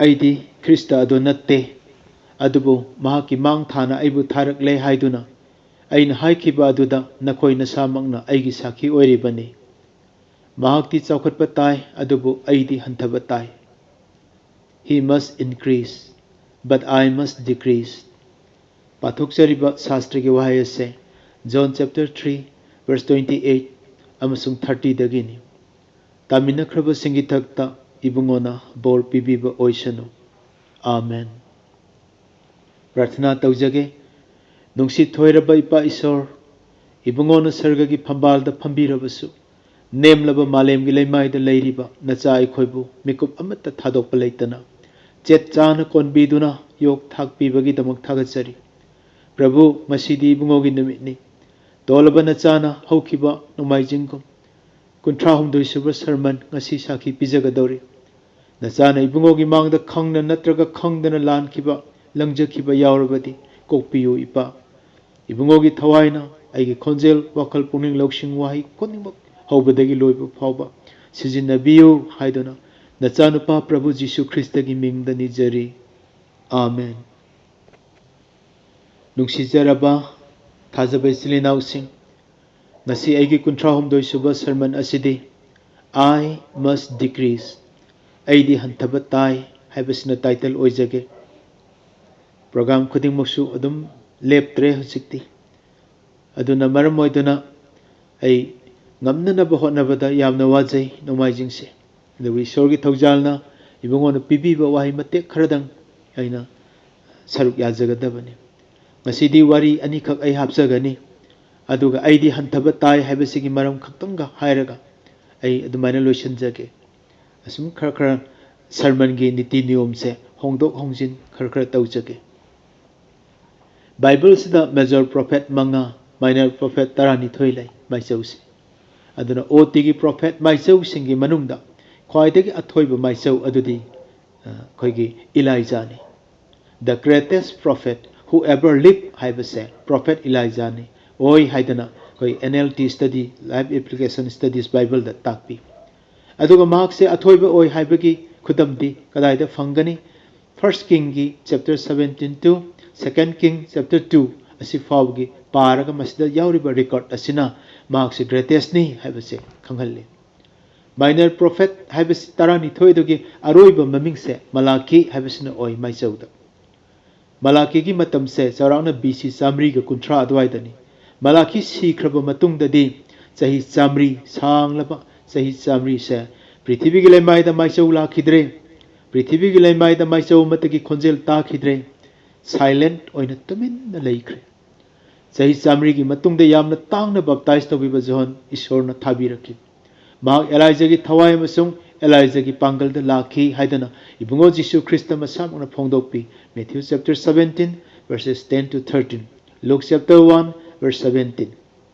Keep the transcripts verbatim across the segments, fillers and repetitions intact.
ꯑꯩꯗꯤ ꯈ꯭ꯔꯤꯁꯇ ꯑꯗꯨ ꯅꯠꯇꯦ, ꯑꯗꯨꯕꯨ ꯃꯍꯥꯛꯀꯤ ꯃꯥꯡ ꯊꯥꯅ ꯑꯩꯕꯨ ꯊꯥꯔꯛꯂꯦ ꯍꯥꯏꯗꯨꯅ ꯑꯩꯅ ꯍꯥꯏꯈꯤꯕ ꯑꯗꯨꯗ ꯅꯈꯣꯏ ꯅꯁꯥꯃꯛꯅ ꯑꯩꯒꯤ ꯁꯥꯈꯤ ꯑꯣꯏꯔꯤꯕꯅꯤ꯫ ꯃꯍꯥꯛꯇꯤ ꯆꯥꯎꯈꯠꯄ ꯇꯥꯏ, ꯑꯗꯨꯕꯨ ꯑꯩꯗꯤ ꯍꯟꯊꯕ ꯇꯥꯏ꯫ He must increase, but I must decrease. ꯄꯥꯊꯣꯛꯆꯔꯤꯕ ꯁꯥꯁꯇ꯭ꯔꯒꯤ ꯋꯥꯍꯩ ꯑꯁꯦ John chapter three verse twenty eight ꯑꯃꯁꯨꯡ thirty ꯗꯒꯤꯅꯤ꯫ ꯇꯥꯃꯤꯟꯅꯈ꯭ꯔꯕꯁꯤꯡꯒꯤ ꯊꯛꯇ ꯏꯕꯨꯡꯉꯣꯅ ꯕꯣꯔ ꯄꯤꯕꯤꯕ ꯑꯣꯏꯁꯅꯨ꯫ ꯑꯥꯃꯦꯟ꯫ ꯄ꯭ꯔꯥꯔꯊꯅꯥ ꯇꯧꯖꯒꯦ꯫ ꯅꯨꯡꯁꯤ ꯊꯣꯏꯔꯕ ꯏꯄꯥ ꯏꯁꯣꯔ, ꯏꯕꯨꯡꯉꯣꯅ ꯁꯔꯒꯒꯤ ꯐꯝꯕꯥꯜꯗ ꯐꯝꯕꯤꯔꯕꯁꯨ, ꯅꯦꯝꯂꯕ ꯃꯥꯂꯦꯝꯒꯤ ꯂꯩꯃꯥꯏꯗ ꯂꯩꯔꯤꯕ ꯅꯆꯥ ꯑꯩꯈꯣꯏꯕꯨ ꯃꯤꯀꯨꯞ ꯑꯃꯠꯇ ꯊꯥꯗꯣꯛꯄ ꯂꯩꯇꯅ ꯆꯦꯠ ꯆꯥꯅ ꯀꯣꯟꯕꯤꯗꯨꯅ ꯌꯣꯛ ꯊꯥꯛꯄꯤꯕꯒꯤꯗꯃꯛ ꯊꯥꯒꯠꯆꯔꯤ꯫ ꯄ꯭ꯔꯚꯨ, ꯉꯁꯤꯗꯤ ꯏꯕꯨꯡꯉꯣꯒꯤ ꯅꯨꯃꯤꯠꯅꯤ꯫ ꯇꯣꯜꯂꯕ ꯅꯆꯥꯅ ꯍꯧꯈꯤꯕ ꯅꯣꯡꯃꯥꯏꯖꯤꯡꯒꯨꯝ ꯀꯨꯟꯊ꯭ꯔꯥ ꯍꯨꯝꯗꯣꯏ ꯁꯨꯕ ꯁꯔꯃꯟ ꯉꯁꯤ ꯁꯥꯈꯤ ꯄꯤꯖꯒꯗꯧꯔꯤ꯫ ꯅꯆꯥꯅ ꯏꯕꯨꯡꯉꯣꯒꯤ ꯃꯥꯡꯗ ꯈꯪꯅ ꯅꯠꯇ꯭ꯔꯒ ꯈꯪꯗꯅ ꯂꯥꯟꯈꯤꯕ, ꯂꯪꯖꯈꯤꯕ ꯌꯥꯎꯔꯕꯗꯤ ꯀꯣꯛꯄꯤꯌꯨ, ꯏꯄꯥ꯫ ꯏꯕꯨꯡꯉꯣꯒꯤ ꯊꯋꯥꯏꯅ ꯑꯩꯒꯤ ꯈꯣꯟꯖꯦꯜ, ꯋꯥꯈꯜ, ꯄꯨꯛꯅꯤꯡ, ꯂꯧꯁꯤꯡ, ꯋꯥꯍꯩ ꯈꯨꯗꯤꯡꯃꯛ ꯍꯧꯕꯗꯒꯤ ꯂꯣꯏꯕ ꯐꯥꯎꯕ ꯁꯤꯖꯤꯟꯅꯕꯤꯌꯨ ꯍꯥꯏꯗꯨꯅ ꯅꯆꯥꯅꯨꯄꯥ ꯄ꯭ꯔꯚꯨ ꯖꯤꯁꯨ ꯈ꯭ꯔꯤꯁꯇꯒꯤ ꯃꯤꯡꯗ ꯅꯤꯖꯔꯤ꯫ ꯑꯥꯃꯦꯟ꯫ ꯅꯨꯡꯁꯤꯖꯔꯕ ꯊꯥꯖꯕ ꯏꯆꯤꯜ ꯏꯅꯥꯎꯁꯤꯡ, ꯉꯁꯤ ꯑꯩꯒꯤ ꯀꯨꯟꯊ꯭ꯔꯥ ꯍꯨꯝꯗꯣꯏ ꯁꯨꯕ ꯁꯔꯃꯟ ꯑꯁꯤꯗꯤ "I must decrease", ꯑꯩꯗꯤ ꯍꯟꯊꯕ ꯇꯥꯏ ꯍꯥꯏꯕꯁꯤꯅ ꯇꯥꯏꯇꯜ ꯑꯣꯏꯖꯒꯦ꯫ ꯄ꯭ꯔꯣꯒ꯭ꯔꯥꯝ ꯈꯨꯗꯤꯡꯃꯛꯁꯨ ꯑꯗꯨꯝ ꯂꯦꯞꯇ꯭ꯔꯦ ꯍꯧꯖꯤꯛꯇꯤ꯫ ꯑꯗꯨꯅ ꯃꯔꯝ ꯑꯣꯏꯗꯨꯅ ꯑꯩ ꯉꯝꯅꯅꯕ ꯍꯣꯠꯅꯕꯗ ꯌꯥꯝꯅ ꯋꯥꯖꯩ ꯅꯣꯡꯃꯥꯏꯖꯤꯡꯁꯦ꯫ ꯑꯗꯨꯕꯨ ꯏꯁꯣꯔꯒꯤ ꯊꯧꯖꯥꯜꯅ ꯏꯕꯨꯡꯉꯣꯅ ꯄꯤꯕꯤꯕ ꯋꯥꯍꯩ ꯃꯇꯦꯛ ꯈꯔꯗꯪ ꯑꯩꯅ ꯁꯔꯨꯛ ꯌꯥꯖꯒꯗꯕꯅꯤ꯫ ꯉꯁꯤꯗꯤ ꯋꯥꯔꯤ ꯑꯅꯤꯈꯛ ꯑꯩ ꯍꯥꯞꯆꯒꯅꯤ, ꯑꯗꯨꯒ ꯑꯩꯗꯤ ꯍꯟꯊꯕ ꯇꯥꯏ ꯍꯥꯏꯕꯁꯤꯒꯤ ꯃꯔꯝ ꯈꯛꯇꯪꯒ ꯍꯥꯏꯔꯒ ꯑꯩ ꯑꯗꯨꯃꯥꯏꯅ ꯂꯣꯏꯁꯤꯟꯖꯒꯦ꯫ ꯑꯁꯨꯝ ꯈꯔ ꯈꯔ ꯁꯔꯃꯟꯒꯤ ꯅꯤꯇꯤ ꯅꯤꯌꯣꯝꯁꯦ ꯍꯣꯡꯗꯣꯛ ꯍꯣꯡꯖꯤꯟ ꯈꯔ ꯈꯔ ꯇꯧꯖꯒꯦ꯫ ꯕꯥꯏꯕꯜꯁꯤꯗ ꯃꯦꯖꯔ ꯄ꯭ꯔꯣꯐꯦꯠ ꯃꯉꯥ, ꯃꯥꯏꯅꯔ ꯄ꯭ꯔꯣꯐꯦꯠ ꯇꯔꯥꯅꯤꯊꯣꯏ ꯂꯩ ꯃꯥꯏꯆꯧꯁꯦ꯫ ꯑꯗꯨꯅ ꯑꯣ ꯇꯤꯒꯤ ꯄ꯭ꯔꯣꯐꯦꯠ ꯃꯥꯏꯆꯧꯁꯤꯡꯒꯤ ꯃꯅꯨꯡꯗ ꯈ꯭ꯋꯥꯏꯗꯒꯤ ꯑꯊꯣꯏꯕ ꯃꯥꯏꯆꯧ ꯑꯗꯨꯗꯤ, ꯑ, ꯑꯩꯈꯣꯏꯒꯤ ꯏꯂꯥꯏꯖꯥꯅꯤ꯫ "The greatest prophet who ever lived" ꯍꯥꯏꯕꯁꯦ ꯄ꯭ꯔꯣꯐꯦꯠ ꯏꯂꯥꯏꯖꯥꯅꯤ ꯑꯣꯏ ꯍꯥꯏꯗꯅ ꯑꯩꯈꯣꯏ N L T study, life application studies ꯕꯥꯏꯕꯜꯗ ꯇꯥꯛꯄꯤ꯫ ꯑꯗꯨꯒ ꯃꯍꯥꯛꯁꯦ ꯑꯊꯣꯏꯕ ꯑꯣꯏ ꯍꯥꯏꯕꯒꯤ ꯈꯨꯗꯝꯗꯤ ꯀꯗꯥꯏꯗ ꯐꯪꯒꯅꯤ? First Kingꯒꯤ chapter seventeen to Second King chapter two ꯑꯁꯤ ꯐꯥꯎꯕꯒꯤ ꯄꯥꯔꯒ ꯃꯁꯤꯗ ꯌꯥꯎꯔꯤꯕ record ꯑꯁꯤꯅ ꯃꯍꯥꯛꯁꯤ greatestꯅꯤ ꯍꯥꯏꯕꯁꯦ ꯈꯪꯍꯜꯂꯤ꯫ Minor prophet ꯍꯥꯏꯕꯁꯤ ꯇꯔꯥꯅꯤꯊꯣꯏꯗꯨꯒꯤ ꯑꯔꯣꯏꯕ ꯃꯃꯤꯡꯁꯦ ꯃꯂꯥꯀꯤ ꯍꯥꯏꯕꯁꯤꯅ ꯑꯣꯏ ꯃꯥꯏꯆꯧꯗ꯫ ꯃꯂꯥꯀꯤꯒꯤ ꯃꯇꯝꯁꯦ ꯆꯥꯎꯔꯥꯛꯅ B C ꯆꯥꯃꯔꯤꯒ ꯀꯨꯟꯊ꯭ꯔꯥ ꯑꯗꯨꯋꯥꯏꯗꯅꯤ꯫ ꯃꯂꯥꯀꯤ ꯁꯤꯈ꯭ꯔꯕ ꯃꯇꯨꯡꯗꯗꯤ ꯆꯍꯤ ꯆꯥꯃꯔꯤ, ꯁꯥꯡꯂꯕ ꯆꯍꯤ ꯆꯥꯃꯔꯤꯁꯦ ꯄ꯭ꯔꯤꯊꯤꯕꯤꯒꯤ ꯂꯩꯃꯥꯏꯗ ꯃꯥꯏꯆꯧ ꯂꯥꯛꯈꯤꯗ꯭ꯔꯦ꯫ ꯄ꯭ꯔꯤꯊꯤꯕꯤꯒꯤ ꯂꯩꯃꯥꯏꯗ ꯃꯥꯏꯆꯧ ꯑꯃꯠꯇꯒꯤ ꯈꯣꯟꯖꯦꯜ ꯇꯥꯈꯤꯗ꯭ꯔꯦ꯫ Silent ꯑꯣꯏꯅ ꯇꯨꯃꯤꯟꯅ ꯂꯩꯈ꯭ꯔꯦ꯫ ꯆꯍꯤ ꯆꯥꯃꯔꯤꯒꯤ ꯃꯇꯨꯡꯗ ꯌꯥꯝꯅ ꯇꯥꯡꯅ baptize ꯇꯧꯕꯤꯕ ꯖꯣꯍꯟ ꯏꯁꯣꯔꯅ ꯊꯥꯕꯤꯔꯛꯈꯤ꯫ ꯃꯍꯥꯛ ꯑꯦꯂꯥꯏꯖꯥꯒꯤ ꯊꯋꯥꯏ ꯑꯃꯁꯨꯡ ꯑꯦꯂꯥꯏꯖꯥꯒꯤ ꯄꯥꯡꯒꯜꯗ ꯂꯥꯛꯈꯤ ꯍꯥꯏꯗꯅ ꯏꯕꯨꯡꯉꯣ Jesus Christ ꯃꯁꯥꯃꯛꯅ ꯐꯣꯡꯗꯣꯛꯄꯤ꯫ Matthew chapter seventeen, verses ten to thirteen, Luke chapter one, verse seventeen꯫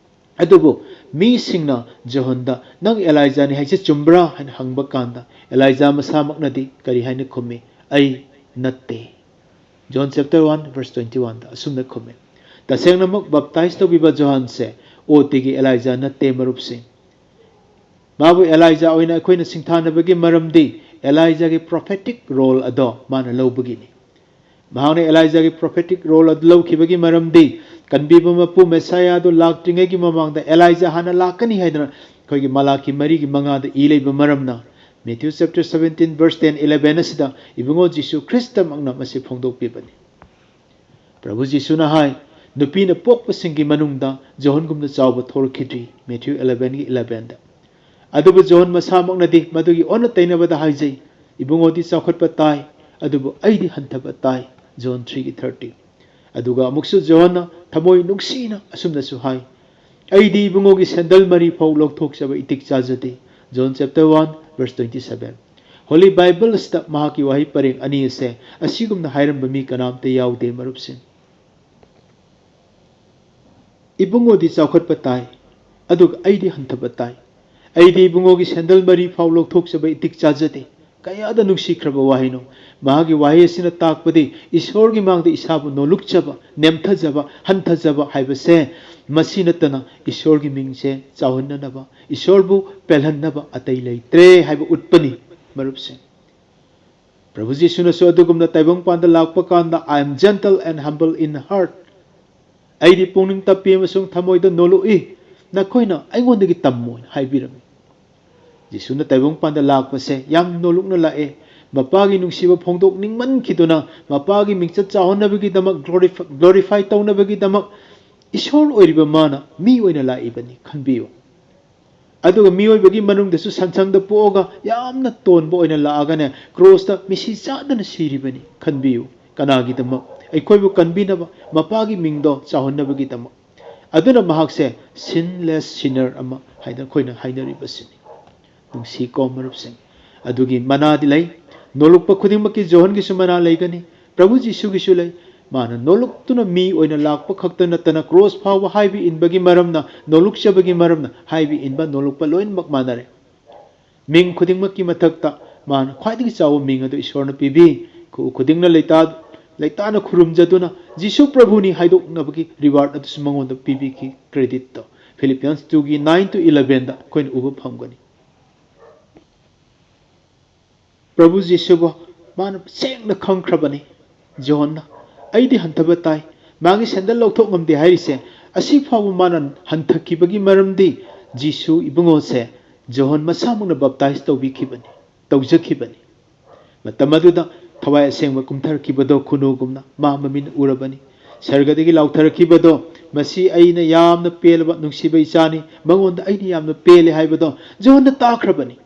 ꯑꯗꯨꯕꯨ ꯃꯤꯁꯤꯡꯅ ꯖꯣꯍꯟꯗ, "ꯅꯪ ꯑꯦꯂꯥꯏꯖꯥꯅꯤ ꯍꯥꯏꯁꯦ ꯆꯨꯝꯕ꯭ꯔꯥ?" ꯍꯥꯏꯅ ꯍꯪꯕ ꯀꯥꯟꯗ, ꯑꯦꯂꯥꯏꯖꯥ ꯃꯁꯥꯃꯛꯅꯗꯤ ꯀꯔꯤ ꯍꯥꯏꯅ ꯈꯨꯝꯃꯤ? "ꯑꯩ ꯅꯠꯇꯦ"꯫ John chapter one, verse twenty-oneꯗ ꯑꯁꯨꯝꯅ ꯈꯨꯝꯃꯤ꯫ ꯇꯁꯦꯡꯅꯃꯛ baptize ꯇꯧꯕꯤꯕ ꯖꯣꯍꯥꯟꯁꯦ ꯑꯣꯇꯤꯒꯤ ꯑꯦꯂꯥꯏꯖꯥ ꯅꯠꯇꯦ, ꯃꯔꯨꯞꯁꯤꯡ꯫ ꯃꯥꯕꯨ ꯑꯦꯂꯥꯏꯖꯥ ꯑꯣꯏꯅ ꯑꯩꯈꯣꯏꯅ ꯁꯤꯡꯊꯥꯅꯕꯒꯤ ꯃꯔꯝꯗꯤ ꯑꯦꯂꯥꯏꯖꯥꯒꯤ prophetic role ꯑꯗꯣ ꯃꯥꯅ ꯂꯧꯕꯒꯤꯅꯤ꯫ ꯃꯍꯥꯛꯅ ꯑꯦꯂꯥꯏꯖꯥꯒꯤ prophetic role ꯑꯗꯨ ꯂꯧꯈꯤꯕꯒꯤ ꯃꯔꯝꯗꯤ ꯀꯟꯕꯤꯕ ꯃꯄꯨ ꯃꯦꯁꯥꯌꯥ ꯑꯗꯨ ꯂꯥꯛꯇ꯭ꯔꯤꯉꯩꯒꯤ ꯃꯃꯥꯡꯗ ꯑꯦꯂꯥꯏꯖꯥ ꯍꯥꯟꯅ ꯂꯥꯛꯀꯅꯤ ꯍꯥꯏꯗꯅ ꯑꯩꯈꯣꯏꯒꯤ ꯃꯂꯥꯀꯤ ꯃꯔꯤꯒꯤ ꯃꯉꯥꯗ ꯏ ꯂꯩꯕ ꯃꯔꯝꯅ꯫ Matthew chapter seventeen, verse ten, eleven ꯑꯁꯤꯗ ꯏꯕꯨꯡꯉꯣ ꯖꯤꯁꯨ ꯈ꯭ꯔꯤꯁꯇꯃꯛꯅ ꯃꯁꯤ ꯐꯣꯡꯗꯣꯛꯄꯤꯕꯅꯤ꯫ ꯄ꯭ꯔꯚꯨ ꯖꯤꯁꯨꯅ ꯍꯥꯏ, "ꯅꯨꯄꯤꯅ ꯄꯣꯛꯄꯁꯤꯡꯒꯤ ꯃꯅꯨꯡꯗ ꯖꯣꯍꯟꯒꯨꯝꯅ ꯆꯥꯎꯕ ꯊꯣꯔꯛꯈꯤꯗ꯭ꯔꯤ", Matthew elevenꯒꯤ elevenꯗ꯫ ꯑꯗꯨꯕꯨ ꯖꯣꯍꯟ ꯃꯁꯥꯃꯛꯅꯗꯤ ꯃꯗꯨꯒꯤ ꯑꯣꯟꯅ ꯇꯩꯅꯕꯗ ꯍꯥꯏꯖꯩ, "ꯏꯕꯨꯡꯉꯣꯗꯤ ꯆꯥꯎꯈꯠꯄ ꯇꯥꯏ, ꯑꯗꯨꯕꯨ ꯑꯩꯗꯤ ꯍꯟꯊꯕ ꯇꯥꯏ", John threeꯒꯤ thirty꯫ ꯑꯗꯨꯒ ꯑꯃꯨꯛꯁꯨ ꯖꯣꯍꯟꯅ ꯊꯃꯣꯏ ꯅꯨꯡꯁꯤꯅ ꯑꯁꯨꯝꯅꯁꯨ ꯍꯥꯏ, "ꯑꯩꯗꯤ ꯏꯕꯨꯡꯉꯣꯒꯤ ꯁꯦꯟꯗꯜ ꯃꯔꯤ ꯐꯥꯎ ꯂꯧꯊꯣꯛꯆꯕ ꯏꯇꯤꯛ ꯆꯥꯖꯗꯦ", John chapter one, verse twenty-seven꯫ Holy Bible ꯑꯁꯤꯗ ꯃꯍꯥꯛꯀꯤ ꯋꯥꯍꯩ ꯄꯔꯦꯡ ꯑꯅꯤ ꯑꯁꯦ ꯑꯁꯤꯒꯨꯝꯅ ꯍꯥꯏꯔꯝꯕ ꯃꯤ ꯀꯅꯥꯝꯇ ꯌꯥꯎꯗꯦ, ꯃꯔꯨꯞꯁꯤꯡ꯫ "ꯏꯕꯨꯡꯉꯣꯗꯤ ꯆꯥꯎꯈꯠꯄ ꯇꯥꯏ, ꯑꯗꯨꯒ ꯑꯩꯗꯤ ꯍꯟꯊꯕ ꯇꯥꯏ꯫ ꯑꯩꯗꯤ ꯏꯕꯨꯡꯉꯣꯒꯤ ꯁꯦꯟꯗꯜ ꯃꯔꯤ ꯐꯥꯎ ꯂꯧꯊꯣꯛꯆꯕ ꯏꯇꯤꯛ ꯆꯥꯖꯗꯦ"꯫ ꯀꯌꯥꯗ ꯅꯨꯡꯁꯤꯈ꯭ꯔꯕ ꯋꯥꯍꯩꯅꯣ! ꯃꯍꯥꯛꯀꯤ ꯋꯥꯍꯩ ꯑꯁꯤꯅ ꯇꯥꯛꯄꯗꯤ ꯏꯁꯣꯔꯒꯤ ꯃꯥꯡꯗ ꯏꯁꯥꯕꯨ ꯅꯣꯂꯨꯛꯆꯕ, ꯅꯦꯝꯊꯖꯕ, ꯍꯟꯊꯖꯕ ꯍꯥꯏꯕꯁꯦ ꯃꯁꯤ ꯅꯠꯇꯅ ꯏꯁꯣꯔꯒꯤ ꯃꯤꯡꯁꯦ ꯆꯥꯎꯍꯟꯅꯅꯕ, ꯏꯁꯣꯔꯕꯨ ꯄꯦꯜꯍꯟꯅꯕ ꯑꯇꯩ ꯂꯩꯇ꯭ꯔꯦ ꯍꯥꯏꯕ ꯎꯠꯄꯅꯤ, ꯃꯔꯨꯞꯁꯤꯡ꯫ ꯄ꯭ꯔꯚꯨ ꯖꯤꯁꯨꯅꯁꯨ ꯑꯗꯨꯒꯨꯝꯅ ꯇꯥꯏꯕꯪꯄꯥꯟꯗ ꯂꯥꯛꯄ ꯀꯥꯟꯗ, "I am gentle and humble in heart." ꯑꯩꯗꯤ ꯄꯨꯛꯅꯤꯡ ꯇꯞꯄꯤ ꯑꯃꯁꯨꯡ ꯊꯃꯣꯏꯗ ꯅꯣꯜꯂꯨꯛꯏ, ꯅꯈꯣꯏꯅ ꯑꯩꯉꯣꯟꯗꯒꯤ ꯇꯝꯃꯣ ꯍꯥꯏꯅ ꯍꯥꯏꯕꯤꯔꯝꯃꯤ꯫ ꯖꯤꯁꯨꯅ ꯇꯥꯏꯕꯪꯄꯥꯟꯗ ꯂꯥꯛꯄꯁꯦ ꯌꯥꯝ ꯅꯣꯜꯂꯨꯛꯅ ꯂꯥꯛꯑꯦ꯫ ꯃꯄꯥꯒꯤ ꯅꯨꯡꯁꯤꯕ ꯐꯣꯡꯗꯣꯛꯅꯤꯡꯃꯟꯈꯤꯗꯨꯅ, ꯃꯄꯥꯒꯤ ꯃꯤꯡꯆꯠ ꯆꯥꯎꯍꯟꯅꯕꯒꯤꯗꯃꯛ, glorify, glorify ꯇꯧꯅꯕꯒꯤꯗꯃꯛ ꯏꯁꯣꯔ ꯑꯣꯏꯔꯤꯕ ꯃꯥꯅ ꯃꯤ ꯑꯣꯏꯅ ꯂꯥꯛꯏꯕꯅꯤ ꯈꯟꯕꯤꯌꯨ꯫ ꯑꯗꯨꯒ ꯃꯤꯑꯣꯏꯕꯒꯤ ꯃꯅꯨꯡꯗꯁꯨ ꯁꯟꯁꯪꯗ ꯄꯣꯛꯑꯒ ꯌꯥꯝꯅ ꯇꯣꯟꯕ ꯑꯣꯏꯅ ꯂꯥꯛꯑꯒꯅꯦ, ꯀ꯭ꯔꯣꯁꯇ ꯃꯤꯁꯤ ꯆꯥꯗꯅ ꯁꯤꯔꯤꯕꯅꯤ ꯈꯟꯕꯤꯌꯨ꯫ ꯀꯅꯥꯒꯤꯗꯃꯛ? ꯑꯩꯈꯣꯏꯕꯨ ꯀꯟꯕꯤꯅꯕ, ꯃꯄꯥꯒꯤ ꯃꯤꯡꯗꯣ ꯆꯥꯎꯍꯟꯅꯕꯒꯤꯗꯃꯛ꯫ ꯑꯗꯨꯅ ꯃꯍꯥꯛꯁꯦ sinless sinner ꯑꯃ ꯍꯥꯏꯅ ꯑꯩꯈꯣꯏꯅ ꯍꯥꯏꯅꯔꯤꯕꯁꯤꯅꯤ꯫ ꯅꯨꯡꯁꯤꯀꯣ ꯃꯔꯨꯞꯁꯤꯡ? ꯑꯗꯨꯒꯤ ꯃꯅꯥꯗꯤ ꯂꯩ꯫ ꯅꯣꯂꯨꯛꯄ ꯈꯨꯗꯤꯡꯃꯛꯀꯤ ꯖꯣꯍꯟꯒꯤꯁꯨ ꯃꯅꯥ ꯂꯩꯒꯅꯤ꯫ ꯄ꯭ꯔꯚꯨ ꯖꯤꯁꯨꯒꯤꯁꯨ ꯂꯩ꯫ ꯃꯥꯅ ꯅꯣꯂꯨꯛꯇꯨꯅ ꯃꯤ ꯑꯣꯏꯅ ꯂꯥꯛꯄ ꯈꯛꯇ ꯅꯠꯇꯅ, ꯀ꯭ꯔꯣꯁ ꯐꯥꯎꯕ ꯍꯥꯏꯕ ꯏꯟꯕꯒꯤ ꯃꯔꯝꯅ, ꯅꯣꯂꯨꯛꯆꯕꯒꯤ ꯃꯔꯝꯅ ꯍꯥꯏꯕ ꯏꯟꯕ ꯅꯣꯂꯨꯛꯄ ꯂꯣꯏꯅꯃꯛ ꯃꯥꯟꯅꯔꯦ꯫ ꯃꯤꯡ ꯈꯨꯗꯤꯡꯃꯛꯀꯤ ꯃꯊꯛꯇ ꯃꯥꯅ ꯈ꯭ꯋꯥꯏꯗꯒꯤ ꯆꯥꯎꯕ ꯃꯤꯡ ꯑꯗꯨ ꯏꯁꯣꯔꯅ ꯄꯤꯕꯤ꯫ ꯈꯨ ꯈꯨꯗꯤꯡꯅ ꯂꯩꯇꯥ-, ꯂꯩꯇꯥꯅ ꯈꯨꯔꯨꯝꯖꯗꯨꯅ ꯖꯤꯁꯨ ꯄ꯭ꯔꯚꯨꯅꯤ ꯍꯥꯏꯗꯣꯛꯅꯕꯒꯤ reward ꯑꯗꯨꯁꯨ ꯃꯉꯣꯟꯗ ꯄꯤꯕꯤꯈꯤ꯫ Creditꯇꯣ Philippians twoꯒꯤ nine to elevenꯗ ꯑꯩꯈꯣꯏꯅ ꯎꯕ ꯐꯪꯒꯅꯤ꯫ ꯄ꯭ꯔꯚꯨ ꯖꯤꯁꯨꯕꯨ ꯃꯥꯅ ꯁꯦꯡꯅ ꯈꯪꯈ꯭ꯔꯕꯅꯤ꯫ ꯖꯣꯍꯟꯅ, "ꯑꯩꯗꯤ ꯍꯟꯊꯕ ꯇꯥꯏ, ꯃꯥꯒꯤ ꯁꯦꯟꯗꯜ ꯂꯧꯊꯣꯛ ꯉꯝꯗꯦ" ꯍꯥꯏꯔꯤꯁꯦ, ꯑꯁꯤ ꯐꯥꯎꯕ ꯃꯥꯅ ꯍꯟꯊꯈꯤꯕꯒꯤ ꯃꯔꯝꯗꯤ ꯖꯤꯁꯨ ꯏꯕꯨꯡꯉꯣꯁꯦ ꯖꯣꯍꯟ ꯃꯁꯥꯃꯛꯅ baptize ꯇꯧꯕꯤꯈꯤꯕꯅꯤ, ꯇꯧꯖꯈꯤꯕꯅꯤ꯫ ꯃꯇꯝ ꯑꯗꯨꯗ ꯊꯋꯥꯏ ꯑꯁꯦꯡꯕ ꯀꯨꯝꯊꯔꯛꯈꯤꯕꯗꯣ ꯈꯨꯅꯨꯒꯨꯝꯅ ꯃꯥ ꯃꯃꯤꯠꯅ ꯎꯔꯕꯅꯤ꯫ ꯁꯔꯒꯗꯒꯤ ꯂꯥꯎꯊꯔꯛꯈꯤꯕꯗꯣ, "ꯃꯁꯤ ꯑꯩꯅ ꯌꯥꯝꯅ ꯄꯦꯜꯂꯕ ꯅꯨꯡꯁꯤꯕ ꯏꯆꯥꯅꯤ, ꯃꯉꯣꯟꯗ ꯑꯩꯅ ꯌꯥꯝꯅ ꯄꯦꯜꯂꯦ" ꯍꯥꯏꯕꯗꯣ ꯖꯣꯍꯟꯅ ꯇꯥꯈ꯭ꯔꯕꯅꯤ꯫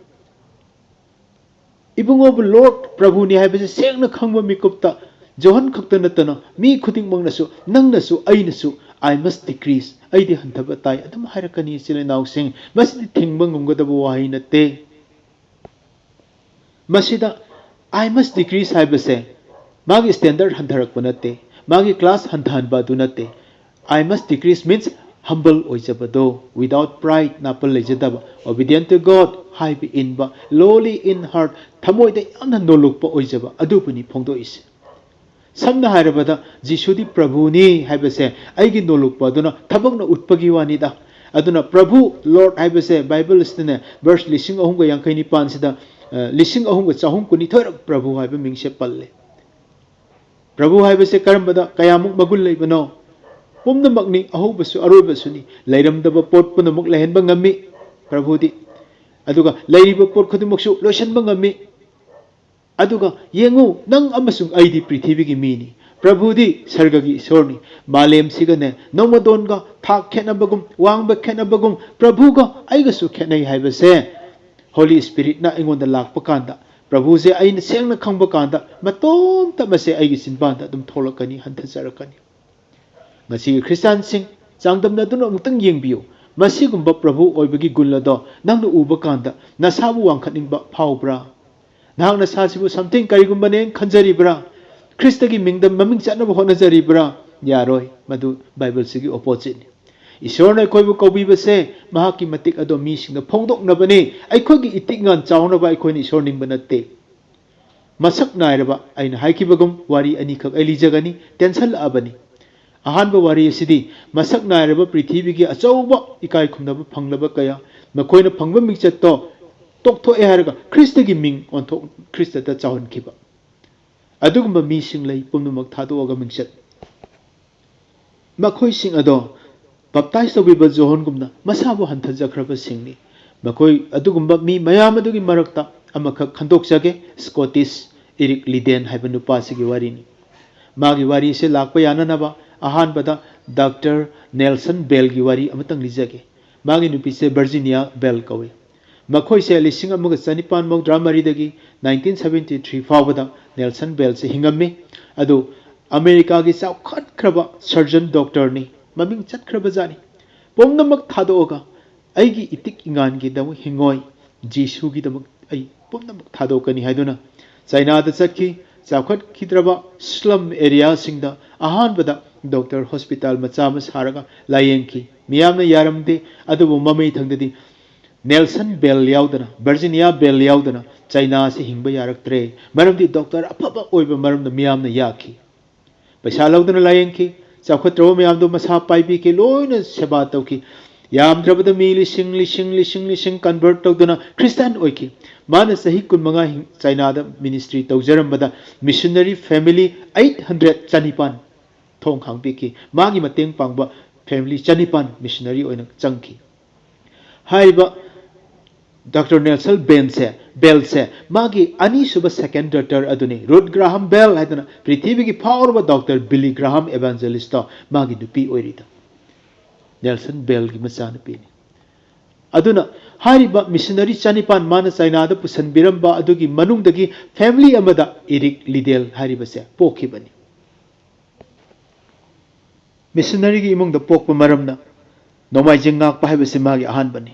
ꯏꯕꯨꯡꯉꯣꯕꯨ Lord, ꯄ꯭ꯔꯚꯨꯅꯤ ꯍꯥꯏꯕꯁꯤ ꯁꯦꯡꯅ ꯈꯪꯕ ꯃꯤꯀꯨꯞꯇ ꯖꯣꯍꯟ ꯈꯛꯇ ꯅꯠꯇꯅ ꯃꯤ ꯈꯨꯗꯤꯡꯃꯛꯅꯁꯨ, ꯅꯪꯅꯁꯨ, ꯑꯩꯅꯁꯨ, "I must decrease, ꯑꯩꯗꯤ ꯍꯟꯊꯕ ꯇꯥꯏ" ꯑꯗꯨꯝ ꯍꯥꯏꯔꯛꯀꯅꯤ, ꯏꯆꯤꯜ ꯏꯅꯥꯎꯁꯤꯡ꯫ ꯃꯁꯤꯗꯤ ꯊꯤꯡꯕ ꯉꯝꯒꯗꯕ ꯋꯥꯍꯩ ꯅꯠꯇꯦ꯫ ꯃꯁꯤꯗ "I must decrease" ꯍꯥꯏꯕꯁꯦ ꯃꯥꯒꯤ standard ꯍꯟꯊꯔꯛꯄ ꯅꯠꯇꯦ, ꯃꯥꯒꯤ class ꯍꯟꯊꯍꯟꯕ ꯑꯗꯨ ꯅꯠꯇꯦ꯫ "I must decrease" means humble ꯑꯣꯏꯖꯕꯗꯣ, without pride, ꯅꯥꯄꯜ ꯂꯩꯖꯗꯕ, obedient to God, ꯍꯥꯏꯕ ꯏꯟꯕ, lowly in heart, ꯊꯃꯣꯏꯗ ꯌꯥꯝꯅ ꯅꯣꯂꯨꯛꯄ ꯑꯣꯏꯖꯕ ꯑꯗꯨꯕꯨꯅꯤ ꯐꯣꯡꯗꯣꯛꯏꯁꯦ꯫ ꯁꯝꯅ ꯍꯥꯏꯔꯕꯗ, ꯖꯤꯁꯨꯗꯤ ꯄ꯭ꯔꯚꯨꯅꯤ ꯍꯥꯏꯕꯁꯦ ꯑꯩꯒꯤ ꯅꯣꯂꯨꯛꯄ ꯑꯗꯨꯅ ꯊꯕꯛꯅ ꯎꯠꯄꯒꯤ ꯋꯥꯅꯤꯗ꯫ ꯑꯗꯨꯅ ꯄ꯭ꯔꯚꯨ, Lord ꯍꯥꯏꯕꯁꯦ Bible ꯑꯁꯤꯗꯅꯦ, verse ꯂꯤꯁꯤꯡ ꯑꯍꯨꯝꯒ ꯌꯥꯡꯈꯩ ꯅꯤꯄꯥꯟꯁꯤꯗ ꯑ, ꯂꯤꯁꯤꯡ ꯑꯍꯨꯝꯒ ꯆꯍꯨꯝ ꯀꯨꯟꯅꯤꯊꯣꯏꯔꯛ ꯄ꯭ꯔꯚꯨ ꯍꯥꯏꯕ ꯃꯤꯡꯁꯦ ꯄꯜꯂꯦ꯫ ꯄ꯭ꯔꯚꯨ ꯍꯥꯏꯕꯁꯦ ꯀꯔꯝꯕꯗ ꯀꯌꯥꯃꯨꯛ ꯃꯒꯨꯟ ꯂꯩꯕꯅꯣ? ꯄꯨꯝꯅꯃꯛꯅꯤ, ꯑꯍꯧꯕꯁꯨ ꯑꯔꯣꯏꯕꯁꯨꯅꯤ꯫ ꯂꯩꯔꯝꯗꯕ ꯄꯣꯠ ꯄꯨꯝꯅꯃꯛ ꯂꯩꯍꯟꯕ ꯉꯝꯃꯤ ꯄ꯭ꯔꯚꯨꯗꯤ꯫ ꯑꯗꯨꯒ ꯂꯩꯔꯤꯕ ꯄꯣꯠ ꯈꯨꯗꯤꯡꯃꯛꯁꯨ ꯂꯣꯏꯁꯤꯟꯕ ꯉꯝꯃꯤ꯫ ꯑꯗꯨꯒ ꯌꯦꯡꯉꯨ, ꯅꯪ ꯑꯃꯁꯨꯡ ꯑꯩꯗꯤ ꯄ꯭ꯔꯤꯊꯤꯕꯤꯒꯤ ꯃꯤꯅꯤ꯫ ꯄ꯭ꯔꯚꯨꯗꯤ ꯁꯔꯒꯒꯤ ꯏꯁꯣꯔꯅꯤ꯫ ꯃꯥꯂꯦꯝꯁꯤꯒꯅꯦ, ꯅꯣꯡꯃꯗꯣꯟꯒ ꯊꯥꯛ ꯈꯦꯠꯅꯕꯒꯨꯝ, ꯋꯥꯡꯕ ꯈꯦꯠꯅꯕꯒꯨꯝ, ꯄ꯭ꯔꯚꯨꯒ ꯑꯩꯒꯁꯨ ꯈꯦꯠꯅꯩ ꯍꯥꯏꯕꯁꯦ ꯍꯣꯂꯤ ꯁ꯭ꯄꯤꯔꯤꯠꯅ ꯑꯩꯉꯣꯟꯗ ꯂꯥꯛꯄ ꯀꯥꯟꯗ, ꯄ꯭ꯔꯚꯨꯁꯦ ꯑꯩꯅ ꯁꯦꯡꯅ ꯈꯪꯕ ꯀꯥꯟꯗ, ꯃꯇꯣꯝꯇ ꯃꯁꯦ ꯑꯩꯒꯤ ꯆꯤꯟꯕꯥꯟꯗ ꯑꯗꯨꯝ ꯊꯣꯛꯂꯛꯀꯅꯤ, ꯍꯟꯊꯖꯔꯛꯀꯅꯤ꯫ ꯉꯁꯤꯒꯤ ꯈ꯭ꯔꯤꯁꯇꯥꯟꯁꯤꯡ, ꯆꯥꯡꯗꯝꯅꯗꯨꯅ ꯑꯃꯨꯛꯇꯪ ꯌꯦꯡꯕꯤꯌꯨ꯫ ꯃꯁꯤꯒꯨꯝꯕ ꯄ꯭ꯔꯚꯨ ꯑꯣꯏꯕꯒꯤ ꯒꯨꯟ ꯑꯗꯣ ꯅꯪꯅ ꯎꯕ ꯀꯥꯟꯗ ꯅꯁꯥꯕꯨ ꯋꯥꯡꯈꯠꯅꯤꯡꯕ ꯐꯥꯎꯕ꯭ꯔꯥ? ꯅꯍꯥꯛ ꯅꯁꯥꯁꯤꯕꯨ something ꯀꯔꯤꯒꯨꯝꯕꯅꯦꯅ ꯈꯟꯖꯔꯤꯕ꯭ꯔꯥ? ꯈ꯭ꯔꯤꯁꯇꯒꯤ ꯃꯤꯡꯗ ꯃꯃꯤꯡ ꯆꯠꯅꯕ ꯍꯣꯠꯅꯖꯔꯤꯕ꯭ꯔꯥ? ꯌꯥꯔꯣꯏ, ꯃꯗꯨ ꯕꯥꯏꯕꯜꯁꯤꯒꯤ ꯑꯣꯄꯣꯖꯤꯠꯅꯤ꯫ ꯏꯁꯣꯔꯅ ꯑꯩꯈꯣꯏꯕꯨ ꯀꯧꯕꯤꯕꯁꯦ ꯃꯍꯥꯛꯀꯤ ꯃꯇꯤꯛ ꯑꯗꯣ ꯃꯤꯁꯤꯡꯗ ꯐꯣꯡꯗꯣꯛꯅꯕꯅꯤ꯫ ꯑꯩꯈꯣꯏꯒꯤ ꯏꯇꯤꯛ ꯏꯉꯥꯟ ꯆꯥꯎꯅꯕ ꯑꯩꯈꯣꯏꯅ ꯏꯁꯣꯔ ꯅꯤꯡꯕ ꯅꯠꯇꯦ꯫ ꯃꯁꯛ ꯅꯥꯏꯔꯕ, ꯑꯩꯅ ꯍꯥꯏꯈꯤꯕꯒꯨꯝ ꯋꯥꯔꯤ ꯑꯅꯤꯈꯛ ꯑꯩ ꯂꯤꯖꯒꯅꯤ, ꯇꯦꯟꯁꯜꯂꯛꯑꯕꯅꯤ꯫ ꯑꯍꯥꯟꯕ ꯋꯥꯔꯤ ꯑꯁꯤꯗꯤ ꯃꯁꯛ ꯅꯥꯏꯔꯕ ꯄ꯭ꯔꯤꯊꯤꯕꯤꯒꯤ ꯑꯆꯧꯕ ꯏꯀꯥꯏ ꯈꯨꯝꯅꯕ ꯐꯪꯂꯕ ꯀꯌꯥ, ꯃꯈꯣꯏꯅ ꯐꯪꯕ ꯃꯤꯡꯆꯠꯇꯣ ꯇꯣꯛꯊꯣꯛꯑꯦ ꯍꯥꯏꯔꯒ ꯈ꯭ꯔꯤꯁꯇꯒꯤ ꯃꯤꯡ ꯑꯣꯟꯊꯣꯛ, ꯈ꯭ꯔꯤꯁꯇꯗ ꯆꯥꯎꯍꯟꯈꯤꯕ꯫ ꯑꯗꯨꯒꯨꯝꯕ ꯃꯤꯁꯤꯡ ꯂꯩ, ꯄꯨꯝꯅꯃꯛ ꯊꯥꯗꯣꯛꯑꯒ ꯃꯤꯡꯆꯠ꯫ ꯃꯈꯣꯏꯁꯤꯡ ꯑꯗꯣ ꯕꯞꯇꯥꯏꯖ ꯇꯧꯕꯤꯕ ꯖꯣꯍꯟꯒꯨꯝꯅ ꯃꯁꯥꯕꯨ ꯍꯟꯊꯖꯈ꯭ꯔꯕꯁꯤꯡꯅꯤ꯫ ꯃꯈꯣꯏ ꯑꯗꯨꯒꯨꯝꯕ ꯃꯤ ꯃꯌꯥꯝ ꯑꯗꯨꯒꯤ ꯃꯔꯛꯇ ꯑꯃꯈꯛ ꯈꯟꯗꯣꯛꯆꯒꯦ, ꯁ꯭ꯀꯣꯇꯤꯁ ꯏꯔꯤꯛ ꯂꯤꯗꯦꯟ ꯍꯥꯏꯕ ꯅꯨꯄꯥꯁꯤꯒꯤ ꯋꯥꯔꯤꯅꯤ꯫ ꯃꯥꯒꯤ ꯋꯥꯔꯤꯁꯦ ꯂꯥꯛꯄ ꯌꯥꯅꯅꯕ ꯑꯍꯥꯟꯕꯗ ꯗꯥꯛꯇꯔ ꯅꯦꯜꯁꯟ ꯕꯦꯜꯒꯤ ꯋꯥꯔꯤ ꯑꯃꯇꯪ ꯂꯤꯖꯒꯦ꯫ ꯃꯥꯒꯤ ꯅꯨꯄꯤꯁꯦ ꯚꯔꯖꯤꯅꯤꯌꯥ ꯕꯦꯜ ꯀꯧꯏ꯫ ꯃꯈꯣꯏꯁꯦ ꯂꯤꯁꯤꯡ ꯑꯃꯒ ꯆꯅꯤꯄꯥꯟ ꯃꯧꯗ꯭ꯔꯥ ꯃꯔꯤꯗꯒꯤ ꯅꯥꯏꯟꯇꯤꯟ ꯁꯚꯦꯟꯇꯤ ꯊ꯭ꯔꯤ ꯐꯥꯎꯕꯗ ꯅꯦꯜꯁꯟ ꯕꯦꯜꯁꯦ ꯍꯤꯡꯉꯝꯃꯤ꯫ ꯑꯗꯨ ꯑꯃꯦꯔꯤꯀꯥꯒꯤ ꯆꯥꯎꯈꯠꯈ꯭ꯔꯕ ꯁꯔꯖꯟ ꯗꯣꯛꯇꯔꯅꯤ, ꯃꯃꯤꯡ ꯆꯠꯈ꯭ꯔꯕ ꯖꯥꯠꯅꯤ꯫ ꯄꯨꯝꯅꯃꯛ ꯊꯥꯗꯣꯛꯑꯒ ꯑꯩꯒꯤ ꯏꯇꯤꯛ ꯏꯉꯥꯟꯒꯤꯗꯃꯛ ꯍꯤꯡꯉꯣꯏ, ꯖꯤꯁꯨꯒꯤꯗꯃꯛ ꯑꯩ ꯄꯨꯝꯅꯃꯛ ꯊꯥꯗꯣꯛꯀꯅꯤ ꯍꯥꯏꯗꯨꯅ ꯆꯥꯏꯅꯥꯗ ꯆꯠꯈꯤ꯫ ꯆꯥꯎꯈꯠꯈꯤꯗ꯭ꯔꯕ ꯁ꯭ꯂꯝ ꯑꯦꯔꯤꯌꯥꯁꯤꯡꯗ ꯑꯍꯥꯟꯕꯗ ꯗꯣꯛꯇꯔ ꯍꯣꯁꯄꯤꯇꯥꯜ ꯃꯆꯥ ꯑꯃ ꯁꯥꯔꯒ ꯂꯥꯌꯦꯡꯈꯤ꯫ ꯃꯤꯌꯥꯝꯅ ꯌꯥꯔꯝꯗꯦ, ꯑꯗꯨꯕꯨ ꯃꯃꯩ ꯊꯪꯗꯗꯤ ꯅꯦꯜꯁꯟ ꯕꯦꯜ ꯌꯥꯎꯗꯅ, ꯚꯔꯖꯤꯅꯤꯌꯥ ꯕꯦꯜ ꯌꯥꯎꯗꯅ ꯆꯥꯏꯅꯥꯁꯤ ꯍꯤꯡꯕ ꯌꯥꯔꯛꯇ꯭ꯔꯦ꯫ ꯃꯔꯝꯗꯤ ꯗꯣꯛꯇꯔ ꯑꯐꯕ ꯑꯣꯏꯕ ꯃꯔꯝꯅ ꯃꯤꯌꯥꯝꯅ ꯌꯥꯈꯤ꯫ ꯄꯩꯁꯥ ꯂꯧꯗꯅ ꯂꯥꯌꯦꯡꯈꯤ꯫ ꯆꯥꯎꯈꯠꯇ꯭ꯔꯕ ꯃꯌꯥꯝꯗꯣ ꯃꯁꯥ ꯄꯥꯏꯕꯤꯈꯤ, ꯂꯣꯏꯅ ꯁꯦꯕꯥ ꯇꯧꯈꯤ꯫ ꯌꯥꯝꯗ꯭ꯔꯕꯗ ꯃꯤ ꯂꯤꯁꯤꯡ, ꯂꯤꯁꯤꯡ, ꯂꯤꯁꯤꯡ, ꯂꯤꯁꯤꯡ convert ꯇꯧꯗꯨꯅ Christian ꯑꯣꯏꯈꯤ꯫ ꯃꯥꯅ ꯆꯍꯤ ꯀꯨꯟꯃꯉꯥ ꯍꯤꯡ-, ꯆꯥꯏꯅꯥꯗ ministry ꯇꯧꯖꯔꯝꯕꯗ missionary family eight hundred, ꯆꯅꯤꯄꯥꯟ ꯊꯣꯡ ꯍꯥꯡꯕꯤꯈꯤ꯫ ꯃꯥꯒꯤ ꯃꯇꯦꯡ ꯄꯥꯡꯕ family ꯆꯅꯤꯄꯥꯟ missionary ꯑꯣꯏꯅ ꯆꯪꯈꯤ꯫ ꯍꯥꯏꯔꯤꯕ Doctor Nelson Benꯁꯦ, Bellꯁꯦ, ꯃꯥꯒꯤ ꯑꯅꯤꯁꯨꯕ second daughter ꯑꯗꯨꯅꯤ꯫ Ruth Graham Bell ꯍꯥꯏꯗꯅ ꯄ꯭ꯔꯤꯊꯤꯕꯤꯒꯤ ꯐꯥꯎꯔꯕ Doctor Billy Graham evangelistꯇꯣ ꯃꯥꯒꯤ ꯅꯨꯄꯤ ꯑꯣꯏꯔꯤꯗꯣ꯫ Nelson Bellꯒꯤ ꯃꯆꯥꯅꯨꯄꯤꯅꯤ꯫ ꯑꯗꯨꯅ ꯍꯥꯏꯔꯤꯕ missionary ꯆꯅꯤꯄꯥꯟ ꯃꯥꯅ ꯆꯥꯏꯅꯥꯗ ꯄꯨꯁꯟꯕꯤꯔꯝꯕ ꯑꯗꯨꯒꯤ ꯃꯅꯨꯡꯗꯒꯤ family ꯑꯃꯗ Eric Liddell ꯍꯥꯏꯔꯤꯕꯁꯦ ꯄꯣꯛꯈꯤꯕꯅꯤ꯫ Missionaryꯒꯤ ꯏꯃꯨꯡꯗ ꯄꯣꯛꯄ ꯃꯔꯝꯅ ꯅꯣꯡꯃꯥꯏꯖꯤꯡ ꯉꯥꯛꯄ ꯍꯥꯏꯕꯁꯤ ꯃꯥꯒꯤ ꯑꯍꯥꯟꯕꯅꯤ꯫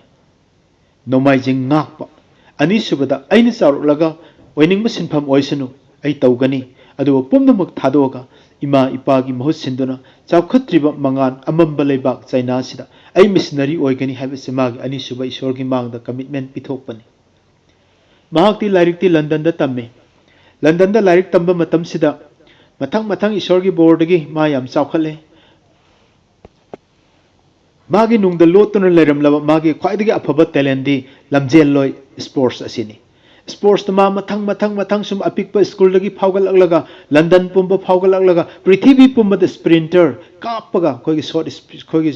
ꯅꯣꯡꯃꯥꯏꯖꯤꯡ ꯉꯥꯛꯄ꯫ ꯑꯅꯤꯁꯨꯕꯗ, ꯑꯩꯅ ꯆꯥꯎꯔꯛꯂꯒ ꯑꯣꯏꯅꯤꯡꯕ ꯁꯤꯟꯐꯝ ꯑꯣꯏꯁꯅꯨ, ꯑꯩ ꯇꯧꯒꯅꯤ, ꯑꯗꯨꯕꯨ ꯄꯨꯝꯅꯃꯛ ꯊꯥꯗꯣꯛꯑꯒ ꯏꯃꯥ ꯏꯄꯥꯒꯤ ꯃꯍꯨꯠ ꯁꯤꯟꯗꯨꯅ ꯆꯥꯎꯈꯠꯇ꯭ꯔꯤꯕ ꯃꯉꯥꯜ ꯑꯃꯝꯕ ꯂꯩꯕꯥꯛ ꯆꯥꯏꯅꯥꯁꯤꯗ ꯑꯩ missionary ꯑꯣꯏꯒꯅꯤ ꯍꯥꯏꯕꯁꯤ ꯃꯥꯒꯤ ꯑꯅꯤꯁꯨꯕ ꯏꯁꯣꯔꯒꯤ ꯃꯥꯡꯗ commitment ꯄꯤꯊꯣꯛꯄꯅꯤ꯫ ꯃꯍꯥꯛꯇꯤ ꯂꯥꯏꯔꯤꯛꯇꯤ ꯂꯟꯗꯟꯗ ꯇꯝꯃꯤ꯫ ꯂꯟꯗꯟꯗ ꯂꯥꯏꯔꯤꯛ ꯇꯝꯕ ꯃꯇꯝꯁꯤꯗ ꯃꯊꯪ ꯃꯊꯪ ꯏꯁꯣꯔꯒꯤ ꯕꯣꯔꯗꯒꯤ ꯃꯥ ꯌꯥꯝ ꯆꯥꯎꯈꯠꯂꯦ꯫ ꯃꯥꯒꯤ ꯅꯨꯡꯗ ꯂꯣꯠꯇꯨꯅ ꯂꯩꯔꯝꯂꯕ ꯃꯥꯒꯤ ꯈ꯭ꯋꯥꯏꯗꯒꯤ ꯑꯐꯕ talentꯗꯤ ꯂꯝꯖꯦꯜꯂꯣꯏ, sports ꯑꯁꯤꯅꯤ꯫ Sportsꯇ ꯃꯥ ꯃꯊꯪ ꯃꯊꯪ ꯃꯊꯪ ꯁꯨꯝ ꯑꯄꯤꯛꯄ schoolꯗꯒꯤ ꯐꯥꯎꯒꯠꯂꯛꯂꯒ ꯂꯟꯗꯟ ꯄꯨꯝꯕ ꯐꯥꯎꯒꯠꯂꯛꯂꯒ ꯄ꯭ꯔꯤꯊꯤꯕꯤ ꯄꯨꯝꯕꯗ sprinter ꯀꯥꯞꯄꯒ ꯑꯩꯈꯣꯏꯒꯤ short sp-, ꯑꯩꯈꯣꯏꯒꯤ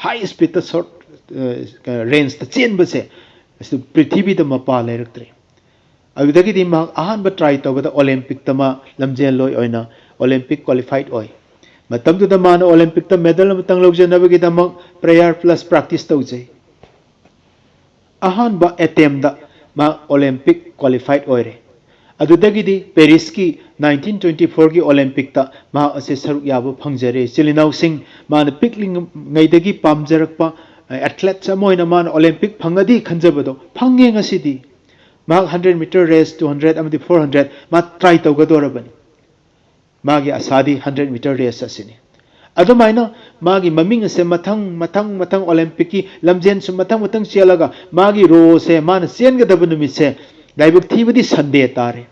high speedꯇ short, ꯑ, rangeꯇ ꯆꯦꯟꯕꯁꯦ ꯑꯁꯤ ꯄ꯭ꯔꯤꯊꯤꯕꯤꯗ ꯃꯄꯥ ꯂꯩꯔꯛꯇ꯭ꯔꯦ꯫ ꯑꯗꯨꯗꯒꯤꯗꯤ ꯃꯍꯥꯛ ꯑꯍꯥꯟꯕ try ꯇꯧꯕꯗ Olympicꯇ ꯃꯥ ꯂꯝꯖꯦꯜꯂꯣꯏ ꯑꯣꯏꯅ Olympic qualified ꯑꯣꯏ꯫ ꯃꯇꯝꯗꯨꯗ ꯃꯥꯅ Olympicꯇ medal ꯑꯃꯇꯪ ꯂꯧꯖꯅꯕꯒꯤꯗꯃꯛ prayer plus practice ꯇꯧꯖꯩ꯫ ꯑꯍꯥꯟꯕ attemptꯇ ꯃꯍꯥꯛ Olympic qualified ꯑꯣꯏꯔꯦ꯫ ꯑꯗꯨꯗꯒꯤꯗꯤ Parisꯀꯤ nineteen twenty fourꯒꯤ Olympicꯇ ꯃꯍꯥꯛ ꯑꯁꯦ ꯁꯔꯨꯛ ꯌꯥꯕ ꯐꯪꯖꯔꯦ꯫ ꯏꯆꯤꯜ ꯏꯅꯥꯎꯁꯤꯡ, ꯃꯥꯅ ꯄꯤꯛꯂꯤꯉꯩꯗꯒꯤ ꯄꯥꯝꯖꯔꯛꯄ, ꯑ, athletes ꯑꯃ ꯑꯣꯏꯅ ꯃꯥꯅ Olympic ꯐꯪꯉꯗꯤ ꯈꯟꯖꯕꯗꯣ ꯐꯪꯉꯦ ꯉꯁꯤꯗꯤ꯫ ꯃꯍꯥꯛ hundred meter race, two hundred ꯑꯃꯗꯤ four hundred ꯃꯥ try ꯇꯧꯒꯗꯧꯔꯕꯅꯤ꯫ ꯃꯥꯒꯤ ꯑꯁꯥꯗꯤ hundred meter race ꯑꯁꯤꯅꯤ꯫ ꯑꯗꯨꯃꯥꯏꯅ ꯃꯥꯒꯤ ꯃꯃꯤꯡ ꯑꯁꯦ ꯃꯊꯪ, ꯃꯊꯪ, ꯃꯊꯪ Olympicꯀꯤ ꯂꯝꯖꯦꯟꯁꯨ ꯃꯊꯪ, ꯃꯊꯪ ꯆꯦꯜꯂꯒ ꯃꯥꯒꯤ rowꯁꯦ, ꯃꯥꯅ ꯆꯦꯟꯒꯗꯕ ꯅꯨꯃꯤꯠꯁꯦ ꯂꯥꯏꯕꯛ ꯊꯤꯕꯗꯤ Sunday ꯇꯥꯔꯦ꯫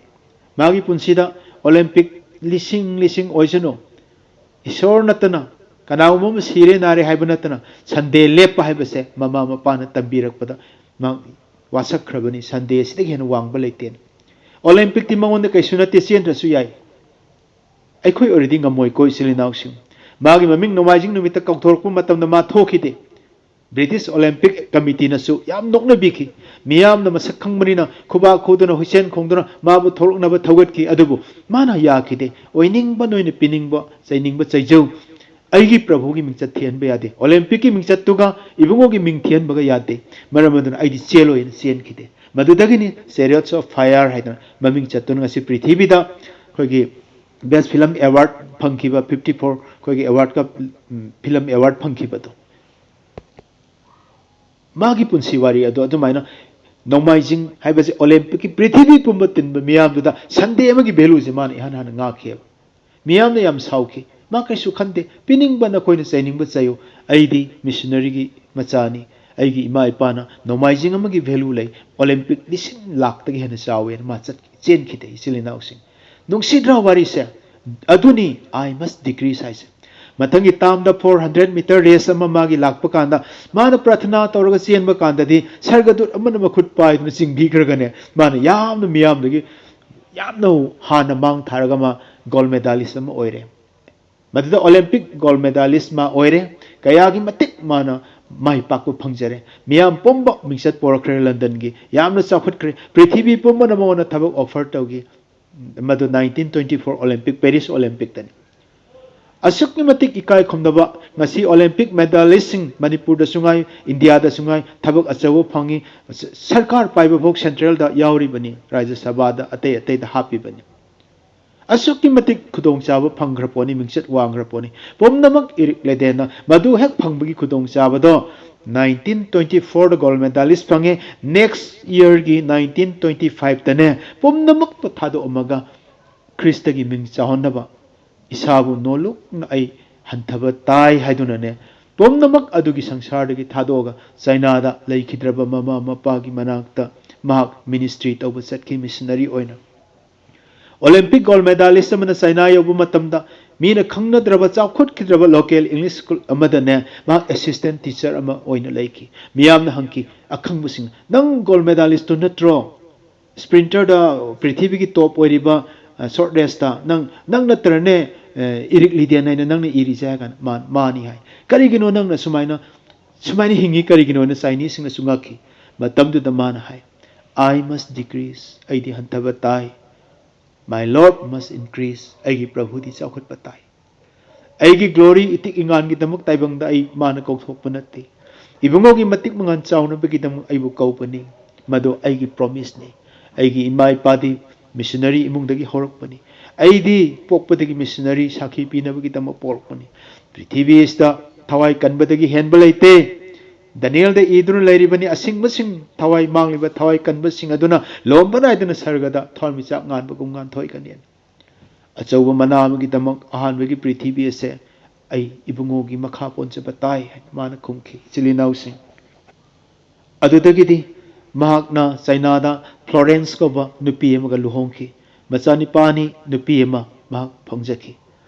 ꯃꯥꯒꯤ ꯄꯨꯟꯁꯤꯗ Olympic ꯂꯤꯁꯤꯡ ꯂꯤꯁꯤꯡ ꯑꯣꯏꯁꯅꯨ, ꯏꯁꯣꯔ ꯅꯠꯇꯅ ꯀꯅꯥꯒꯨꯝꯕ ꯑꯃ ꯁꯤꯔꯦ ꯅꯥꯔꯦ ꯍꯥꯏꯕ ꯅꯠꯇꯅ Sunday ꯂꯦꯞꯄ ꯍꯥꯏꯕꯁꯦ ꯃꯃꯥ ꯃꯄꯥꯅ ꯇꯝꯕꯤꯔꯛꯄꯗ ꯃꯍꯥꯛ ꯋꯥꯁꯛꯈ꯭ꯔꯕꯅꯤ꯫ Sundayꯁꯤꯗꯒꯤ ꯍꯦꯟꯅ ꯋꯥꯡꯕ ꯂꯩꯇꯦꯅ꯫ Olympicꯇꯤ ꯃꯉꯣꯟꯗ ꯀꯩꯁꯨ ꯅꯠꯇꯦ, ꯆꯦꯟꯗ꯭ꯔꯁꯨ ꯌꯥꯏ꯫ ꯑꯩꯈꯣꯏ ꯑꯣꯏꯔꯗꯤ ꯉꯝꯃꯣꯏꯀꯣ, ꯏꯆꯤꯜ ꯏꯅꯥꯎꯁꯤꯡ꯫ ꯃꯥꯒꯤ ꯃꯃꯤꯡ ꯅꯣꯡꯃꯥꯏꯖꯤꯡ ꯅꯨꯃꯤꯠꯇ ꯀꯧꯊꯣꯔꯛꯄ ꯃꯇꯝꯗ ꯃꯥ ꯊꯣꯛꯈꯤꯗꯦ꯫ British Olympic Committeeꯅꯁꯨ ꯌꯥꯝ ꯅꯣꯛꯅꯕꯤꯈꯤ꯫ ꯃꯤꯌꯥꯝꯅ ꯃꯁꯛ ꯈꯪꯕꯅꯤꯅ ꯈꯨꯕꯥꯛ ꯈꯨꯗꯨꯅ, ꯍꯨꯏꯁꯦꯟ ꯈꯣꯡꯗꯨꯅ ꯃꯥꯕꯨ ꯊꯣꯛꯂꯛꯅꯕ ꯊꯧꯒꯠꯈꯤ꯫ ꯑꯗꯨꯕꯨ ꯃꯥꯅ ꯌꯥꯈꯤꯗꯦ꯫ ꯑꯣꯏꯅꯤꯡꯕ ꯅꯣꯏꯅ ꯄꯤꯅꯤꯡꯕ, ꯆꯩꯅꯤꯡꯕ ꯆꯩꯖꯧ꯫ ꯑꯩꯒꯤ ꯄ꯭ꯔꯚꯨꯒꯤ ꯃꯤꯡꯆꯠ ꯊꯤꯍꯟꯕ ꯌꯥꯗꯦ꯫ Olympicꯀꯤ ꯃꯤꯡꯆꯠꯇꯨꯒ ꯏꯕꯨꯡꯉꯣꯒꯤ ꯃꯤꯡ ꯊꯤꯍꯟꯕꯒ ꯌꯥꯗꯦ꯫ ꯃꯔꯝ ꯑꯗꯨꯅ ꯑꯩꯗꯤ ꯆꯦꯜꯂꯣꯏꯅ ꯆꯦꯟꯈꯤꯗꯦ꯫ ꯃꯗꯨꯗꯒꯤꯅꯤ Chariots of Fire ꯍꯥꯏꯗꯅ ꯃꯃꯤꯡ ꯆꯠꯇꯨꯅ ꯉꯁꯤ ꯄ꯭ꯔꯤꯊꯤꯕꯤꯗ ꯑꯩꯈꯣꯏꯒꯤ Best Film Award ꯐꯪꯈꯤꯕ, fifty four ꯑꯩꯈꯣꯏꯒꯤ awardꯀ, ꯎꯝ, film award ꯐꯪꯈꯤꯕꯗꯣ꯫ ꯃꯥꯒꯤ ꯄꯨꯟꯁꯤ ꯋꯥꯔꯤ ꯑꯗꯣ ꯑꯗꯨꯃꯥꯏꯅ ꯅꯣꯡꯃꯥꯏꯖꯤꯡ ꯍꯥꯏꯕꯁꯦ Olympicꯀꯤ ꯄ꯭ꯔꯤꯊꯤꯕꯤ ꯄꯨꯝꯕ ꯇꯤꯟꯕ ꯃꯤꯌꯥꯝꯗꯨꯗ Sunday ꯑꯃꯒꯤ valueꯁꯦ ꯃꯥꯅ ꯏꯍꯥꯟ ꯍꯥꯟꯅ ꯉꯥꯛꯈꯤꯑꯕ꯫ ꯃꯤꯌꯥꯝꯅ ꯌꯥꯝ ꯁꯥꯎꯈꯤ꯫ ꯃꯥ ꯀꯩꯁꯨ ꯈꯟꯗꯦ꯫ "ꯄꯤꯅꯤꯡꯕ ꯅꯈꯣꯏꯅ ꯆꯩꯅꯤꯡꯕ ꯆꯩꯌꯨ꯫ ꯑꯩꯗꯤ missionaryꯒꯤ ꯃꯆꯥꯅꯤ꯫ ꯑꯩꯒꯤ ꯏꯃꯥ ꯏꯄꯥꯅ ꯅꯣꯡꯃꯥꯏꯖꯤꯡ ꯑꯃꯒꯤ value ꯂꯩ꯫ Olympic ꯂꯤꯁꯤꯡ ꯂꯥꯛꯇꯒꯤ ꯍꯦꯟꯅ ꯆꯥꯎꯋꯦꯅ" ꯃꯥ ꯆꯠ-, ꯆꯦꯟꯈꯤꯗꯦ, ꯏꯆꯤꯜ ꯏꯅꯥꯎꯁꯤꯡ꯫ ꯅꯨꯡꯁꯤꯗ꯭ꯔꯥ ꯋꯥꯔꯤꯁꯦ? ꯑꯗꯨꯅꯤ "I must decrease" ꯍꯥꯏꯁꯦ꯫ ꯃꯊꯪꯒꯤ termꯗ four hundred meter race ꯑꯃ ꯃꯥꯒꯤ ꯂꯥꯛꯄ ꯀꯥꯟꯗ, ꯃꯥꯅ ꯄ꯭ꯔꯥꯊꯅꯥ ꯇꯧꯔꯒ ꯆꯦꯟꯕ ꯀꯥꯟꯗꯗꯤ ꯁꯔꯒꯗꯨꯠ ꯑꯃꯅ ꯃꯈꯨꯠ ꯄꯥꯏꯗꯨꯅ ꯆꯤꯡꯕꯤꯈ꯭ꯔꯒꯅꯦ, ꯃꯥꯅ ꯌꯥꯝꯅ ꯃꯤꯌꯥꯝꯗꯒꯤ ꯌꯥꯝꯅ ꯍꯥꯟꯅ ꯃꯥꯡ ꯊꯥꯔꯒ ꯃꯥ gold medalist ꯑꯃ ꯑꯣꯏꯔꯦ꯫ ꯃꯗꯨꯗ Olympic gold medalist ꯃꯥ ꯑꯣꯏꯔꯦ꯫ ꯀꯌꯥꯒꯤ ꯃꯇꯤꯛ ꯃꯥꯅ ꯃꯥꯏ ꯄꯥꯛꯄ ꯐꯪꯖꯔꯦ꯫ ꯃꯤꯌꯥꯝ ꯄꯨꯝꯕ ꯃꯤꯡꯆꯠ ꯄꯣꯔꯛꯈ꯭ꯔꯦ Londonꯒꯤ꯫ ꯌꯥꯝꯅ ꯆꯥꯎꯈꯠꯈ꯭ꯔꯦ꯫ ꯄ꯭ꯔꯤꯊꯤꯕꯤ ꯄꯨꯝꯕꯅ ꯃꯉꯣꯟꯗ ꯊꯕꯛ offer ꯇꯧꯈꯤ꯫ ꯃꯗꯨ nineteen twenty four Olympic, Paris Olympicꯇꯅꯤ꯫ ꯑꯁꯨꯛꯀꯤ ꯃꯇꯤꯛ ꯏꯀꯥꯏ ꯈꯨꯝꯅꯕ ꯉꯁꯤ Olympic medalistꯁꯤꯡ ꯃꯅꯤꯄꯨꯔꯗꯁꯨ ꯉꯥꯏ, ꯏꯟꯗꯤꯌꯥꯗꯁꯨ ꯉꯥꯏ, ꯊꯕꯛ ꯑꯆꯧꯕ ꯐꯪꯉꯤ꯫ ꯁ-, ꯁꯔꯀꯥꯔ ꯄꯥꯏꯕ ꯐꯥꯎ centralꯗ ꯌꯥꯎꯔꯤꯕꯅꯤ, ꯔꯥꯖ꯭ꯌ ꯁꯚꯥꯗ, ꯑꯇꯩ ꯑꯇꯩꯗ ꯍꯥꯞꯄꯤꯕꯅꯤ꯫ ꯑꯁꯨꯛꯀꯤ ꯃꯇꯤꯛ ꯈꯨꯗꯣꯡꯆꯥꯕ ꯐꯪꯈ꯭ꯔ ꯄꯣꯠꯅꯤ, ꯃꯤꯡꯆꯠ ꯋꯥꯡꯈ꯭ꯔ ꯄꯣꯠꯅꯤ꯫ ꯄꯨꯝꯅꯃꯛ ꯏꯔꯤꯛ ꯂꯦꯗꯦꯟꯅ ꯃꯗꯨ ꯍꯦꯛ ꯐꯪꯕꯒꯤ ꯈꯨꯗꯣꯡꯆꯥꯕꯗꯣ nineteen twenty fourꯗ gold medalist ꯐꯪꯉꯦ꯫ Next yearꯒꯤ nineteen twenty fiveꯇꯅꯦ ꯄꯨꯝꯅꯃꯛꯇꯣ ꯊꯥꯗꯣꯛꯑꯝꯃꯒ ꯈ꯭ꯔꯤꯁꯇꯒꯤ ꯃꯤꯡ ꯆꯥꯎꯍꯟꯅꯕ ꯏꯁꯥꯕꯨ ꯅꯣꯜꯂꯨꯛꯅ ꯑꯩ ꯍꯟꯊꯕ ꯇꯥꯏ ꯍꯥꯏꯗꯨꯅꯅꯦ, ꯄꯨꯝꯅꯃꯛ ꯑꯗꯨꯒꯤ ꯁꯪꯁꯥꯔꯗꯒꯤ ꯊꯥꯗꯣꯛꯑꯒ ꯆꯩꯅꯥꯗ ꯂꯩꯈꯤꯗ꯭ꯔꯕ ꯃꯃꯥ ꯃꯄꯥꯒꯤ ꯃꯅꯥꯛꯇ ꯃꯍꯥꯛ ministry ꯇꯧꯕ ꯆꯠꯈꯤ, missionary ꯑꯣꯏꯅ꯫ Olympic gold medalist ꯑꯃꯅ ꯆꯩꯅꯥ ꯌꯧꯕ ꯃꯇꯝꯗ ꯃꯤꯅ ꯈꯪꯅꯗ꯭ꯔꯕ, ꯆꯥꯎꯈꯠꯈꯤꯗ꯭ꯔꯕ local English school ꯑꯃꯗꯅꯦ, ꯃꯍꯥꯛ assistant teacher ꯑꯃ ꯑꯣꯏꯅ ꯂꯩꯈꯤ꯫ ꯃꯤꯌꯥꯝꯅ ꯍꯪꯈꯤ, ꯑꯈꯪꯕꯁꯤꯡ, "ꯅꯪ gold medalist ꯇꯨ ꯅꯠꯇ꯭ꯔꯣ? Sprinter ꯗ ꯄ꯭ꯔꯤꯊꯤꯕꯤꯒꯤ top ꯑꯣꯏꯔꯤꯕ, ꯑ, short race ꯇ ꯅꯪ, ꯅꯪ ꯅꯠꯇ꯭ꯔꯅꯦ, ꯑ, ꯏꯔꯤꯛ ꯂꯤꯗꯦꯟ ꯍꯥꯏꯅ ꯅꯪꯅ ꯏꯔꯤꯁꯦ?" ꯍꯥꯏ ꯀꯥꯟꯗ, "ꯃꯥ-, ꯃꯥꯅꯤ" ꯍꯥꯏ꯫ "ꯀꯔꯤꯒꯤꯅꯣ ꯅꯪꯅ ꯁꯨꯃꯥꯏꯅ, ꯁꯨꯃꯥꯏꯅ ꯍꯤꯡꯉꯤ ꯀꯔꯤꯒꯤꯅꯣꯅ?" ꯆꯥꯏꯅꯤꯁꯁꯤꯡꯅꯁꯨ ꯉꯛꯈꯤ꯫ ꯃꯇꯝꯗꯨꯗ ꯃꯥꯅ ꯍꯥꯏ, "I must decrease, ꯑꯩꯗꯤ ꯍꯟꯊꯕ ꯇꯥꯏ꯫ My Lord must increase, ꯑꯩꯒꯤ ꯄ꯭ꯔꯚꯨꯗꯤ ꯆꯥꯎꯈꯠꯄ ꯇꯥꯏ꯫ ꯑꯩꯒꯤ glory, ꯏꯇꯤꯛ ꯏꯉꯥꯟꯒꯤꯗꯃꯛ ꯇꯥꯏꯕꯪꯗ ꯑꯩ ꯃꯥꯅ ꯀꯧꯊꯣꯛꯄ ꯅꯠꯇꯦ꯫ ꯏꯕꯨꯡꯉꯣꯒꯤ ꯃꯇꯤꯛ ꯃꯉꯥꯟ ꯆꯥꯎꯅꯕꯒꯤꯗꯃꯛ ꯑꯩꯕꯨ ꯀꯧꯕꯅꯤ꯫ ꯃꯗꯨ ꯑꯩꯒꯤ promise ꯅꯤ꯫ ꯑꯩꯒꯤ ꯏꯃꯥ ꯏꯄꯥꯗꯤ missionary ꯏꯃꯨꯡꯗꯒꯤ ꯍꯧꯔꯛꯄꯅꯤ꯫ ꯑꯩꯗꯤ ꯄꯣꯛꯄꯗꯒꯤ missionary ꯁꯥꯈꯤ ꯄꯤꯅꯕꯒꯤꯗꯃꯛ ꯄꯣꯛꯂꯛꯄꯅꯤ꯫ ꯄ꯭ꯔꯤꯊꯤꯕꯤ ꯑꯁꯤꯗ ꯊꯋꯥꯏ ꯀꯟꯕꯗꯒꯤ ꯍꯦꯟꯕ ꯂꯩꯇꯦ꯫ ꯗꯥꯅꯤꯌꯦꯜꯗ ꯏꯗꯨꯅ ꯂꯩꯔꯤꯕꯅꯤ, ꯑꯁꯤꯡꯕꯁꯤꯡ, ꯊꯋꯥꯏ ꯃꯥꯡꯂꯤꯕ ꯊꯋꯥꯏ ꯀꯟꯕꯁꯤꯡ ꯑꯗꯨꯅ ꯂꯣꯝꯕ ꯅꯥꯏꯗꯅ ꯁꯔꯒꯗ ꯊꯋꯥꯟꯃꯤꯆꯥꯛ ꯉꯥꯟꯕꯒꯨꯝ ꯉꯥꯟꯊꯣꯛꯀꯅꯤ꯫ ꯑꯆꯧꯕ ꯃꯅꯥ ꯑꯃꯒꯤꯗꯃꯛ ꯑꯍꯥꯟꯕꯒꯤ ꯄ꯭ꯔꯤꯊꯤꯕꯤ ꯑꯁꯦ ꯑꯩ ꯏꯕꯨꯡꯉꯣꯒꯤ ꯃꯈꯥ ꯄꯣꯟꯖꯕ ꯇꯥꯏ" ꯍꯥꯏꯅ ꯃꯥꯅ ꯈꯨꯝꯈꯤ꯫ ꯏꯆꯤꯜ ꯏꯅꯥꯎꯁꯤꯡ, ꯑꯗꯨꯗꯒꯤꯗꯤ ꯃꯍꯥꯛꯅ ꯆꯩꯅꯥꯗ ꯐ꯭ꯂꯣꯔꯦꯟꯁ ꯀꯧꯕ ꯅꯨꯄꯤ ꯑꯃꯒ ꯂꯨꯍꯣꯡꯈꯤ꯫ ꯃꯆꯥꯅꯤꯄꯥꯅꯤ, ꯅꯨꯄꯤ ꯑꯃ ꯃꯍꯥꯛ ꯐꯪꯖꯈꯤ꯫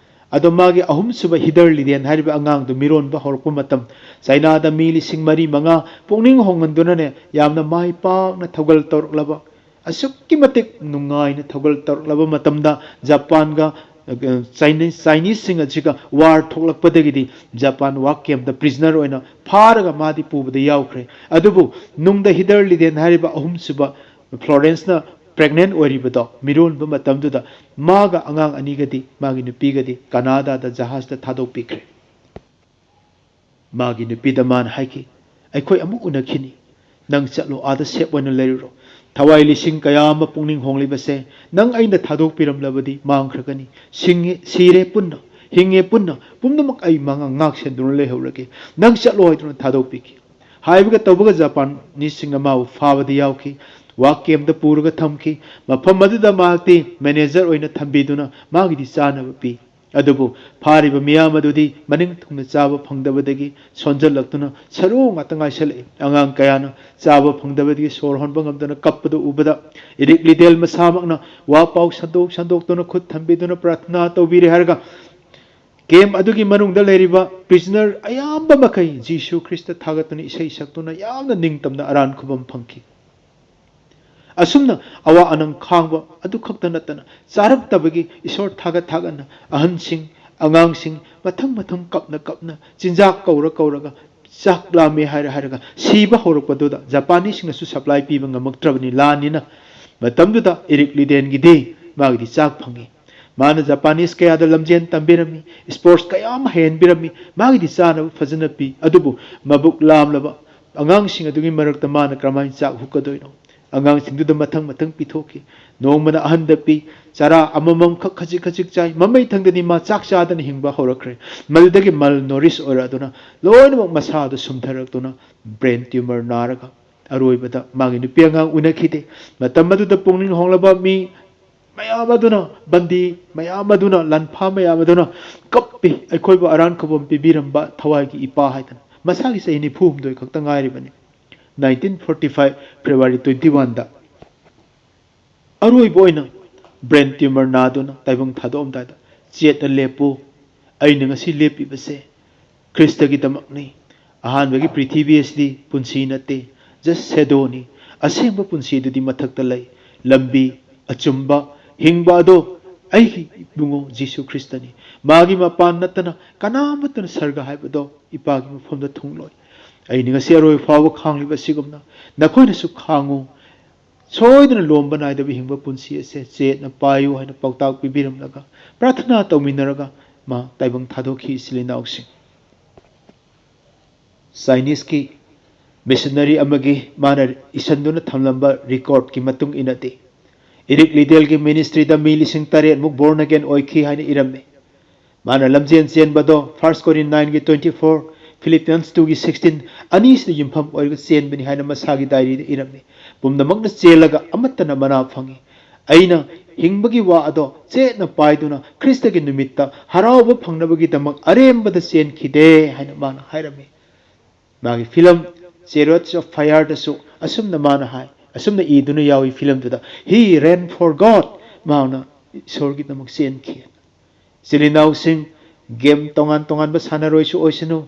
ꯑꯗꯣ ꯃꯥꯒꯤ ꯑꯍꯨꯝꯁꯨꯕ ꯍꯤꯗꯔ ꯂꯤꯗꯦꯟ ꯍꯥꯏꯔꯤꯕ ꯑꯉꯥꯡꯗꯨ ꯃꯤꯔꯣꯟꯕ ꯍꯧꯔꯛꯄ ꯃꯇꯝ, ꯆꯩꯅꯥꯗ ꯃꯤ ꯂꯤꯁꯤꯡ ꯃꯔꯤ ꯃꯉꯥ ꯄꯨꯛꯅꯤꯡ ꯍꯣꯡꯍꯟꯗꯨꯅꯅꯦ, ꯌꯥꯝꯅ ꯃꯥꯏ ꯄꯥꯛꯅ ꯊꯧꯒꯜ ꯇꯧꯔꯛꯂꯕ, ꯑꯁꯨꯛꯀꯤ ꯃꯇꯤꯛ ꯅꯨꯡꯉꯥꯏꯅ ꯊꯧꯒꯜ ꯇꯧꯔꯛꯂꯕ ꯃꯇꯝꯗ, ꯖꯄꯥꯟꯒ, ꯑ, ꯆꯥꯏꯅꯤ-, ꯆꯥꯏꯅꯤꯁꯁꯤꯡ ꯑꯁꯤꯒ war ꯊꯣꯛꯂꯛꯄꯗꯒꯤꯗꯤ ꯖꯄꯥꯟ ꯋꯥꯛ ꯀꯦꯝꯗ prisoner ꯑꯣꯏꯅ ꯐꯥꯔꯒ ꯃꯥꯗꯤ ꯄꯨꯕꯗ ꯌꯥꯎꯈ꯭ꯔꯦ꯫ ꯑꯗꯨꯕꯨ ꯅꯨꯡꯗ ꯍꯤꯗꯔ ꯂꯤꯗꯦꯟ ꯍꯥꯏꯔꯤꯕ ꯑꯍꯨꯝꯁꯨꯕ ꯐ꯭ꯂꯣꯔꯦꯟꯁꯅ pregnant ꯑꯣꯏꯔꯤꯕꯗꯣ, ꯃꯤꯔꯣꯟꯕ ꯃꯇꯝꯗꯨꯗ ꯃꯥꯒ ꯑꯉꯥꯡ ꯑꯅꯤꯒꯗꯤ, ꯃꯥꯒꯤ ꯅꯨꯄꯤꯒꯗꯤ ꯀꯅꯥꯗꯥꯗ ꯖꯍꯥꯖꯇ ꯊꯥꯗꯣꯛꯄꯤꯈ꯭ꯔꯦ꯫ ꯃꯥꯒꯤ ꯅꯨꯄꯤꯗ ꯃꯥꯅ ꯍꯥꯏꯈꯤ, "ꯑꯩꯈꯣꯏ ꯑꯃꯨꯛ ꯎꯅꯈꯤꯅꯤ꯫ ꯅꯪ ꯆꯠꯂꯣ, ꯑꯥꯗ safe ꯑꯣꯏꯅ ꯂꯩꯔꯨꯔꯣ꯫ ꯊꯋꯥꯏ ꯂꯤꯁꯤꯡ ꯀꯌꯥ ꯑꯃ ꯄꯨꯛꯅꯤꯡ ꯍꯣꯡꯂꯤꯕꯁꯦ ꯅꯪ ꯑꯩꯅ ꯊꯥꯗꯣꯛꯄꯤꯔꯝꯂꯕꯗꯤ ꯃꯥꯡꯈ꯭ꯔꯒꯅꯤ꯫ ꯁꯤꯡꯉꯦ-, ꯁꯤꯔꯦ ꯄꯨꯟꯅ, ꯍꯤꯡꯉꯦ ꯄꯨꯟꯅ, ꯄꯨꯝꯅꯃꯛ ꯑꯩ ꯃꯉꯥ ꯉꯥꯛ ꯁꯦꯟꯗꯨꯅ ꯂꯩꯍꯧꯔꯒꯦ꯫ ꯅꯪ ꯆꯠꯂꯣ" ꯍꯥꯏꯗꯨꯅ ꯊꯥꯗꯣꯛꯄꯤꯈꯤ꯫ ꯍꯥꯏꯕꯒ ꯇꯧꯕꯒ ꯖꯄꯥꯟꯅꯤꯁꯁꯤꯡꯅ ꯃꯥꯕꯨ ꯐꯥꯕꯗ ꯌꯥꯎꯈꯤ꯫ ꯋꯥꯛ ꯀꯦꯝꯗ ꯄꯨꯔꯒ ꯊꯝꯈꯤ꯫ ꯃꯐꯝ ꯑꯗꯨꯗ ꯃꯍꯥꯛꯇꯤ manager ꯑꯣꯏꯅ ꯊꯝꯕꯤꯗꯨꯅ ꯃꯥꯒꯤꯗꯤ ꯆꯥꯅꯕ ꯄꯤ꯫ ꯑꯗꯨꯕꯨ ꯐꯥꯔꯤꯕ ꯃꯤꯌꯥꯝ ꯑꯗꯨꯗꯤ ꯃꯅꯤꯡ ꯊꯨꯡꯅ ꯆꯥꯕ ꯐꯪꯗꯕꯗꯒꯤ ꯁꯣꯟꯖꯜꯂꯛꯇꯨꯅ ꯁꯔꯨ ꯉꯥꯛꯇ ꯉꯥꯏꯁꯜꯂꯛꯏ꯫ ꯑꯉꯥꯡ ꯀꯌꯥꯅ ꯆꯥꯕ ꯐꯪꯗꯕꯗꯒꯤ ꯁꯣꯔ ꯍꯣꯟꯕ ꯉꯝꯗꯅ ꯀꯞꯄꯗꯨ ꯎꯕꯗ ꯏꯔꯤꯛ ꯂꯤꯗꯦꯜ ꯃꯁꯥꯃꯛꯅ ꯋꯥ ꯄꯥꯎ ꯁꯟꯗꯣꯛ ꯁꯟꯗꯣꯛꯇꯨꯅ ꯈꯨꯠ ꯊꯝꯕꯤꯗꯨꯅ ꯄ꯭ꯔꯥꯊꯅꯥ ꯇꯧꯕꯤꯔꯦ ꯍꯥꯏꯔꯒ ꯀꯦꯝꯞ ꯑꯗꯨꯒꯤ ꯃꯅꯨꯡꯗ ꯂꯩꯔꯤꯕ ꯄ꯭ꯔꯤꯖꯅꯔ ꯑꯌꯥꯝꯕ ꯃꯈꯩ ꯖꯤꯁꯨ ꯈ꯭ꯔꯤꯁꯇ ꯊꯥꯒꯠꯇꯨꯅ ꯏꯁꯩ ꯁꯛꯇꯨꯅ ꯌꯥꯝꯅ ꯅꯤꯡꯇꯝꯅ ꯑꯔꯥꯟ ꯈꯨꯕꯝ ꯐꯪꯈꯤ꯫ ꯑꯁꯨꯝꯅ ꯑꯋꯥ ꯑꯅꯪ ꯈꯥꯡꯕ ꯑꯗꯨ ꯈꯛꯇ ꯅꯠꯇꯅ ꯆꯥꯔꯛꯇꯕꯒꯤ ꯏꯁꯣꯔ ꯊꯥꯒꯠ ꯊꯥꯒꯠꯅ ꯑꯍꯟꯁꯤꯡ, ꯑꯉꯥꯡꯁꯤꯡ ꯃꯊꯪ ꯃꯊꯪ ꯀꯞꯅ ꯀꯞꯅ ꯆꯤꯟꯖꯥꯛ ꯀꯧꯔ ꯀꯧꯔꯒ ꯆꯥꯛ ꯂꯥꯝꯃꯦ ꯍꯥꯏꯔ ꯍꯥꯏꯔꯒ ꯁꯤꯕ ꯍꯧꯔꯛꯄꯗꯨꯗ ꯖꯄꯥꯅꯤꯁꯁꯤꯡꯅꯁꯨ ꯁꯄ꯭ꯂꯥꯏ ꯄꯤꯕ ꯉꯝꯃꯛꯇ꯭ꯔꯕꯅꯤ ꯂꯥꯟꯅꯤꯅ꯫ ꯃꯇꯝꯗꯨꯗ ꯏꯔꯤꯛ ꯂꯤꯗꯦꯟꯒꯤꯗꯤ ꯃꯥꯒꯤꯗꯤ ꯆꯥꯛ ꯐꯪꯉꯤ꯫ ꯃꯥꯅ ꯖꯄꯥꯅꯤꯁ ꯀꯌꯥꯗ ꯂꯝꯖꯦꯟ ꯇꯝꯕꯤꯔꯝꯃꯤ, ꯏꯁꯄꯣꯔꯠꯁ ꯀꯌꯥ ꯑꯃ ꯍꯩꯍꯟꯕꯤꯔꯝꯃꯤ, ꯃꯥꯒꯤꯗꯤ ꯆꯥꯅꯕ ꯐꯖꯅ ꯄꯤ꯫ ꯑꯗꯨꯕꯨ ꯃꯕꯨꯛ ꯂꯥꯝꯂꯕ ꯑꯉꯥꯡꯁꯤꯡ ꯑꯗꯨꯒꯤ ꯃꯔꯛꯇ ꯃꯥꯅ ꯀꯔꯝꯍꯥꯏꯅ ꯆꯥꯛ ꯍꯨꯛꯀꯗꯣꯏꯅꯣ? ꯑꯉꯥꯡꯁꯤꯡꯗꯨꯗ ꯃꯊꯪ ꯃꯊꯪ ꯄꯤꯊꯣꯛꯈꯤ꯫ ꯅꯣꯡꯃꯅ ꯑꯍꯟꯗ ꯄꯤ, ꯆꯔꯥ ꯑꯃꯃꯝꯈꯛ ꯈꯖꯤꯛ ꯈꯖꯤꯛ ꯆꯥꯏ꯫ ꯃꯃꯩ ꯊꯪꯗꯗꯤ ꯃꯥ ꯆꯥꯛ ꯆꯥꯗꯅ ꯍꯤꯡꯕ ꯍꯧꯔꯛꯈ꯭ꯔꯦ꯫ ꯃꯗꯨꯗꯒꯤ ꯃꯜ ꯅꯣꯔꯤꯁ ꯑꯣꯏꯔꯛꯑꯗꯨꯅ ꯂꯣꯏꯅꯃꯛ ꯃꯁꯥꯗ ꯁꯨꯝꯊꯔꯛꯇꯨꯅ ꯕ꯭ꯔꯦꯟ ꯇ꯭ꯌꯨꯃꯔ ꯅꯥꯔꯒ ꯑꯔꯣꯏꯕꯗ ꯃꯥꯒꯤ ꯅꯨꯄꯤ ꯑꯉꯥꯡ ꯎꯅꯈꯤꯗꯦ꯫ ꯃꯇꯝ ꯑꯗꯨꯗ ꯄꯨꯛꯅꯤꯡ ꯍꯣꯡꯂꯕ ꯃꯤ ꯃꯌꯥꯝ ꯑꯗꯨꯅ, ꯕꯟꯗꯤ ꯃꯌꯥꯝ ꯑꯗꯨꯅ, ꯂꯥꯟꯐꯥ ꯃꯌꯥꯝ ꯑꯗꯨꯅ ꯀꯞꯄꯤ, ꯑꯩꯈꯣꯏꯕꯨ ꯑꯔꯥꯟ ꯈꯨꯕꯝ ꯄꯤꯕꯤꯔꯝꯕ ꯊꯋꯥꯏꯒꯤ ꯏꯄꯥ ꯍꯥꯏꯗꯅ꯫ ꯃꯁꯥꯒꯤ ꯆꯍꯤ ꯅꯤꯐꯨ ꯍꯨꯝꯗꯣꯏ ꯈꯛꯇ ꯉꯥꯏꯔꯤꯕꯅꯤ꯫ Nineteen forty five February twenty one ꯗ ꯑꯔꯣꯏꯕ ꯑꯣꯏꯅ ꯕ꯭ꯔꯦꯟ ꯇ꯭ꯌꯨꯃꯔ ꯅꯥꯗꯨꯅ ꯇꯥꯏꯕꯪ ꯊꯥꯗꯣꯛꯑꯝꯗꯥꯏꯗ ꯆꯦꯠꯅ ꯂꯦꯞꯄꯨ, ꯑꯩꯅ ꯉꯁꯤ ꯂꯦꯞꯄꯤꯕꯁꯦ ꯈ꯭ꯔꯤꯁꯇꯒꯤꯗꯃꯛꯅꯤ꯫ ꯑꯍꯥꯟꯕꯒꯤ ꯄ꯭ꯔꯤꯊꯤꯕꯤ ꯑꯁꯤꯗꯤ ꯄꯨꯟꯁꯤ ꯅꯠꯇꯦ, ꯖꯁ ꯁꯦꯗꯣꯅꯤ꯫ ꯑꯁꯦꯡꯕ ꯄꯨꯟꯁꯤ ꯑꯗꯨꯗꯤ ꯃꯊꯛꯇ ꯂꯩ꯫ ꯂꯝꯕꯤ, ꯑꯆꯨꯝꯕ, ꯍꯤꯡꯕ ꯑꯗꯣ ꯑꯩꯒꯤ ꯏꯕꯨꯡꯉꯣ ꯖꯤꯁꯨ ꯈ꯭ꯔꯤꯁꯇꯅꯤ꯫ ꯃꯥꯒꯤ ꯃꯄꯥꯟ ꯅꯠꯇꯅ ꯀꯅꯥꯃꯠꯇꯅ ꯁꯔꯒ ꯍꯥꯏꯕꯗꯣ ꯏꯄꯥꯒꯤ ꯃꯐꯝꯗ ꯊꯨꯡꯂꯣꯏ꯫ ꯑꯩꯅ ꯉꯁꯤ ꯑꯔꯣꯏꯕ ꯐꯥꯎꯕ ꯈꯥꯡꯂꯤꯕ ꯑꯁꯤꯒꯨꯝꯅ ꯅꯈꯣꯏꯅꯁꯨ ꯈꯥꯡꯉꯨ꯫ ꯁꯣꯏꯗꯅ ꯂꯣꯝꯕ ꯅꯥꯏꯗꯕ ꯍꯤꯡꯕ ꯄꯨꯟꯁꯤ ꯑꯁꯦ ꯆꯦꯠꯅ ꯄꯥꯏꯌꯨ ꯍꯥꯏꯅ ꯄꯥꯎꯇꯥꯛ ꯄꯤꯕꯤꯔꯝꯂꯒ ꯄ꯭ꯔꯥꯊꯅꯥ ꯇꯧꯃꯤꯟꯅꯔꯒ ꯃꯥ ꯇꯥꯏꯕꯪ ꯊꯥꯗꯣꯛꯈꯤ, ꯏꯆꯤꯜ ꯏꯅꯥꯎꯁꯤꯡ꯫ ꯆꯥꯏꯅꯤꯁꯀꯤ ꯃꯤꯁꯟꯅꯔꯤ ꯑꯃꯒꯤ ꯃꯥꯅ ꯏꯁꯟꯗꯨꯅ ꯊꯝꯂꯝꯕ ꯔꯦꯀꯣꯔꯠꯀꯤ ꯃꯇꯨꯡ ꯏꯟꯅꯗꯤ, ꯏꯔꯤꯛ ꯂꯤꯗꯦꯜꯒꯤ ꯃꯤꯅꯤꯁꯇ꯭ꯔꯤꯗ ꯃꯤ ꯂꯤꯁꯤꯡ ꯇꯔꯦꯠꯃꯨꯛ ꯕꯣꯔꯟ ꯑꯒꯦꯟ ꯑꯣꯏꯈꯤ ꯍꯥꯏꯅ ꯏꯔꯝꯃꯤ꯫ ꯃꯥꯅ ꯂꯝꯖꯦꯟ ꯆꯦꯟꯕꯗꯣ First Corinthians nine ꯒꯤ twenty four, Philippians two ꯒꯤ sixteen, ꯑꯅꯤꯁꯤꯗ ꯌꯨꯝꯐꯝ ꯑꯣꯏꯔꯒ ꯆꯦꯟꯕꯅꯤ ꯍꯥꯏꯅ ꯃꯁꯥꯒꯤ ꯗꯥꯏꯔꯤꯗ ꯏꯔꯝꯃꯤ꯫ ꯄꯨꯝꯅꯃꯛꯅ ꯆꯦꯜꯂꯒ ꯑꯃꯠꯇꯅ ꯃꯅꯥ ꯐꯪꯏ꯫ ꯑꯩꯅ ꯍꯤꯡꯕꯒꯤ ꯋꯥ ꯑꯗꯣ ꯆꯦꯠꯅ ꯄꯥꯏꯗꯨꯅ ꯈ꯭ꯔꯤꯁꯇꯒꯤ ꯅꯨꯃꯤꯠꯇ ꯍꯔꯥꯎꯕ ꯐꯪꯅꯕꯒꯤꯗꯃꯛ ꯑꯔꯦꯝꯕꯗ ꯆꯦꯟꯈꯤꯗꯦ ꯍꯥꯏꯅ ꯃꯥꯅ ꯍꯥꯏꯔꯝꯃꯤ꯫ ꯃꯥꯒꯤ ꯐꯤꯂꯝ Chariots of Fire ꯗꯁꯨ ꯑꯁꯨꯝꯅ ꯃꯥꯅ ꯍꯥꯏ, ꯑꯁꯨꯝꯅ ꯏꯗꯨꯅ ꯌꯥꯎꯏ ꯐꯤꯂꯝꯗꯨꯗ, "He ran for God", ꯃꯥꯅ ꯏꯁꯣꯔꯒꯤꯗꯃꯛ ꯆꯦꯟꯈꯤ꯫ ꯏꯆꯤꯜ ꯏꯅꯥꯎꯁꯤꯡ, ꯒꯦꯝ ꯇꯣꯉꯥꯟ ꯇꯣꯉꯥꯟꯕ ꯁꯥꯟꯅꯔꯣꯏꯁꯨ ꯑꯣꯏꯁꯅꯨ,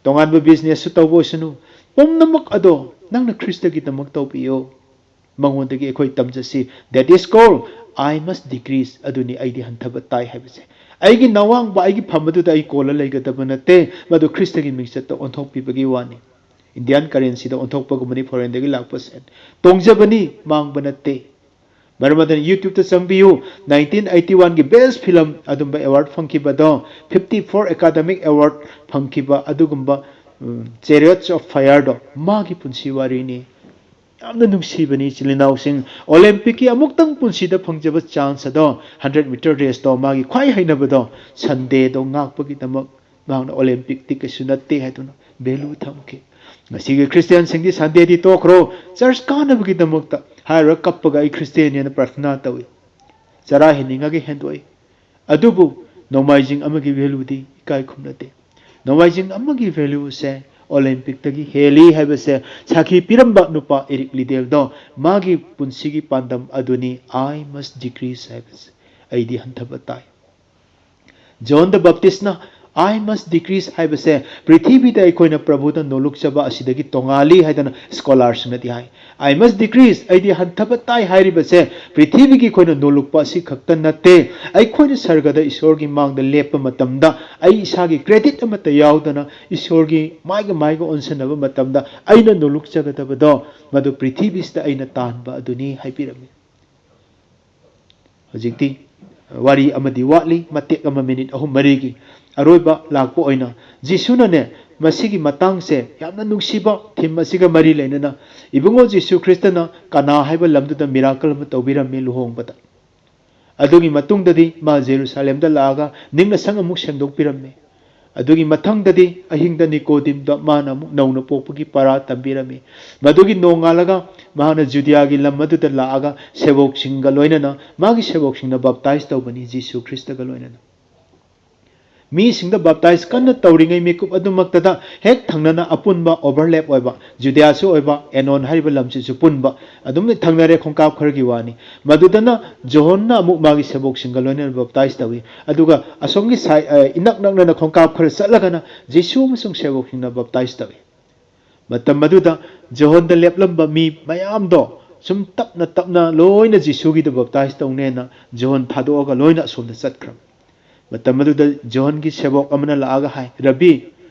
ꯇꯣꯉꯥꯟꯕ ꯕꯤꯖꯤꯅꯦꯁꯁꯨ ꯇꯧꯕ ꯑꯣꯏꯁꯅꯨ, ꯄꯨꯝꯅꯃꯛ ꯑꯗꯣ ꯅꯪꯅ ꯈ꯭ꯔꯤꯁꯇꯒꯤꯗꯃꯛ ꯇꯧꯕꯤꯌꯣ꯫ ꯃꯉꯣꯟꯗꯒꯤ ꯑꯩꯈꯣꯏ ꯇꯝꯖꯁꯤ, that is called "I must decrease", ꯑꯗꯨꯅꯤ ꯑꯩꯗꯤ ꯍꯟꯊꯕ ꯇꯥꯏ ꯍꯥꯏꯕꯁꯦ꯫ ꯑꯩꯒꯤ ꯅꯋꯥꯡꯕ, ꯑꯩꯒꯤ ꯐꯝ ꯑꯗꯨꯗ ꯑꯩ ꯀꯣꯜꯂ ꯂꯩꯒꯗꯕ ꯅꯠꯇꯦ, ꯃꯗꯨ ꯈ꯭ꯔꯤꯁꯇꯒꯤ ꯃꯤꯡꯆꯠꯇ ꯑꯣꯟꯊꯣꯛꯄꯤꯕꯒꯤ ꯋꯥꯅꯤ꯫ ꯏꯟꯗꯤꯌꯥꯟ ꯀꯔꯦꯟꯁꯤꯗ ꯑꯣꯟꯊꯣꯛꯄꯒꯨꯝꯕꯅꯤ, ꯐꯣꯔꯦꯟꯗꯒꯤ ꯂꯥꯛꯄ ꯁꯦꯟ꯫ ꯇꯣꯡꯖꯕꯅꯤ, ꯃꯥꯡꯕ ꯅꯠꯇꯦ꯫ ꯃꯔꯝ ꯑꯗꯨꯅ YouTube-ꯇ ꯆꯪꯕꯤꯌꯨ, nineteen eighty-one-ꯒꯤ best film ꯑꯗꯨꯝꯕ award ꯐꯪꯈꯤꯕꯗꯣ, fifty-four Academic Award ꯐꯪꯈꯤꯕ ꯑꯗꯨꯒꯨꯝꯕ, ꯎꯝ, Chariots of Fire-ꯗꯣ ꯃꯥꯒꯤ ꯄꯨꯟꯁꯤ ꯋꯥꯔꯤꯅꯤ꯫ ꯌꯥꯝꯅ ꯅꯨꯡꯁꯤꯕꯅꯤ, ꯏꯆꯤꯜ ꯏꯅꯥꯎꯁꯤꯡ꯫ Olympic-ꯀꯤ ꯑꯃꯨꯛꯇꯪ ꯄꯨꯟꯁꯤꯗ ꯐꯪꯖꯕ chance ꯑꯗꯣ, hundred meter race-ꯇꯣ, ꯃꯥꯒꯤ ꯈ꯭ꯋꯥꯏ ꯍꯩꯅꯕꯗꯣ, Sunday-ꯗꯣ ꯉꯥꯛꯄꯒꯤꯗꯃꯛ ꯃꯍꯥꯛꯅ Olympic-ꯇꯤ ꯀꯩꯁꯨ ꯅꯠꯇꯦ ꯍꯥꯏꯗꯨꯅ value ꯊꯝꯈꯤ꯫ ꯉꯁꯤꯒꯤ ꯈ꯭ꯔꯤꯁꯇꯤꯌꯥꯟꯁꯤꯡꯗꯤ Sunday-ꯗꯤ ꯇꯣꯛꯈ꯭ꯔꯣ, church ꯀꯥꯅꯕꯒꯤꯗꯃꯛꯇ ꯍꯥꯏꯔꯒ ꯀꯞꯄꯒ "ꯑꯩ ꯈ꯭ꯔꯤꯁꯇꯤꯌꯥꯟꯅꯦꯅ" ꯄ꯭ꯔꯥꯔꯊꯅꯥ ꯇꯧꯏ꯫ ꯆꯔꯥ ꯍꯦꯟꯅꯤꯡꯉꯒ ꯍꯦꯟꯗꯣꯛꯏ꯫ ꯑꯗꯨꯕꯨ ꯅꯣꯡꯃꯥꯏꯖꯤꯡ ꯑꯃꯒꯤ value-ꯗꯤ ꯏꯀꯥꯏ ꯈꯨꯝꯅꯗꯦ꯫ ꯅꯣꯡꯃꯥꯏꯖꯤꯡ ꯑꯃꯒꯤ value-ꯁꯦ Olympic-ꯇꯒꯤ ꯍꯦꯜꯂꯤ ꯍꯥꯏꯕꯁꯦ ꯁꯥꯈꯤ ꯄꯤꯔꯝꯕ ꯅꯨꯄꯥ Eric Liddell-ꯗꯣ ꯃꯥꯒꯤ ꯄꯨꯟꯁꯤꯒꯤ ꯄꯥꯟꯗꯝ ꯑꯗꯨꯅꯤ, "I must decrease" ꯍꯥꯏꯕꯁꯦ, "ꯑꯩꯗꯤ ꯍꯟꯊꯕ ꯇꯥꯏ"꯫ John the Baptist-ꯅ "I must decrease" ꯍꯥꯏꯕꯁꯦ ꯄ꯭ꯔꯤꯊꯤꯕꯤꯗ ꯑꯩꯈꯣꯏꯅ ꯄ꯭ꯔꯚꯨꯗ ꯅꯣꯂꯨꯛꯆꯕ ꯑꯁꯤꯗꯒꯤ ꯇꯣꯉꯥꯜꯂꯤ ꯍꯥꯏꯗꯅ scholars-ꯁꯤꯡꯅꯗꯤ ꯍꯥꯏ꯫ "I must decrease", ꯑꯩꯗꯤ ꯍꯟꯊꯕ ꯇꯥꯏ ꯍꯥꯏꯔꯤꯕꯁꯦ ꯄ꯭ꯔꯤꯊꯤꯕꯤꯒꯤ ꯑꯩꯈꯣꯏꯅ ꯅꯣꯂꯨꯛꯄ ꯑꯁꯤ ꯈꯛꯇ ꯅꯠꯇꯦ꯫ ꯑꯩꯈꯣꯏꯅ ꯁꯔꯒꯗ ꯏꯁꯣꯔꯒꯤ ꯃꯥꯡꯗ ꯂꯦꯞꯄ ꯃꯇꯝꯗ ꯑꯩ ꯏꯁꯥꯒꯤ credit ꯑꯃꯠꯇ ꯌꯥꯎꯗꯅ ꯏꯁꯣꯔꯒꯤ ꯃꯥꯏꯒ ꯃꯥꯏꯒ ꯑꯣꯟꯁꯟꯅꯕ ꯃꯇꯝꯗ ꯑꯩꯅ ꯅꯣꯂꯨꯛꯆꯒꯗꯕꯗꯣ ꯃꯗꯨ ꯄ꯭ꯔꯤꯊꯤꯕꯤꯁꯤꯗ ꯑꯩꯅ ꯇꯥꯟꯕ ꯑꯗꯨꯅꯤ ꯍꯥꯏꯕꯤꯔꯝꯃꯤ꯫ ꯍꯧꯖꯤꯛꯇꯤ ꯋꯥꯔꯤ ꯑꯃꯗꯤ ꯋꯥꯠꯂꯤ, ꯃꯇꯦꯛ ꯑꯃ, minute ꯑꯍꯨꯝ ꯃꯔꯤꯒꯤ꯫ ꯑꯔꯣꯏꯕ ꯂꯥꯛꯄ ꯑꯣꯏꯅ ꯖꯤꯁꯨꯅꯅꯦ, ꯃꯁꯤꯒꯤ ꯃꯇꯥꯡꯁꯦ ꯌꯥꯝꯅ ꯅꯨꯡꯁꯤꯕ theme ꯑꯁꯤꯒ ꯃꯔꯤ ꯂꯩꯅꯅ, ꯏꯕꯨꯡꯉꯣ ꯖꯤꯁꯨ ꯈ꯭ꯔꯤꯁꯇꯅ ꯀꯅꯥ ꯍꯥꯏꯕ ꯂꯝꯗꯨꯗ miracle ꯑꯃ ꯇꯧꯕꯤꯔꯝꯃꯤ ꯂꯨꯍꯣꯡꯕꯗ꯫ ꯑꯗꯨꯒꯤ ꯃꯇꯨꯡꯗꯗꯤ ꯃꯥ ꯖꯦꯔꯨꯁꯥꯂꯦꯝꯗ ꯂꯥꯛꯑꯒ ꯅꯤꯡꯅ ꯁꯪ ꯑꯃꯨꯛ ꯁꯦꯡꯗꯣꯛꯄꯤꯔꯝꯃꯤ꯫ ꯑꯗꯨꯒꯤ ꯃꯊꯪꯗꯗꯤ ꯑꯍꯤꯡꯗ ꯅꯤꯀꯣꯗꯤꯝꯗ ꯃꯥꯅ ꯑꯃꯨꯛ ꯅꯧꯅ ꯄꯣꯛꯄꯒꯤ ꯄꯔꯥ ꯇꯝꯕꯤꯔꯝꯃꯤ꯫ ꯃꯗꯨꯒꯤ ꯅꯣꯡꯉꯥꯜꯂꯒ ꯃꯍꯥꯛꯅ ꯖꯨꯗꯤꯌꯥꯒꯤ ꯂꯝ ꯑꯗꯨꯗ ꯂꯥꯛꯑꯒ ꯁꯦꯕꯣꯛꯁꯤꯡꯒ ꯂꯣꯏꯅꯅ, ꯃꯥꯒꯤ ꯁꯦꯕꯣꯛꯁꯤꯡꯅ baptize ꯇꯧꯕꯅꯤ ꯖꯤꯁꯨ ꯈ꯭ꯔꯤꯁꯇꯒ ꯂꯣꯏꯅꯅ꯫ ꯃꯤꯁꯤꯡꯗ ꯕꯥꯞꯇꯥꯏꯁ ꯀꯟꯅ ꯇꯧꯔꯤꯉꯩ ꯃꯤꯀꯨꯞ ꯑꯗꯨꯃꯛꯇꯗ ꯍꯦꯛ ꯊꯪꯅꯅ ꯑꯄꯨꯟꯕ ꯑꯣꯚꯔꯂꯦꯞ ꯑꯣꯏꯕ, ꯖꯨꯗꯤꯌꯥꯁꯨ ꯑꯣꯏꯕ, ꯑꯦꯅꯣꯟ ꯍꯥꯏꯔꯤꯕ ꯂꯝꯁꯤꯁꯨ ꯄꯨꯟꯕ, ꯑꯗꯨꯝ ꯊꯪꯅꯔꯦ, ꯈꯣꯡꯀꯥꯞ ꯈꯔꯒꯤ ꯋꯥꯅꯤ꯫ ꯃꯗꯨꯗꯅ ꯖꯣꯍꯣꯟꯅ ꯑꯃꯨꯛ ꯃꯥꯒꯤ ꯁꯦꯕꯣꯛꯁꯤꯡꯒ ꯂꯣꯏꯅꯅ ꯕꯥꯞꯇꯥꯏꯁ ꯇꯧꯏ꯫ ꯑꯗꯨꯒ ꯑꯁꯣꯝꯒꯤ ꯁꯥꯏ-, ꯑ, ꯏꯅꯛ ꯅꯛꯅꯅ ꯈꯣꯡꯀꯥꯞ ꯈꯔ ꯆꯠꯂꯒꯅ ꯖꯤꯁꯨ ꯑꯃꯁꯨꯡ ꯁꯦꯕꯣꯛꯁꯤꯡꯅ ꯕꯥꯞꯇꯥꯏꯁ ꯇꯧꯏ꯫ ꯃꯇꯝ ꯑꯗꯨꯗ ꯖꯣꯍꯣꯟꯗ ꯂꯦꯞꯂꯝꯕ ꯃꯤ ꯃꯌꯥꯝꯗꯣ ꯁꯨꯝ ꯇꯞꯅ ꯇꯞꯅ ꯂꯣꯏꯅ ꯖꯤꯁꯨꯒꯤꯗ ꯕꯥꯞꯇꯥꯏꯁ ꯇꯧꯅꯦꯅ ꯖꯣꯍꯣꯟ ꯊꯥꯗꯣꯛꯑꯒ ꯂꯣꯏꯅ ꯑꯁꯣꯝꯗ ꯆꯠꯈ꯭ꯔꯕ꯫ ꯃꯇꯝ ꯑꯗꯨꯗ ꯖꯣꯍꯟꯒꯤ ꯁꯦꯕꯣꯛ ꯑꯃꯅ ꯂꯥꯛꯑꯒ ꯍꯥꯏ, "ꯔꯕꯤ,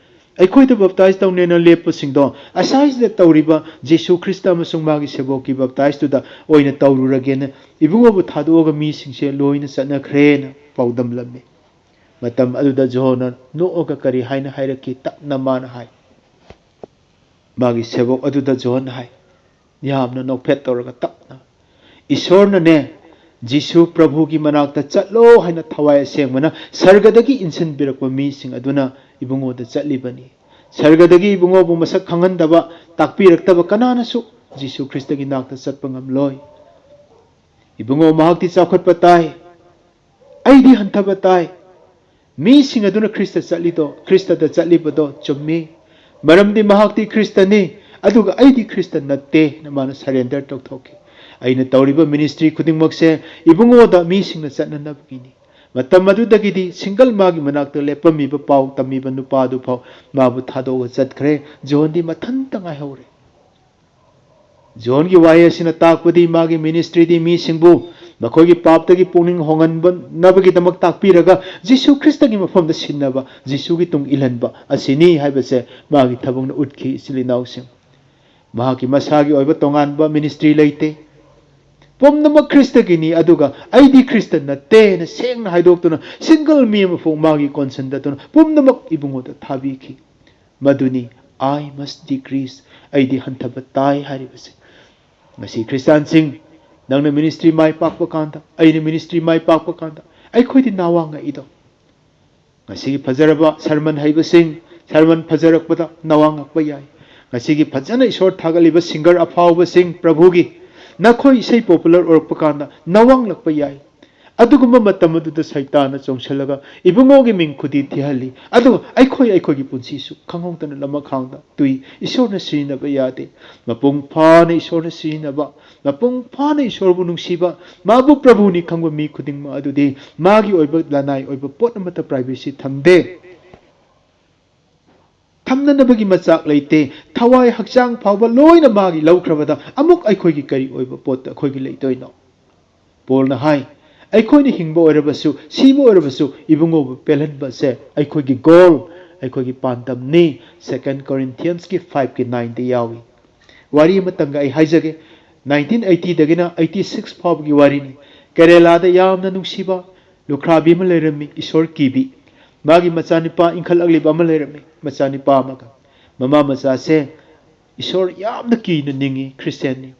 ꯑꯩꯈꯣꯏꯗ ꯕꯥꯞꯇꯥꯏꯁ ꯇꯧꯅꯦꯅ ꯂꯦꯞꯄꯁꯤꯡꯗꯣ ꯑꯁꯥꯏꯁꯤꯗ ꯇꯧꯔꯤꯕ ꯖꯤꯁꯨ ꯈ꯭ꯔꯤꯁꯇ ꯑꯃꯁꯨꯡ ꯃꯥꯒꯤ ꯁꯦꯕꯣꯛꯀꯤ ꯕꯥꯞꯇꯥꯏꯁꯇꯨꯗ ꯑꯣꯏꯅ ꯇꯧꯔꯨꯔꯒꯦꯅ ꯏꯕꯨꯡꯉꯣꯕꯨ ꯊꯥꯗꯣꯛꯑꯒ ꯃꯤꯁꯤꯡꯁꯦ ꯂꯣꯏꯅ ꯆꯠꯅꯈ꯭ꯔꯦꯅ" ꯄꯥꯎꯗꯝꯂꯝꯃꯤ꯫ ꯃꯇꯝ ꯑꯗꯨꯗ ꯖꯣꯍꯟꯅ ꯅꯣꯛꯑꯒ ꯀꯔꯤ ꯍꯥꯏꯅ ꯍꯥꯏꯔꯛꯈꯤ? ꯇꯞꯅ ꯃꯥꯅ ꯍꯥꯏ, ꯃꯥꯒꯤ ꯁꯦꯕꯣꯛ ꯑꯗꯨꯗ ꯖꯣꯍꯟꯅ ꯍꯥꯏ, ꯌꯥꯝꯅ ꯅꯣꯛꯐꯦꯠ ꯇꯧꯔꯒ ꯇꯞꯅ, "ꯏꯁꯣꯔꯅꯅꯦ, ꯖꯤꯁꯨ ꯄ꯭ꯔꯚꯨꯒꯤ ꯃꯅꯥꯛꯇ ꯆꯠꯂꯣ ꯍꯥꯏꯅ ꯊꯋꯥꯏ ꯑꯁꯦꯡꯕꯅ ꯁꯔꯒꯗꯒꯤ ꯏꯟꯁꯤꯟꯕꯤꯔꯛꯄ ꯃꯤꯁꯤꯡ ꯑꯗꯨꯅ ꯏꯕꯨꯡꯉꯣꯗ ꯆꯠꯂꯤꯕꯅꯤ꯫ ꯁꯔꯒꯗꯒꯤ ꯏꯕꯨꯡꯉꯣꯕꯨ ꯃꯁꯛ ꯈꯪꯍꯟꯗꯕ, ꯇꯥꯛꯄꯤꯔꯛꯇꯕ ꯀꯅꯥꯅꯁꯨ ꯖꯤꯁꯨ ꯈ꯭ꯔꯤꯁꯇꯒꯤ ꯅꯥꯛꯇ ꯆꯠꯄ ꯉꯝꯂꯣꯏ꯫ ꯏꯕꯨꯡꯉꯣ, ꯃꯍꯥꯛꯇꯤ ꯆꯥꯎꯈꯠꯄ ꯇꯥꯏ, ꯑꯩꯗꯤ ꯍꯟꯊꯕ ꯇꯥꯏ꯫ ꯃꯤꯁꯤꯡ ꯑꯗꯨꯅ ꯈ꯭ꯔꯤꯁꯇ ꯆꯠꯂꯤꯗꯣ, ꯈ꯭ꯔꯤꯁꯇꯗ ꯆꯠꯂꯤꯕꯗꯣ ꯆꯨꯝꯃꯤ, ꯃꯔꯝꯗꯤ ꯃꯍꯥꯛꯇꯤ ꯈ꯭ꯔꯤꯁꯇꯅꯤ, ꯑꯗꯨꯒ ꯑꯩꯗꯤ ꯈ꯭ꯔꯤꯁꯇ ꯅꯠꯇꯦꯅ ꯃꯥꯅ ꯁꯔꯦꯟꯗꯔ ꯇꯧꯊꯣꯛꯈꯤ꯫ ꯑꯩꯅ ꯇꯧꯔꯤꯕ ꯃꯤꯅꯤꯁꯇ꯭ꯔꯤ ꯈꯨꯗꯤꯡꯃꯛꯁꯦ ꯏꯕꯨꯡꯉꯣꯗ ꯃꯤꯁꯤꯡꯅ ꯆꯠꯅꯅꯕꯒꯤꯅꯤ"꯫ ꯃꯇꯝ ꯑꯗꯨꯗꯒꯤꯗꯤ ꯁꯤꯡꯒꯜ ꯃꯥꯒꯤ ꯃꯅꯥꯛꯇ ꯂꯦꯞꯄꯝꯃꯤꯕ, ꯄꯥꯎ ꯇꯝꯃꯤꯕ ꯅꯨꯄꯥ ꯑꯗꯨ ꯐꯥꯎ ꯃꯥꯕꯨ ꯊꯥꯗꯣꯛꯑꯒ ꯆꯠꯈ꯭ꯔꯦ꯫ ꯖꯣꯍꯟꯗꯤ ꯃꯊꯟꯇ ꯉꯥꯏꯍꯧꯔꯦ꯫ ꯖꯣꯍꯟꯒꯤ ꯋꯥꯍꯩ ꯑꯁꯤꯅ ꯇꯥꯛꯄꯗꯤ ꯃꯥꯒꯤ ꯃꯤꯅꯤꯁꯇ꯭ꯔꯤꯗꯤ ꯃꯤꯁꯤꯡꯕꯨ ꯃꯈꯣꯏꯒꯤ ꯄꯥꯞꯇꯒꯤ ꯄꯨꯛꯅꯤꯡ ꯍꯣꯡꯍꯟꯅꯕꯒꯤꯗꯃꯛ ꯇꯥꯛꯄꯤꯔꯒ ꯖꯤꯁꯨ ꯈ꯭ꯔꯤꯁꯇꯒꯤ ꯃꯐꯝꯗ ꯁꯤꯟꯅꯕ, ꯖꯤꯁꯨꯒꯤ ꯇꯨꯡ ꯏꯜꯍꯟꯕ ꯑꯁꯤꯅꯤ ꯍꯥꯏꯕꯁꯦ ꯃꯥꯒꯤ ꯊꯕꯛꯅ ꯎꯠꯈꯤ, ꯏꯆꯤꯜ ꯏꯅꯥꯎꯁꯤꯡ꯫ ꯃꯍꯥꯛꯀꯤ ꯃꯁꯥꯒꯤ ꯑꯣꯏꯕ ꯇꯣꯉꯥꯟꯕ ꯃꯤꯅꯤꯁꯇ꯭ꯔꯤ ꯂꯩꯇꯦ꯫ ꯄꯨꯝꯅꯃꯛ ꯈ꯭ꯔꯤꯁꯇꯒꯤꯅꯤ, ꯑꯗꯨꯒ "ꯑꯩꯗꯤ ꯈ꯭ꯔꯤꯁꯇ ꯅꯠꯇꯦꯅ" ꯁꯦꯡꯅ ꯍꯥꯏꯗꯣꯛꯇꯨꯅ ꯁꯤꯡꯒꯜ ꯃꯤ ꯑꯃꯐꯥꯎ ꯃꯥꯒꯤ ꯀꯣꯟꯁꯟꯗ ꯑꯗꯨꯅ ꯄꯨꯝꯅꯃꯛ ꯏꯕꯨꯡꯉꯣꯗ ꯊꯥꯕꯤꯈꯤ꯫ ꯃꯗꯨꯅꯤ "I must decrease", ꯑꯩꯗꯤ ꯍꯟꯊꯕ ꯇꯥꯏ ꯍꯥꯏꯔꯤꯕꯁꯦ꯫ ꯉꯁꯤ ꯈ꯭ꯔꯤꯁꯇꯥꯟꯁꯤꯡ, ꯅꯪꯅ ꯃꯤꯅꯤꯁꯇ꯭ꯔꯤ ꯃꯥꯏ ꯄꯥꯛꯄ ꯀꯥꯟꯗ, ꯑꯩꯅ ꯃꯤꯅꯤꯁꯇ꯭ꯔꯤ ꯃꯥꯏ ꯄꯥꯛꯄ ꯀꯥꯟꯗ ꯑꯩꯈꯣꯏꯗꯤ ꯅꯥꯋꯥꯡꯉꯛꯏꯗꯣ? ꯉꯁꯤꯒꯤ ꯐꯖꯔꯕ ꯁꯔꯃꯟ ꯍꯩꯕꯁꯤꯡ, ꯁꯔꯃꯟ ꯐꯖꯔꯛꯄꯗ ꯅꯥꯋꯥꯡꯉꯛꯄ ꯌꯥꯏ꯫ ꯉꯁꯤꯒꯤ ꯐꯖꯅ ꯏꯁꯣꯔ ꯊꯥꯒꯠꯂꯤꯕ ꯁꯤꯡꯒꯔ ꯑꯐꯥꯎꯕꯁꯤꯡ ꯄ꯭ꯔꯚꯨꯒꯤ, ꯅꯈꯣꯏ ꯏꯁꯩ ꯄꯣꯄꯨꯂꯔ ꯑꯣꯏꯔꯛꯄ ꯀꯥꯟꯗ ꯅꯥꯋꯥꯡꯂꯛꯄ ꯌꯥꯏ꯫ ꯑꯗꯨꯒꯨꯝꯕ ꯃꯇꯝ ꯑꯗꯨꯗ ꯁꯩꯇꯥꯟꯅ ꯆꯣꯡꯁꯤꯜꯂꯒ ꯏꯕꯨꯡꯉꯣꯒꯤ ꯃꯤꯡ ꯈꯨꯗꯤ ꯊꯤꯍꯜꯂꯤ꯫ ꯑꯗꯨꯒ ꯑꯩꯈꯣꯏ, ꯑꯩꯈꯣꯏꯒꯤ ꯄꯨꯟꯁꯤꯁꯨ ꯈꯪꯍꯧꯗꯅ ꯂꯃꯈꯥꯡꯗ ꯇꯨꯏ꯫ ꯏꯁꯣꯔꯅ ꯁꯤꯖꯤꯟꯅꯕ ꯌꯥꯗꯦ꯫ ꯃꯄꯨꯡ ꯐꯥꯅ ꯏꯁꯣꯔꯅ ꯁꯤꯖꯤꯟꯅꯕ, ꯃꯄꯨꯡ ꯐꯥꯅ ꯏꯁꯣꯔꯕꯨ ꯅꯨꯡꯁꯤꯕ, ꯃꯥꯕꯨ ꯄ꯭ꯔꯚꯨꯅꯤ ꯈꯪꯕ ꯃꯤ ꯈꯨꯗꯤꯡꯃꯛ ꯑꯗꯨꯗꯤ ꯃꯥꯒꯤ ꯑꯣꯏꯕ ꯂꯅꯥꯏ ꯑꯣꯏꯕ ꯄꯣꯠ ꯑꯃꯠꯇ privacy ꯊꯝꯗꯦ꯫ ꯊꯝꯅꯅꯕꯒꯤ ꯃꯆꯥꯛ ꯂꯩꯇꯦ꯫ ꯊꯋꯥꯏ ꯍꯛꯆꯥꯡ ꯐꯥꯎꯕ ꯂꯣꯏꯅ ꯃꯥꯒꯤ ꯂꯧꯈ꯭ꯔꯕꯗ ꯑꯃꯨꯛ ꯑꯩꯈꯣꯏꯒꯤ ꯀꯔꯤ ꯑꯣꯏꯕ ꯄꯣꯠꯇ ꯑꯩꯈꯣꯏꯒꯤ ꯂꯩꯗꯣꯏꯅꯣ? ꯄꯣꯜꯅ ꯍꯥꯏ, ꯑꯩꯈꯣꯏꯅ ꯍꯤꯡꯕ ꯑꯣꯏꯔꯕꯁꯨ, ꯁꯤꯕ ꯑꯣꯏꯔꯕꯁꯨ, ꯏꯕꯨꯡꯉꯣꯕꯨ ꯄꯦꯜꯍꯟꯕꯁꯦ ꯑꯩꯈꯣꯏꯒꯤ goal, ꯑꯩꯈꯣꯏꯒꯤ ꯄꯥꯟꯗꯝꯅꯤ꯫ Second Corinthiansꯀꯤ fiveꯀꯤ nineꯗ ꯌꯥꯎꯏ꯫ ꯋꯥꯔꯤ ꯑꯃꯇꯪꯒ ꯑꯩ ꯍꯥꯏꯖꯒꯦ꯫ Nineteen eightyꯗꯒꯤꯅ eighty six ꯐꯥꯎꯕꯒꯤ ꯋꯥꯔꯤꯅꯤ꯫ ꯀꯦꯔꯦꯂꯥꯗ ꯌꯥꯝꯅ ꯅꯨꯡꯁꯤꯕ ꯂꯨꯈ꯭ꯔꯥꯕꯤ ꯑꯃ ꯂꯩꯔꯝꯃꯤ, ꯏꯁꯣꯔ ꯀꯤꯕꯤ꯫ ꯃꯥꯒꯤ ꯃꯆꯥꯅꯨꯄꯥ ꯏꯟꯈꯠꯂꯛꯂꯤꯕ ꯑꯃ ꯂꯩꯔꯝꯃꯤ, ꯃꯆꯥꯅꯨꯄꯥ ꯑꯃꯒ꯫ ꯃꯃꯥ ꯃꯆꯥꯁꯦ ꯏꯁꯣꯔ ꯌꯥꯝꯅ ꯀꯤꯅ ꯅꯤꯡꯉꯤ, ꯈ꯭ꯔꯤꯁꯇꯤꯌꯥꯟꯅꯤ꯫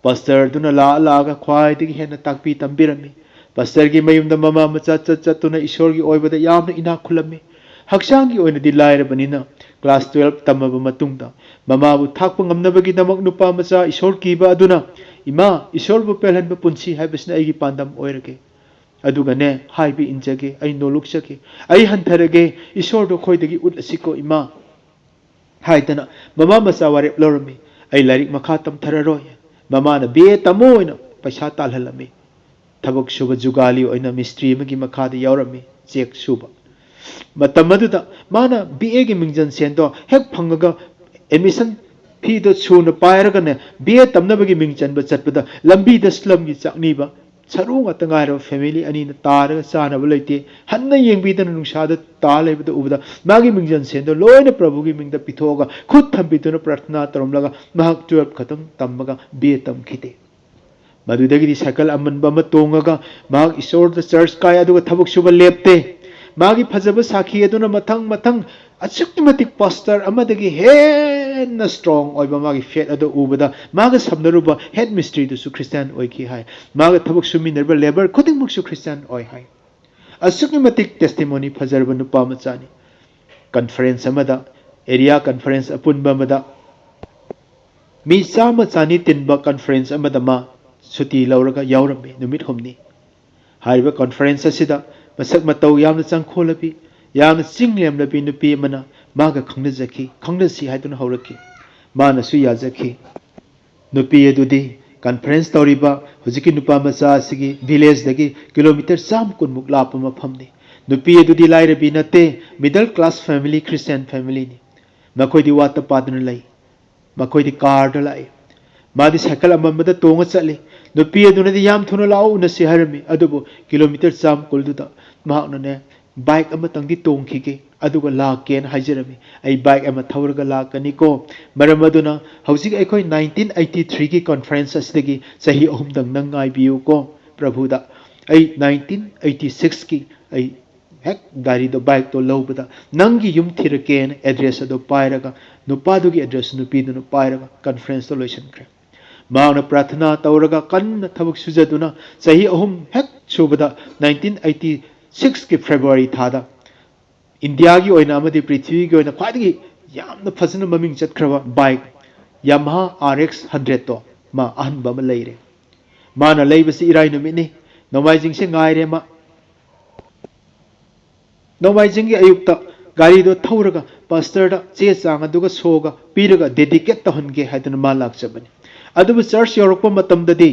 ꯄꯥꯁꯇꯔꯗꯨꯅ ꯂꯥꯛꯑ ꯂꯥꯛꯑꯒ ꯈ꯭ꯋꯥꯏꯗꯒꯤ ꯍꯦꯟꯅ ꯇꯥꯛꯄꯤ ꯇꯝꯕꯤꯔꯝꯃꯤ꯫ ꯄꯥꯁꯇꯔꯒꯤ ꯃꯌꯨꯝꯗ ꯃꯃꯥ ꯃꯆꯥ ꯆꯠ ꯆꯠꯇꯨꯅ ꯏꯁꯣꯔꯒꯤ ꯑꯣꯏꯕꯗ ꯌꯥꯝꯅ ꯏꯅꯥꯛ ꯈꯨꯜꯂꯝꯃꯤ꯫ ꯍꯛꯆꯥꯡꯒꯤ ꯑꯣꯏꯅꯗꯤ ꯂꯥꯏꯔꯕꯅꯤꯅ class twelve ꯇꯝꯃꯕ ꯃꯇꯨꯡꯗ ꯃꯃꯥꯕꯨ ꯊꯥꯛꯄ ꯉꯝꯅꯕꯒꯤꯗꯃꯛ ꯅꯨꯄꯥ ꯃꯆꯥ ꯏꯁꯣꯔ ꯀꯤꯕ ꯑꯗꯨꯅ, "ꯏꯃꯥ, ꯏꯁꯣꯔꯕꯨ ꯄꯦꯜꯍꯟꯕ ꯄꯨꯟꯁꯤ ꯍꯥꯏꯕꯁꯤꯅ ꯑꯩꯒꯤ ꯄꯥꯟꯗꯝ ꯑꯣꯏꯔꯒꯦ꯫ ꯑꯗꯨꯒꯅꯦ, ꯍꯥꯏꯕ ꯏꯟꯖꯒꯦ, ꯑꯩ ꯅꯣꯂꯨꯛꯆꯒꯦ, ꯑꯩ ꯍꯟꯊꯔꯒꯦ, ꯏꯁꯣꯔꯗꯣ ꯑꯩꯈꯣꯏꯗꯒꯤ ꯎꯠꯂꯁꯤꯀꯣ ꯏꯃꯥ" ꯍꯥꯏꯗꯅ ꯃꯃꯥ ꯃꯆꯥ ꯋꯥꯔꯦꯞ ꯂꯧꯔꯝꯃꯤ꯫ "ꯑꯩ ꯂꯥꯏꯔꯤꯛ ꯃꯈꯥ ꯇꯝꯊꯔꯔꯣꯏ"꯫ ꯃꯃꯥꯅ "B A ꯇꯝꯃꯣ" ꯍꯥꯏꯅ ꯄꯩꯁꯥ ꯇꯥꯜꯍꯜꯂꯝꯃꯤ꯫ ꯊꯕꯛ ꯁꯨꯕ ꯖꯨꯒꯥꯂꯤ ꯑꯣꯏꯅ ꯃꯤꯁꯇ꯭ꯔꯤ ꯑꯃꯒꯤ ꯃꯈꯥꯗ ꯌꯥꯎꯔꯝꯃꯤ, ꯆꯦꯛ ꯁꯨꯕ꯫ ꯃꯇꯝ ꯑꯗꯨꯗ ꯃꯥꯅ B Aꯒꯤ ꯃꯤꯡꯖꯟ ꯁꯦꯟꯗꯣ ꯍꯦꯛ ꯐꯪꯉꯒ admission feeꯗꯣ ꯁꯨꯅ ꯄꯥꯏꯔꯒꯅꯦ, B A ꯇꯝꯅꯕꯒꯤ ꯃꯤꯡ ꯆꯟꯕ ꯆꯠꯄꯗ ꯂꯝꯕꯤꯗ slumꯒꯤ ꯆꯥꯛꯅꯤꯕ ꯁꯔꯨ ꯉꯥꯛꯇ ꯉꯥꯏꯔꯕ family ꯑꯅꯤꯅ ꯇꯥꯔꯒ ꯆꯥꯅꯕ ꯂꯩꯇꯦ꯫ ꯍꯟꯅ ꯌꯦꯡꯕꯤꯗꯅ ꯅꯨꯡꯁꯥꯗ ꯇꯥ ꯂꯩꯕꯗ ꯎꯕꯗ ꯃꯥꯒꯤ ꯃꯤꯡꯖꯟ ꯁꯦꯟꯗꯣ ꯂꯣꯏꯅ ꯄ꯭ꯔꯚꯨꯒꯤ ꯃꯤꯡꯗ ꯄꯤꯊꯣꯛꯑꯒ ꯈꯨꯠ ꯊꯝꯕꯤꯗꯨꯅ ꯄ꯭ꯔꯥꯔꯊꯅꯥ ꯇꯧꯔꯝꯂꯒ ꯃꯍꯥꯛ twelve ꯈꯛꯇꯪ ꯇꯝꯃꯒ B A ꯇꯝꯈꯤꯗꯦ꯫ ꯃꯗꯨꯗꯒꯤꯗꯤ ꯁꯥꯏꯀꯜ ꯑꯃꯟꯕ ꯑꯃ ꯇꯣꯡꯉꯒ ꯃꯍꯥꯛ ꯏꯁꯣꯔꯗ church ꯀꯥꯏ, ꯑꯗꯨꯒ ꯊꯕꯛ ꯁꯨꯕ ꯂꯦꯞꯇꯦ꯫ ꯃꯥꯒꯤ ꯐꯖꯕ ꯁꯥꯈꯤ ꯑꯗꯨꯅ ꯃꯊꯪ ꯃꯊꯪ ꯑꯁꯨꯛꯀꯤ ꯃꯇꯤꯛ pastor ꯑꯃꯗꯒꯤ ꯍꯦꯟꯅ strong ꯑꯣꯏꯕ ꯃꯥꯒꯤ faith ꯑꯗꯨ ꯎꯕꯗ ꯃꯥꯒ ꯁꯝꯅꯔꯨꯕ head ꯃꯤꯁꯇ꯭ꯔꯤꯗꯨꯁꯨ ꯈ꯭ꯔꯤꯁꯇꯤꯌꯥꯟ ꯑꯣꯏꯈꯤ ꯍꯥꯏ꯫ ꯃꯥꯒ ꯊꯕꯛ ꯁꯨꯃꯤꯟꯅꯔꯤꯕ labour ꯈꯨꯗꯤꯡꯃꯛꯁꯨ ꯈ꯭ꯔꯤꯁꯇꯤꯌꯥꯟ ꯑꯣꯏ ꯍꯥꯏ꯫ ꯑꯁꯨꯛꯀꯤ ꯃꯇꯤꯛ testimony ꯐꯖꯔꯕ ꯅꯨꯄꯥ ꯃꯆꯥꯅꯤ꯫ Conference ꯑꯃꯗ, area conference ꯑꯄꯨꯟꯕ ꯑꯃꯗ ꯃꯤ ꯆꯥꯝꯃ ꯆꯅꯤ ꯇꯤꯟꯕ conference ꯑꯃꯗ ꯃꯥ ꯁꯨꯇꯤ ꯂꯧꯔꯒ ꯌꯥꯎꯔꯝꯃꯤ ꯅꯨꯃꯤꯠ ꯍꯨꯝꯅꯤ꯫ ꯍꯥꯏꯔꯤꯕ conference ꯑꯁꯤꯗ ꯃꯁꯛ ꯃꯇꯧ ꯌꯥꯝꯅ ꯆꯪꯈꯣꯜꯂꯕꯤ, ꯌꯥꯝꯅ ꯆꯤꯡ ꯂꯦꯝꯂꯕꯤ ꯅꯨꯄꯤ ꯑꯃꯅ ꯃꯥꯒ ꯈꯪꯅꯖꯈꯤ, ꯈꯪꯅꯁꯤ ꯍꯥꯏꯗꯨꯅ ꯍꯧꯔꯛꯈꯤ꯫ ꯃꯥꯅꯁꯨ ꯌꯥꯖꯈꯤ꯫ ꯅꯨꯄꯤ ꯑꯗꯨꯗꯤ conference ꯇꯧꯔꯤꯕ ꯍꯧꯖꯤꯛꯀꯤ ꯅꯨꯄꯥ ꯃꯆꯥ ꯑꯁꯤꯒꯤ village ꯗꯒꯤ kilometre ꯆꯥꯝꯃ ꯀꯨꯟꯃꯨꯛ ꯂꯥꯞꯄ ꯃꯐꯝꯅꯤ꯫ ꯅꯨꯄꯤ ꯑꯗꯨꯗꯤ ꯂꯥꯏꯔꯕꯤ ꯅꯠꯇꯦ, middle class family, Christian family ꯅꯤ꯫ ꯃꯈꯣꯏꯗꯤ ꯋꯥꯠꯇ ꯄꯥꯗꯅ ꯂꯩ꯫ ꯃꯈꯣꯏꯗꯤ car ꯗ ꯂꯥꯛꯏ꯫ ꯃꯥꯗꯤ cycle ꯑꯃꯝꯕꯗ ꯇꯣꯡꯉ ꯆꯠꯂꯤ꯫ ꯅꯨꯄꯤ ꯑꯗꯨꯅꯗꯤ ꯌꯥꯝ ꯊꯨꯅ ꯂꯥꯛꯑꯣ ꯎꯅꯁꯤ ꯍꯥꯏꯔꯝꯃꯤ, ꯑꯗꯨꯕꯨ kilometre ꯆꯥꯝꯃ ꯀꯨꯟꯗꯨꯗ ꯃꯍꯥꯛꯅꯅꯦ bike ꯑꯃꯇꯪꯗꯤ ꯇꯣꯡꯈꯤꯒꯦ, ꯑꯗꯨꯒ ꯂꯥꯛꯀꯦꯅ ꯍꯥꯏꯖꯔꯝꯃꯤ꯫ ꯑꯩ bike ꯑꯃ ꯊꯧꯔꯒ ꯂꯥꯛꯀꯅꯤꯀꯣ꯫ ꯃꯔꯝ ꯑꯗꯨꯅ ꯍꯧꯖꯤꯛ ꯑꯩꯈꯣꯏ nineteen eighty three ꯒꯤ conference ꯑꯁꯤꯗꯒꯤ ꯆꯍꯤ ꯑꯍꯨꯝꯗꯪ ꯅꯪ ꯉꯥꯏꯕꯤꯌꯨꯀꯣ ꯄ꯭ꯔꯚꯨꯗ꯫ ꯑꯩ nineteen eighty six ꯀꯤ ꯑꯩ ꯍꯦꯛ ꯒꯥꯔꯤꯗꯣ, bike ꯇꯣ ꯂꯧꯕꯗ ꯅꯪꯒꯤ ꯌꯨꯝ ꯊꯤꯔꯛꯀꯦꯅ address ꯑꯗꯣ ꯄꯥꯏꯔꯒ, ꯅꯨꯄꯥꯗꯨꯒꯤ address ꯅꯨꯄꯤꯗꯨꯅ ꯄꯥꯏꯔꯒ conference ꯇꯣ ꯂꯣꯏꯁꯤꯟꯈ꯭ꯔꯦ꯫ ꯃꯍꯥꯛꯅ ꯄ꯭ꯔꯥꯊꯅꯥ ꯇꯧꯔꯒ ꯀꯟꯅ ꯊꯕꯛ ꯁꯨꯖꯗꯨꯅ ꯆꯍꯤ ꯑꯍꯨꯝ ꯍꯦꯛ ꯁꯨꯕꯗ nineteen eighty six ꯀꯤ February ꯊꯥꯗ ꯏꯟꯗꯤꯌꯥꯒꯤ ꯑꯣꯏꯅ ꯑꯃꯗꯤ ꯄ꯭ꯔꯤꯊꯤꯕꯤꯒꯤ ꯑꯣꯏꯅ ꯈ꯭ꯋꯥꯏꯗꯒꯤ ꯌꯥꯝꯅ ꯐꯖꯅ ꯃꯃꯤꯡ ꯆꯠꯈ꯭ꯔꯕ bike Yamaha R X hundred ꯇꯣ ꯃꯥ ꯑꯍꯟꯕ ꯑꯃ ꯂꯩꯔꯦ꯫ ꯃꯥꯅ ꯂꯩꯕꯁꯤ ꯏꯔꯥꯏ ꯅꯨꯃꯤꯠꯅꯤ꯫ ꯅꯣꯡꯃꯥꯏꯖꯤꯡꯁꯦ ꯉꯥꯏꯔꯦ ꯃꯥ꯫ ꯅꯣꯡꯃꯥꯏꯖꯤꯡꯒꯤ ꯑꯌꯨꯛꯇ ꯒꯥꯔꯤꯗꯣ ꯊꯧꯔꯒ pastor ꯗ ꯆꯦ ꯆꯥꯡ ꯑꯗꯨꯒ ꯁꯣꯒ ꯄꯤꯔꯒ dedicate ꯇꯧꯍꯟꯒꯦ ꯍꯥꯏꯗꯨꯅ ꯃꯥ ꯂꯥꯛꯆꯕꯅꯤ꯫ ꯑꯗꯨꯕꯨ church ꯌꯧꯔꯛꯄ ꯃꯇꯝꯗꯗꯤ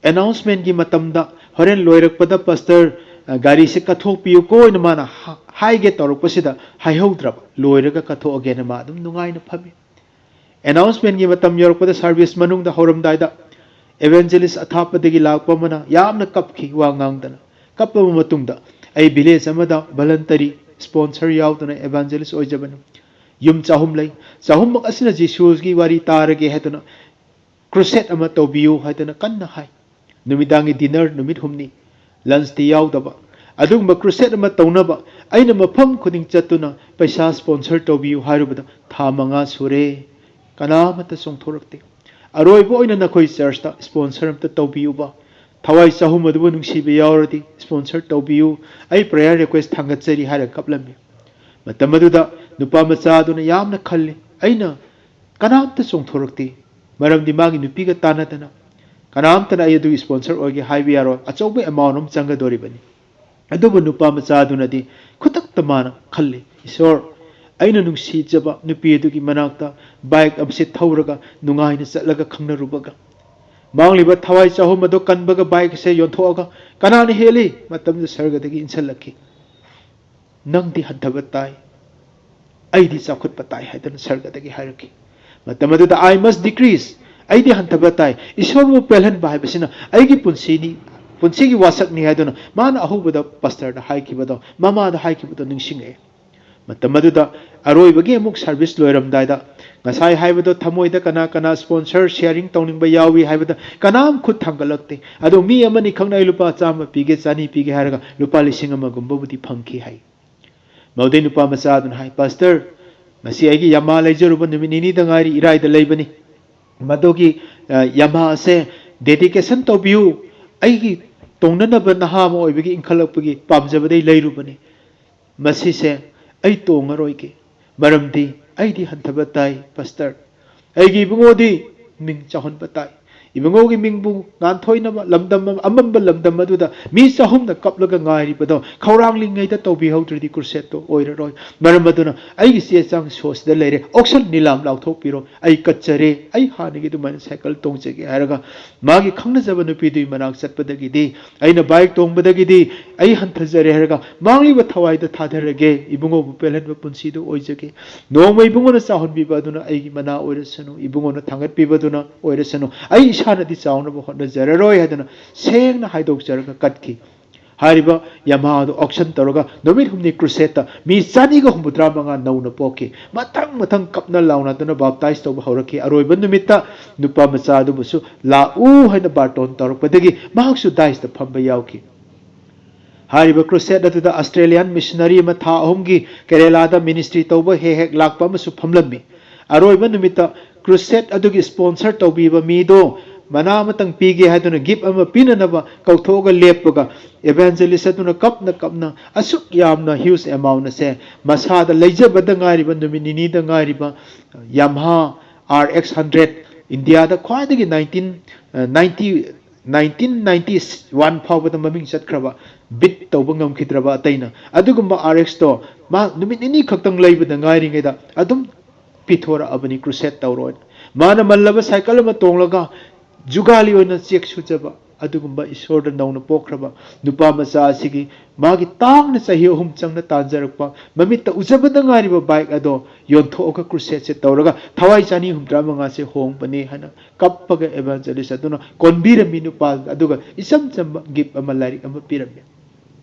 announcement ꯀꯤ ꯃꯇꯝꯗ ꯍꯣꯔꯦꯟ ꯂꯣꯏꯔꯛꯄꯗ pastor, ꯑ, ꯒꯥꯔꯤꯁꯦ ꯀꯠꯊꯣꯛꯄꯤꯌꯨꯀꯣ ꯍꯥꯏꯅ ꯃꯥꯅ ꯍꯥ-, ꯍꯥꯏꯒꯦ ꯇꯧꯔꯛꯄꯁꯤꯗ ꯍꯥꯏꯍꯧꯗ꯭ꯔꯕ, ꯂꯣꯏꯔꯒ ꯀꯠꯊꯣꯛꯑꯒꯦꯅ ꯃꯥ ꯑꯗꯨꯝ ꯅꯨꯡꯉꯥꯏꯅ ꯐꯝꯃꯤ꯫ Announcement ꯀꯤ ꯃꯇꯝ ꯌꯧꯔꯛꯄꯗ service ꯃꯅꯨꯡꯗ ꯍꯧꯔꯝꯗꯥꯏꯗ evangelist ꯑꯊꯥꯞꯄꯗꯒꯤ ꯂꯥꯛꯄ ꯑꯃꯅ ꯌꯥꯝꯅ ꯀꯞꯈꯤ, ꯋꯥ ꯉꯥꯡꯗꯅ꯫ ꯀꯞꯄꯕ ꯃꯇꯨꯡꯗ ꯑꯩ village ꯑꯃꯗ voluntary sponsor ꯌꯥꯎꯗꯅ evangelist ꯑꯣꯏꯖꯕꯅꯤ꯫ ꯌꯨꯝ ꯆꯍꯨꯝ ꯂꯩ꯫ ꯆꯍꯨꯝꯃꯛ ꯑꯁꯤꯅ ꯖꯤꯁꯨꯒꯤ ꯋꯥꯔꯤ ꯇꯥꯔꯒꯦ ꯍꯥꯏꯗꯨꯅ crusade ꯑꯃ ꯇꯧꯕꯤꯌꯨ ꯍꯥꯏꯗꯨꯅ ꯀꯟꯅ ꯍꯥꯏ꯫ ꯅꯨꯃꯤꯗꯥꯡꯒꯤ dinner ꯅꯨꯃꯤꯠ ꯍꯨꯝꯅꯤ, lunch ꯇꯤ ꯌꯥꯎꯗꯕ꯫ ꯑꯗꯨꯒꯨꯝꯕ crusade ꯑꯃ ꯇꯧꯅꯕ ꯑꯩꯅ ꯃꯐꯝ ꯈꯨꯗꯤꯡ ꯆꯠꯇꯨꯅ ꯄꯩꯁꯥ sponsor ꯇꯧꯕꯤꯌꯨ ꯍꯥꯏꯔꯨꯕꯗ ꯊꯥ ꯃꯉꯥ ꯁꯨꯔꯦ, ꯀꯅꯥꯃꯠꯇ ꯆꯣꯡꯊꯣꯔꯛꯇꯦ꯫ ꯑꯔꯣꯏꯕ ꯑꯣꯏꯅ ꯅꯈꯣꯏ church ꯇ sponsor ꯑꯝꯇ ꯇꯧꯕꯤꯌꯨꯕ꯫ ꯊꯋꯥꯏ ꯆꯍꯨꯝ ꯑꯗꯨꯕꯨ ꯅꯨꯡꯁꯤꯕ ꯌꯥꯎꯔꯗꯤ sponsor ꯇꯧꯕꯤꯌꯨ꯫ ꯑꯩ prayer request ꯊꯥꯡꯒꯠꯆꯔꯤ ꯍꯥꯏꯔꯒ ꯀꯞꯂꯝꯃꯤ꯫ ꯃꯇꯝ ꯑꯗꯨꯗ ꯅꯨꯄꯥ ꯃꯆꯥ ꯑꯗꯨꯅ ꯌꯥꯝꯅ ꯈꯜꯂꯤ, "ꯑꯩꯅ ꯀꯅꯥꯝꯇ ꯆꯣꯡꯊꯣꯔꯛꯇꯦ, ꯃꯔꯝꯗꯤ ꯃꯥꯒꯤ ꯅꯨꯄꯤꯒ ꯇꯥꯟꯅꯗꯅ ꯀꯅꯥꯝꯇꯅ ꯑꯩ ꯑꯗꯨꯒꯤ sponsor ꯑꯣꯏꯒꯦ ꯍꯥꯏꯕ ꯌꯥꯔꯣꯏ, ꯑꯆꯧꯕ amount ꯑꯃ ꯆꯪꯒꯗꯧꯔꯤꯕꯅꯤ꯫ ꯑꯗꯨꯕꯨ ꯅꯨꯄꯥ ꯃꯆꯥꯗꯨꯅꯗꯤ ꯈꯨꯗꯛꯇ ꯃꯥꯅ ꯈꯜꯂꯤ, "ꯏꯁꯣꯔ, ꯑꯩꯅ ꯅꯨꯡꯁꯤꯖꯕ ꯅꯨꯄꯤ ꯑꯗꯨꯒꯤ ꯃꯅꯥꯛꯇ bike ꯑꯃꯁꯤ ꯊꯧꯔꯒ ꯅꯨꯡꯉꯥꯏꯅ ꯆꯠꯂꯒ ꯈꯪꯅꯔꯨꯕꯒ, ꯃꯥꯡꯂꯤꯕ ꯊꯋꯥꯏ ꯆꯍꯨꯝ ꯑꯗꯨ ꯀꯟꯕꯒ bike ꯑꯁꯦ ꯌꯣꯟꯊꯣꯛꯑꯒ ꯀꯅꯥꯅ ꯍꯦꯜꯂꯤ?" ꯃꯇꯝꯗꯨꯗ ꯁꯔꯒꯗꯒꯤ ꯏꯟꯁꯤꯜꯂꯛꯈꯤ, "ꯅꯪꯗꯤ ꯍꯟꯊꯕ ꯇꯥꯏ, ꯑꯩꯗꯤ ꯆꯥꯎꯈꯠꯄ ꯇꯥꯏ" ꯍꯥꯏꯗꯨꯅ ꯁꯔꯒꯗꯒꯤ ꯍꯥꯏꯔꯛꯈꯤ꯫ ꯃꯇꯝ ꯑꯗꯨꯗ "I must decrease", ꯑꯩꯗꯤ ꯍꯟꯊꯕ ꯇꯥꯏ, ꯏꯁꯣꯔꯕꯨ ꯄꯦꯜꯍꯟꯕ ꯍꯥꯏꯕꯁꯤꯅ ꯑꯩꯒꯤ ꯄꯨꯟꯁꯤꯅꯤ, ꯄꯨꯟꯁꯤꯒꯤ ꯋꯥꯁꯛꯅꯤ ꯍꯥꯏꯗꯨꯅ ꯃꯥꯅ ꯑꯍꯧꯕꯗ pastorꯗ ꯍꯥꯏꯈꯤꯕꯗꯣ, ꯃꯃꯥꯗ ꯍꯥꯏꯈꯤꯕꯗꯣ ꯅꯤꯡꯁꯤꯡꯉꯛꯑꯦ꯫ ꯃꯇꯝ ꯑꯗꯨꯗ ꯑꯔꯣꯏꯕꯒꯤ ꯑꯃꯨꯛ service ꯂꯣꯏꯔꯝꯗꯥꯏꯗ, ꯉꯁꯥꯏ ꯍꯥꯏꯕꯗꯣ ꯊꯃꯣꯏꯗ ꯀꯅꯥ ꯀꯅꯥ sponsor, sharing ꯇꯧꯅꯤꯡꯕ ꯌꯥꯎꯏ ꯍꯥꯏꯕꯗ ꯀꯅꯥꯝ ꯈꯨꯠ ꯊꯥꯡꯒꯠꯂꯛꯇꯦ꯫ ꯑꯗꯣ ꯃꯤ ꯑꯃꯅꯤ ꯈꯛꯅ "ꯑꯩ ꯂꯨꯄꯥ ꯆꯥꯝꯃ ꯄꯤꯒꯦ, ꯆꯅꯤ ꯄꯤꯒꯦ" ꯍꯥꯏꯔꯒ ꯂꯨꯄꯥ ꯂꯤꯁꯤꯡ ꯑꯃꯒꯨꯝꯕꯕꯨꯗꯤ ꯐꯪꯈꯤ ꯍꯥꯏ꯫ ꯃꯗꯨꯗꯩ ꯅꯨꯄꯥ ꯃꯆꯥ ꯑꯗꯨꯅ ꯍꯥꯏ, "Pastor, ꯉꯁꯤ ꯑꯩꯒꯤ Yamaha ꯂꯩꯖꯔꯨꯕ ꯅꯨꯃꯤꯠ ꯅꯤꯅꯤꯗ ꯉꯥꯏꯔꯤ, ꯏꯔꯥꯏꯗ ꯂꯩꯕꯅꯤ꯫ ꯃꯗꯨꯒꯤ, ꯑ, Yamaha ꯑꯁꯦ dedication ꯇꯧꯕꯤꯌꯨ꯫ ꯑꯩꯒꯤ ꯇꯣꯡꯅꯅꯕ ꯅꯍꯥ ꯑꯃ ꯑꯣꯏꯕꯒꯤ ꯏꯟꯈꯠꯂꯛꯄꯒꯤ ꯄꯥꯝꯖꯕꯗꯩ ꯂꯩꯔꯨꯕꯅꯤ꯫ ꯃꯁꯤꯁꯦ ꯑꯩ ꯇꯣꯡꯉꯔꯣꯏꯒꯦ, ꯃꯔꯝꯗꯤ ꯑꯩꯗꯤ ꯍꯟꯊꯕ ꯇꯥꯏ, Pastor꯫ ꯑꯩꯒꯤ ꯏꯕꯨꯡꯉꯣꯗꯤ ꯃꯤꯡ ꯆꯥꯎꯍꯟꯕ ꯇꯥꯏ꯫ ꯏꯕꯨꯡꯉꯣꯒꯤ ꯃꯤꯡꯕꯨ ꯉꯥꯟꯊꯣꯏꯅꯕ ꯂꯝꯗꯝ ꯑꯃ, ꯑꯃꯝꯕ ꯂꯝꯗꯝ ꯑꯗꯨꯗ ꯃꯤ ꯆꯍꯨꯝꯅ ꯀꯞꯂꯒ ꯉꯥꯏꯔꯤꯕꯗꯣ ꯈꯧꯔꯥꯡꯂꯤꯉꯩꯗ ꯇꯧꯕꯤꯍꯧꯗ꯭ꯔꯗꯤ crusadeꯇꯣ ꯑꯣꯏꯔꯔꯣꯏ꯫ ꯃꯔꯝ ꯑꯗꯨꯅ ꯑꯩꯒꯤ ꯆꯦ ꯆꯥꯡ ꯁꯣꯁꯤꯗ ꯂꯩꯔꯦ, auction ꯅꯤꯂꯥꯝ ꯂꯥꯎꯊꯣꯛꯄꯤꯔꯣ, ꯑꯩ ꯀꯠꯆꯔꯦ, ꯑꯩ ꯍꯥꯟꯅꯒꯤ ꯑꯗꯨꯃꯥꯏꯅ cycle ꯇꯣꯡꯖꯒꯦ" ꯍꯥꯏꯔꯒ ꯃꯥꯒꯤ ꯈꯪꯅꯖꯕ ꯅꯨꯄꯤꯗꯨꯒꯤ ꯃꯅꯥꯛ ꯆꯠꯄꯗꯒꯤꯗꯤ, "ꯑꯩꯅ bike ꯇꯣꯡꯕꯗꯒꯤꯗꯤ ꯑꯩ ꯍꯟꯊꯖꯔꯦ" ꯍꯥꯏꯔꯒ ꯃꯥꯡꯂꯤꯕ ꯊꯋꯥꯏꯗ ꯊꯥꯗꯔꯒꯦ, ꯏꯕꯨꯡꯉꯣꯕꯨ ꯄꯦꯜꯍꯟꯕ ꯄꯨꯟꯁꯤꯗꯨ ꯑꯣꯏꯖꯒꯦ꯫ ꯅꯣꯡꯃ ꯏꯕꯨꯡꯉꯣꯅ ꯆꯥꯎꯍꯟꯕꯤꯕ ꯑꯗꯨꯅ ꯑꯩꯒꯤ ꯃꯅꯥ ꯑꯣꯏꯔꯁꯅꯨ, ꯏꯕꯨꯡꯉꯣꯅ ꯊꯥꯡꯒꯠꯄꯤꯕꯗꯨꯅ ꯑꯣꯏꯔꯁꯅꯨ, ꯑꯩ ꯏꯁꯥꯅꯗꯤ ꯆꯥꯎꯅꯕ ꯍꯣꯠꯅꯖꯔꯔꯣꯏ ꯍꯥꯏꯗꯨꯅ ꯁꯦꯡꯅ ꯍꯥꯏꯗꯣꯛꯆꯔꯒ ꯀꯠꯈꯤ꯫ ꯍꯥꯏꯔꯤꯕ Yamahaꯗꯨ auction ꯇꯧꯔꯒ ꯅꯨꯃꯤꯠ ꯍꯨꯝꯅꯤ crusadeꯇ ꯃꯤ ꯆꯅꯤꯒ ꯍꯨꯝꯐꯨꯇꯔꯥ ꯃꯉꯥ ꯅꯧꯅ ꯄꯣꯛꯈꯤ꯫ ꯃꯊꯪ ꯃꯊꯪ ꯀꯞꯅ ꯂꯥꯎꯅꯗꯨꯅ baptize ꯇꯧꯕ ꯍꯧꯔꯛꯈꯤ꯫ ꯑꯔꯣꯏꯕ ꯅꯨꯃꯤꯠꯇ ꯅꯨꯄꯥ ꯃꯆꯥ ꯑꯗꯨꯕꯨꯁꯨ ꯂꯥꯛꯎ ꯍꯥꯏꯅ ꯕꯥꯔꯇꯣꯟ ꯇꯧꯔꯛꯄꯗꯒꯤ ꯃꯍꯥꯛꯁꯨ daisyꯇ ꯐꯝꯕ ꯌꯥꯎꯈꯤ꯫ ꯍꯥꯏꯔꯤꯕ crusadeꯑꯗꯨꯗ Australian missionary ꯑꯃ ꯊꯥ ꯑꯍꯨꯝꯒꯤ ꯀꯦꯔꯦꯂꯥꯗ ministry ꯇꯧꯕ ꯍꯦꯛ ꯍꯦꯛ ꯂꯥꯛꯄ ꯑꯃꯁꯨ ꯐꯝꯂꯝꯃꯤ꯫ ꯑꯔꯣꯏꯕ ꯅꯨꯃꯤꯠꯇ crusadeꯑꯗꯨꯒꯤ sponsor ꯇꯧꯕꯤꯕ ꯃꯤꯗꯣ ꯃꯅꯥ ꯑꯃꯇꯪ ꯄꯤꯒꯦ ꯍꯥꯏꯗꯨꯅ gift ꯑꯃ ꯄꯤꯅꯅꯕ ꯀꯧꯊꯣꯛꯑꯒ ꯂꯦꯞꯄꯒ, evangelist ꯑꯗꯨꯅ ꯀꯞꯅ ꯀꯞꯅ ꯑꯁꯨꯛ ꯌꯥꯝꯅ huge amount ꯑꯁꯦ ꯃꯁꯥꯗ ꯂꯩꯖꯕꯗ ꯉꯥꯏꯔꯤꯕ, ꯅꯨꯃꯤꯠ ꯅꯤꯅꯤꯗ ꯉꯥꯏꯔꯤꯕ Yamaha RX hundred ꯏꯟꯗꯤꯌꯥꯗ ꯈ꯭ꯋꯥꯏꯗꯒꯤ nineteen ninety nineteen ninety one ꯐꯥꯎꯕꯗ ꯃꯃꯤꯡ ꯆꯠꯈ꯭ꯔꯕ, ꯕꯤꯠ ꯇꯧꯕ ꯉꯝꯈꯤꯗ꯭ꯔꯕ ꯑꯇꯩꯅ ꯑꯗꯨꯒꯨꯝꯕ RXꯇꯣ ꯃꯥ ꯅꯨꯃꯤꯠ ꯅꯤꯅꯤ ꯈꯛꯇꯪ ꯂꯩꯕꯗ ꯉꯥꯏꯔꯤꯉꯩꯗ ꯑꯗꯨꯝ ꯄꯤꯊꯣꯔꯛꯑꯕꯅꯤ, ꯀ꯭ꯔꯨꯁꯦꯠ ꯇꯧꯔꯣꯏ꯫ ꯃꯥꯅ ꯃꯜꯂꯕ ꯁꯥꯏꯀꯜ ꯑꯃ ꯇꯣꯡꯂꯒ ꯖꯨꯒꯥꯂꯤ ꯑꯣꯏꯅ ꯆꯦꯛ ꯁꯨꯖꯕ ꯑꯗꯨꯒꯨꯝꯕ ꯏꯁꯣꯔꯗ ꯅꯧꯅ ꯄꯣꯛꯈ꯭ꯔꯕ ꯅꯨꯄꯥ ꯃꯆꯥ ꯑꯁꯤꯒꯤ ꯃꯥꯒꯤ ꯇꯥꯡꯅ ꯆꯍꯤ ꯑꯍꯨꯝ ꯆꯪꯅ ꯇꯥꯟꯖꯔꯛꯄ ꯃꯃꯤꯠꯇ ꯎꯖꯕꯗ ꯉꯥꯏꯔꯤꯕ ꯕꯥꯏꯛ ꯑꯗꯣ ꯌꯣꯟꯊꯣꯛꯑꯒ ꯀ꯭ꯔꯨꯁꯦꯠꯁꯦ ꯇꯧꯔꯒ ꯊꯋꯥꯏ ꯆꯅꯤ ꯍꯨꯝꯗ꯭ꯔꯥ ꯃꯉꯥꯁꯦ ꯍꯣꯡꯕꯅꯤ ꯍꯥꯏꯅ ꯀꯞꯄꯒ evangelist ꯑꯗꯨꯅ ꯀꯣꯟꯕꯤꯔꯝꯃꯤ ꯅꯨꯄꯥ ꯑꯗꯨꯒ ꯏꯆꯝ ꯆꯝꯕ ꯒꯤꯐ ꯑꯃ, ꯂꯥꯏꯔꯤꯛ ꯑꯃ ꯄꯤꯔꯝꯃꯤ꯫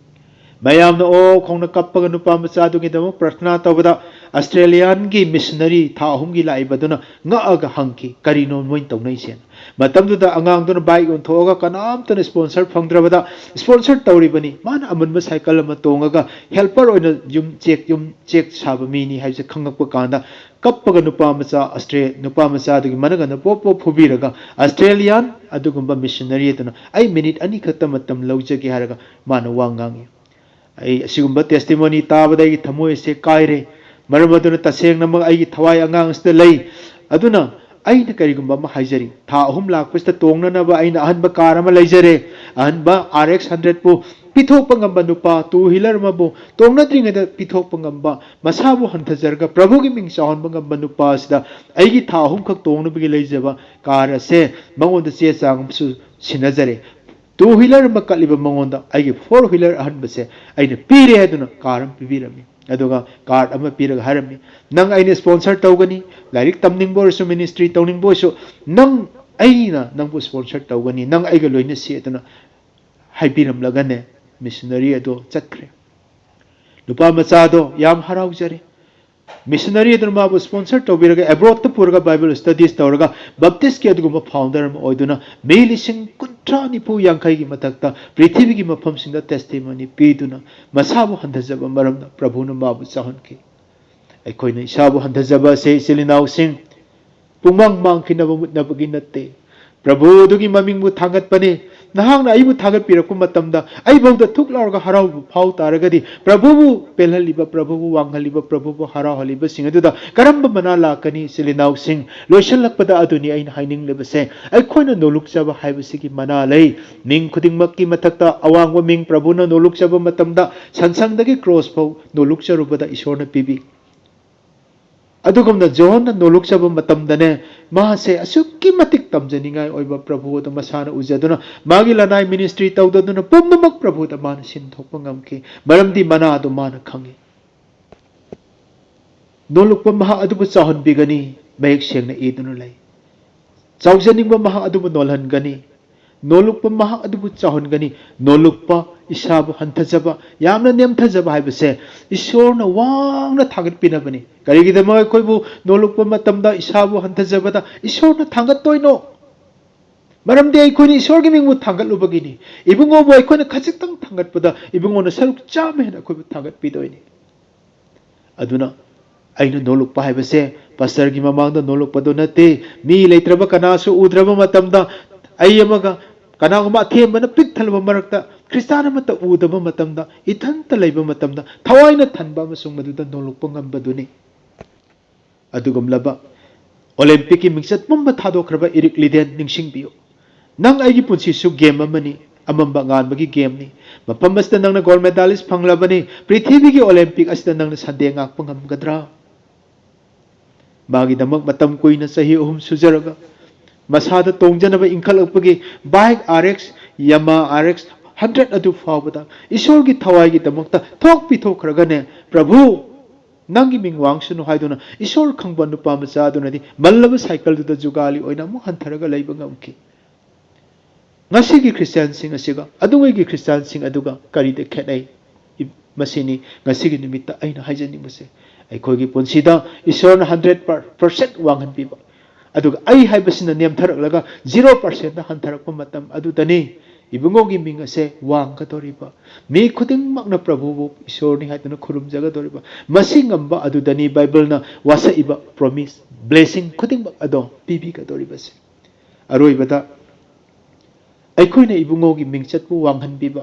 ꯃꯌꯥꯝꯅ ꯑꯣ ꯈꯣꯡꯅ ꯀꯞꯄꯒ ꯅꯨꯄꯥ ꯃꯆꯥꯗꯨꯒꯤꯗꯃꯛ ꯄ꯭ꯔꯊꯅꯥ ꯇꯧꯕꯗ ꯑꯁꯇ꯭ꯔꯦꯂꯤꯌꯥꯟꯒꯤ ꯃꯤꯁꯅꯔꯤ ꯊꯥ ꯑꯍꯨꯝꯒꯤ ꯂꯥꯛꯏꯕꯗꯨꯅ ꯉꯛꯑꯒ ꯍꯪꯈꯤ, "ꯀꯔꯤꯅꯣ ꯃꯣꯏꯅ ꯇꯧꯅꯩꯁꯦꯅ?" ꯃꯇꯝꯗꯨꯗ ꯑꯉꯥꯡꯗꯨꯅ ꯕꯥꯏꯛ ꯌꯣꯟꯊꯣꯛꯑꯒ ꯀꯅꯥꯝꯇꯅ ꯏꯁꯄꯣꯟꯁꯔ ꯐꯪꯗ꯭ꯔꯕꯗ ꯏꯁꯄꯣꯟꯁꯔ ꯇꯧꯔꯤꯕꯅꯤ꯫ ꯃꯥꯅ ꯑꯃꯟꯕ ꯁꯥꯏꯀꯜ ꯑꯃ ꯇꯣꯡꯉꯒ ꯍꯦꯜꯄꯔ ꯑꯣꯏꯅ ꯌꯨꯝ ꯆꯦꯛ, ꯌꯨꯝ ꯆꯦꯛ ꯁꯥꯕ ꯃꯤꯅꯤ ꯍꯥꯏꯕꯁꯦ ꯈꯪꯉꯛꯄ ꯀꯥꯟꯗ ꯀꯞꯄꯒ ꯅꯨꯄꯥ ꯃꯆꯥ ꯑꯁꯇ꯭ꯔꯦ-, ꯅꯨꯄꯥ ꯃꯆꯥꯗꯨꯒꯤ ꯃꯅꯒꯟꯗ ꯄꯣꯞ ꯄꯣꯞ ꯐꯨꯕꯤꯔꯒ ꯑꯁꯇ꯭ꯔꯦꯂꯤꯌꯥꯟ ꯑꯗꯨꯒꯨꯝꯕ ꯃꯤꯁꯅꯔꯤ ꯑꯗꯨꯅ "ꯑꯩ ꯃꯤꯅꯤꯠ ꯑꯅꯤꯈꯛꯇ ꯃꯇꯝ ꯂꯧꯖꯒꯦ" ꯍꯥꯏꯔꯒ ꯃꯥꯅ ꯋꯥ ꯉꯥꯡꯉꯤ꯫ ꯑꯩ ꯑꯁꯤꯒꯨꯝꯕ testimony ꯇꯥꯕꯗ ꯑꯩꯒꯤ ꯊꯃꯣꯏ ꯑꯁꯦ ꯀꯥꯏꯔꯦ꯫ ꯃꯔꯝ ꯑꯗꯨꯅ ꯇꯁꯦꯡꯅꯃꯛ ꯑꯩꯒꯤ ꯊꯋꯥꯏ ꯑꯉꯥꯡ ꯑꯁꯤꯗ ꯂꯩ꯫ ꯑꯗꯨꯅ ꯑꯩꯅ ꯀꯔꯤꯒꯨꯝꯕ ꯑꯃ ꯍꯥꯏꯖꯔꯤ꯫ ꯊꯥ ꯑꯍꯨꯝ ꯂꯥꯛꯄꯁꯤꯗ ꯇꯣꯡꯅꯅꯕ ꯑꯩꯅ ꯑꯍꯟꯕ car ꯑꯃ ꯂꯩꯖꯔꯦ꯫ ꯑꯍꯟꯕ RX hundred ꯄꯨ ꯄꯤꯊꯣꯛꯄ ꯉꯝꯕ ꯅꯨꯄꯥ, two wheeler ꯑꯃꯕꯨ ꯇꯣꯡꯅꯗ꯭ꯔꯤꯉꯩꯗ ꯄꯤꯊꯣꯛꯄ ꯉꯝꯕ, ꯃꯁꯥꯕꯨ ꯍꯟꯊꯖꯔꯒ ꯄ꯭ꯔꯚꯨꯒꯤ ꯃꯤꯡ ꯆꯥꯎꯍꯟꯕ ꯉꯝꯕ ꯅꯨꯄꯥ ꯑꯁꯤꯗ ꯑꯩꯒꯤ ꯊꯥ ꯑꯍꯨꯝꯈꯛ ꯇꯣꯡꯅꯕꯒꯤ ꯂꯩꯖꯕ car ꯑꯁꯦ ꯃꯉꯣꯟꯗ ꯆꯦ ꯆꯥꯡ ꯑꯃꯁꯨ ꯁꯤꯟꯅꯖꯔꯦ꯫ Two wheeler ꯑꯃ ꯀꯠꯂꯤꯕ ꯃꯉꯣꯟꯗ ꯑꯩꯒꯤ four wheeler ꯑꯍꯟꯕꯁꯦ ꯑꯩꯅ ꯄꯤꯔꯦ ꯍꯥꯏꯗꯨꯅ car ꯑꯃ ꯄꯤꯕꯤꯔꯝꯃꯤ꯫ ꯑꯗꯨꯒ card ꯑꯃ ꯄꯤꯔꯒ ꯍꯥꯏꯔꯝꯃꯤ, "ꯅꯪ ꯑꯩꯅ sponsor ꯇꯧꯒꯅꯤ, ꯂꯥꯏꯔꯤꯛ ꯇꯝꯅꯤꯡꯕ ꯑꯣꯏꯔꯁꯨ, ministry ꯇꯧꯅꯤꯡꯕ ꯑꯣꯏꯔꯁꯨ, ꯅꯪ, ꯑꯩꯅ ꯅꯪꯕꯨ sponsor ꯇꯧꯒꯅꯤ, ꯅꯪ ꯑꯩꯒ ꯂꯣꯏꯅꯁꯤ" ꯑꯗꯨꯅ ꯍꯥꯏꯕꯤꯔꯝꯂꯒꯅꯦ, ꯃꯤꯁꯅꯔꯤ ꯑꯗꯣ ꯆꯠꯈ꯭ꯔꯦ꯫ ꯅꯨꯄꯥ ꯃꯆꯥꯗꯣ ꯌꯥꯝ ꯍꯔꯥꯎꯖꯔꯦ꯫ ꯃꯤꯁꯅꯔꯤ ꯑꯗꯨꯅ ꯃꯥꯕꯨ sponsor ꯇꯧꯕꯤꯔꯒ abroadꯇ ꯄꯨꯔꯒ Bible studies ꯇꯧꯔꯒ Baptistꯀꯤ ꯑꯗꯨꯒꯨꯝꯕ founder ꯑꯃ ꯑꯣꯏꯗꯨꯅ ꯃꯤ ꯂꯤꯁꯤꯡ ꯀꯨꯟꯊ꯭ꯔꯥ, ꯅꯤꯐꯨ, ꯌꯥꯡꯈꯩꯒꯤ ꯃꯊꯛꯇ ꯄ꯭ꯔꯤꯊꯤꯕꯤꯒꯤ ꯃꯐꯝꯁꯤꯡꯗ testimony ꯄꯤꯗꯨꯅ ꯃꯁꯥꯕꯨ ꯍꯟꯊꯖꯕ ꯃꯔꯝꯅ ꯄ꯭ꯔꯚꯨꯅ ꯃꯥꯕꯨ ꯆꯥꯎꯍꯟꯈꯤ꯫ ꯑꯩꯈꯣꯏꯅ ꯏꯁꯥꯕꯨ ꯍꯟꯊꯖꯕ ꯑꯁꯤ, ꯏꯆꯤꯜ ꯏꯅꯥꯎꯁꯤꯡ, ꯄꯨꯡꯃꯥꯡ ꯃꯥꯡꯈꯤꯅꯕ ꯃꯨꯠꯅꯕꯒꯤ ꯅꯠꯇꯦ꯫ ꯄ꯭ꯔꯚꯨ ꯑꯗꯨꯒꯤ ꯃꯃꯤꯡꯕꯨ ꯊꯥꯡꯒꯠꯄꯅꯤ꯫ ꯅꯍꯥꯛꯅ ꯑꯩꯕꯨ ꯊꯥꯒꯠꯄꯤꯔꯛꯄ ꯃꯇꯝꯗ ꯑꯩꯐꯥꯎꯗ ꯊꯨꯛ ꯂꯥꯎꯔꯒ ꯍꯔꯥꯎꯕ ꯐꯥꯎ ꯇꯥꯔꯒꯗꯤ, ꯄ꯭ꯔꯚꯨꯕꯨ ꯄꯦꯜꯍꯜꯂꯤꯕ, ꯄ꯭ꯔꯚꯨꯕꯨ ꯋꯥꯡꯍꯜꯂꯤꯕ, ꯄ꯭ꯔꯚꯨꯕꯨ ꯍꯔꯥꯎꯍꯜꯂꯤꯕꯁꯤꯡ ꯑꯗꯨꯗ ꯀꯔꯝꯕ ꯃꯅꯥ ꯂꯥꯛꯀꯅꯤ? ꯏꯆꯤꯜ ꯏꯅꯥꯎꯁꯤꯡ, ꯂꯣꯏꯁꯤꯜꯂꯛꯄꯗ ꯑꯗꯨꯅꯤ ꯑꯩꯅ ꯍꯥꯏꯅꯤꯡꯂꯤꯕꯁꯦ꯫ ꯑꯩꯈꯣꯏꯅ ꯅꯣꯂꯨꯛꯆꯕ ꯍꯥꯏꯕꯁꯤꯒꯤ ꯃꯅꯥ ꯂꯩ꯫ ꯃꯤꯡ ꯈꯨꯗꯤꯡꯃꯛꯀꯤ ꯃꯊꯛꯇ ꯑꯋꯥꯡꯕ ꯃꯤꯡ ꯄ꯭ꯔꯚꯨꯅ ꯅꯣꯂꯨꯛꯆꯕ ꯃꯇꯝꯗ ꯁꯟꯁꯪꯗꯒꯤ ꯀ꯭ꯔꯣꯁ ꯐꯥꯎ ꯅꯣꯂꯨꯛꯆꯔꯨꯕꯗ ꯏꯁꯣꯔꯅ ꯄꯤꯕꯤ꯫ ꯑꯗꯨꯒꯨꯝꯅ ꯖꯣꯍꯟꯅ ꯅꯣꯂꯨꯛꯆꯕ ꯃꯇꯝꯗꯅꯦ, ꯃꯥꯁꯦ ꯑꯁꯨꯛꯀꯤ ꯃꯇꯤꯛ ꯇꯝꯖꯅꯤꯡꯉꯥꯏ ꯑꯣꯏꯕ ꯄ꯭ꯔꯚꯨ ꯑꯗꯨ ꯃꯁꯥꯅ ꯎꯖꯗꯨꯅ, ꯃꯥꯒꯤ ꯂꯅꯥꯏ ꯃꯤꯅꯤꯁꯇ꯭ꯔꯤ ꯇꯧꯗꯗꯨꯅ ꯄꯨꯝꯅꯃꯛ ꯄ꯭ꯔꯚꯨꯗ ꯃꯥꯅ ꯁꯤꯟꯊꯣꯛꯄ ꯉꯝꯈꯤ꯫ ꯃꯔꯝꯗꯤ ꯃꯅꯥ ꯑꯗꯨ ꯃꯥꯅ ꯈꯪꯉꯤ꯫ ꯅꯣꯂꯨꯛꯄ ꯃꯍꯥꯛ ꯑꯗꯨꯕꯨ ꯆꯥꯎꯍꯟꯕꯤꯒꯅꯤ, ꯃꯌꯦꯛ ꯁꯦꯡꯅ ꯏꯗꯨꯅ ꯂꯩ꯫ ꯆꯥꯎꯖꯅꯤꯡꯕ ꯃꯍꯥꯛ ꯑꯗꯨꯕꯨ ꯅꯣꯜꯍꯟꯒꯅꯤ, ꯅꯣꯂꯨꯛꯄ ꯃꯍꯥꯛ ꯑꯗꯨꯕꯨ ꯆꯥꯎꯍꯟꯒꯅꯤ꯫ ꯅꯣꯂꯨꯛꯄ, ꯏꯁꯥꯕꯨ ꯍꯟꯊꯖꯕ, ꯌꯥꯝꯅ ꯅꯦꯝꯊꯖꯕ ꯍꯥꯏꯕꯁꯦ ꯏꯁꯣꯔꯅ ꯋꯥꯡꯅ ꯊꯥꯒꯠꯄꯤꯅꯕꯅꯤ꯫ ꯀꯔꯤꯒꯤꯗꯃꯛ ꯑꯩꯈꯣꯏꯕꯨ ꯅꯣꯂꯨꯛꯄ ꯃꯇꯝꯗ ꯏꯁꯥꯕꯨ ꯍꯟꯊꯖꯕꯗ ꯏꯁꯣꯔꯅ ꯊꯥꯡꯒꯠꯇꯣꯏꯅꯣ? ꯃꯔꯝꯗꯤ ꯑꯩꯈꯣꯏꯅ ꯏꯁꯣꯔꯒꯤ ꯃꯤꯡꯕꯨ ꯊꯥꯡꯒꯠꯂꯨꯕꯒꯤꯅꯤ꯫ ꯏꯕꯨꯡꯉꯣꯕꯨ ꯑꯩꯈꯣꯏꯅ ꯈꯖꯤꯛꯇꯪ ꯊꯥꯡꯒꯠꯄꯗ ꯏꯕꯨꯡꯉꯣꯅ ꯁꯔꯨꯛ ꯆꯥꯝꯃ ꯍꯦꯟꯅ ꯑꯩꯈꯣꯏꯕꯨ ꯊꯥꯡꯒꯠꯄꯤꯗꯣꯏꯅꯤ꯫ ꯑꯗꯨꯅ ꯑꯩꯅ ꯅꯣꯂꯨꯛꯄ ꯍꯥꯏꯕꯁꯦ ꯄꯥꯁꯇꯔꯒꯤ ꯃꯃꯥꯡꯗ ꯅꯣꯂꯨꯛꯄꯗꯨ ꯅꯠꯇꯦ꯫ ꯃꯤ ꯂꯩꯇ꯭ꯔꯕ, ꯀꯅꯥꯁꯨ ꯎꯗ꯭ꯔꯕ ꯃꯇꯝꯗ, ꯑꯩ ꯑꯃꯒ ꯀꯅꯥꯒꯨꯝꯕ ꯑꯊꯦꯝꯕꯅ ꯄꯤꯛ ꯊꯜꯂꯕ ꯃꯔꯛꯇ, ꯈ꯭ꯔꯤꯁꯇꯥꯟ ꯑꯃꯠꯇ ꯎꯗꯕ ꯃꯇꯝꯗ, ꯏꯊꯟꯇ ꯂꯩꯕ ꯃꯇꯝꯗ ꯊꯋꯥꯏꯅ ꯊꯟꯕ ꯑꯃꯁꯨꯡ ꯃꯗꯨꯗ ꯅꯣꯂꯨꯛꯄ ꯉꯝꯕꯗꯨꯅꯤ꯫ ꯑꯗꯨꯒꯨꯝꯂꯕ ꯑꯣꯂꯦꯝꯄꯤꯛꯀꯤ ꯃꯤꯡꯆꯠ ꯄꯨꯝꯕ ꯊꯥꯗꯣꯛꯈ꯭ꯔꯕ ꯏꯔꯤꯛ ꯂꯤꯗꯦꯟ ꯅꯤꯡꯁꯤꯡꯕꯤꯌꯨ꯫ ꯅꯪ ꯑꯩꯒꯤ ꯄꯨꯟꯁꯤꯁꯨ ꯒꯦꯝ ꯑꯃꯅꯤ, ꯑꯃꯝꯕ ꯑꯉꯥꯟꯕꯒꯤ ꯒꯦꯝꯅꯤ꯫ ꯃꯐꯝ ꯑꯁꯤꯗ ꯅꯪꯅ ꯒꯣꯜ ꯃꯦꯗꯥꯂꯤꯁ ꯐꯪꯂꯕꯅꯤ꯫ ꯄ꯭ꯔꯤꯊꯤꯕꯤꯒꯤ ꯑꯣꯂꯦꯝꯄꯤꯛ ꯑꯁꯤꯗ ꯅꯪꯅ ꯁꯟꯗꯦ ꯉꯥꯛꯄ ꯉꯝꯒꯗ꯭ꯔꯥ? ꯃꯥꯒꯤꯗꯃꯛ ꯃꯇꯝ ꯀꯨꯏꯅ, ꯆꯍꯤ ꯑꯍꯨꯝ ꯁꯨꯖꯔꯒ, ꯃꯁꯥꯗ ꯇꯣꯡꯖꯅꯕ ꯏꯟꯈꯠꯂꯛꯄꯒꯤ ꯕꯥꯏꯛ ꯑꯥꯔ ꯑꯦꯛꯁ, ꯌꯥꯃꯥ ꯑꯥꯔ ꯑꯦꯛꯁ ꯍꯟꯗ꯭ꯔꯦꯠ ꯑꯗꯨ ꯐꯥꯎꯕꯗ ꯏꯁꯣꯔꯒꯤ ꯊꯋꯥꯏꯒꯤꯗꯃꯛꯇ ꯊꯣꯛ ꯄꯤꯊꯣꯛꯈ꯭ꯔꯒꯅꯦ, "ꯄ꯭ꯔꯚꯨ, ꯅꯪꯒꯤ ꯃꯤꯡ ꯋꯥꯡꯁꯅꯨ" ꯍꯥꯏꯗꯨꯅ ꯏꯁꯣꯔ ꯈꯪꯕ ꯅꯨꯄꯥ ꯃꯆꯥ ꯑꯗꯨꯅꯗꯤ ꯃꯜꯂꯕ ꯁꯥꯏꯀꯜꯗꯨꯗ ꯖꯨꯒꯥꯂꯤ ꯑꯣꯏꯅ ꯑꯃꯨꯛ ꯍꯟꯊꯔꯒ ꯂꯩꯕ ꯉꯝꯈꯤ꯫ ꯉꯁꯤꯒꯤ ꯈ꯭ꯔꯤꯁꯇꯤꯌꯥꯟꯁꯤꯡ ꯑꯁꯤꯒ ꯑꯗꯨꯉꯩꯒꯤ ꯈ꯭ꯔꯤꯁꯇꯤꯌꯥꯟꯁꯤꯡ ꯑꯗꯨꯒ ꯀꯔꯤꯗ ꯈꯦꯠꯅꯩ? ꯏ-, ꯃꯁꯤꯅꯤ ꯉꯁꯤꯒꯤ ꯅꯨꯃꯤꯠꯇ ꯑꯩꯅ ꯍꯥꯏꯖꯅꯤꯡꯕꯁꯦ꯫ ꯑꯩꯈꯣꯏꯒꯤ ꯄꯨꯟꯁꯤꯗ ꯏꯁꯣꯔꯅ ꯍꯟꯗ꯭ꯔꯦꯠ ꯄꯔꯁꯦꯟꯠ ꯋꯥꯡꯍꯟꯕꯤꯕ, ꯑꯗꯨꯒ ꯑꯩ ꯍꯥꯏꯕꯁꯤꯅ ꯅꯦꯝꯊꯔꯛꯂꯒ ꯖꯤꯔꯣ ꯄꯔꯁꯦꯟꯠꯇ ꯍꯟꯊꯔꯛꯄ ꯃꯇꯝ ꯑꯗꯨꯗꯅꯤ ꯏꯕꯨꯡꯉꯣꯒꯤ ꯃꯤꯡ ꯑꯁꯦ ꯋꯥꯡꯒꯗꯧꯔꯤꯕ꯫ ꯃꯤ ꯈꯨꯗꯤꯡꯃꯛꯅ ꯄ꯭ꯔꯚꯨꯕꯨ ꯏꯁꯣꯔꯅꯤ ꯍꯥꯏꯗꯨꯅ ꯈꯨꯔꯨꯝꯖꯒꯗꯧꯔꯤꯕ꯫ ꯃꯁꯤ ꯉꯝꯕ ꯑꯗꯨꯗꯅꯤ ꯕꯥꯏꯕꯜꯅ ꯋꯥꯁꯛꯏꯕ ꯄ꯭ꯔꯣꯃꯤꯁ, ꯕ꯭ꯂꯦꯁꯤꯡ ꯈꯨꯗꯤꯡꯃꯛ ꯑꯗꯣ ꯄꯤꯕꯤꯒꯗꯧꯔꯤꯕꯁꯦ꯫ ꯑꯔꯣꯏꯕꯗ, ꯑꯩꯈꯣꯏꯅ ꯏꯕꯨꯡꯉꯣꯒꯤ ꯃꯤꯡꯆꯠꯄꯨ ꯋꯥꯡꯍꯟꯕꯤꯕ,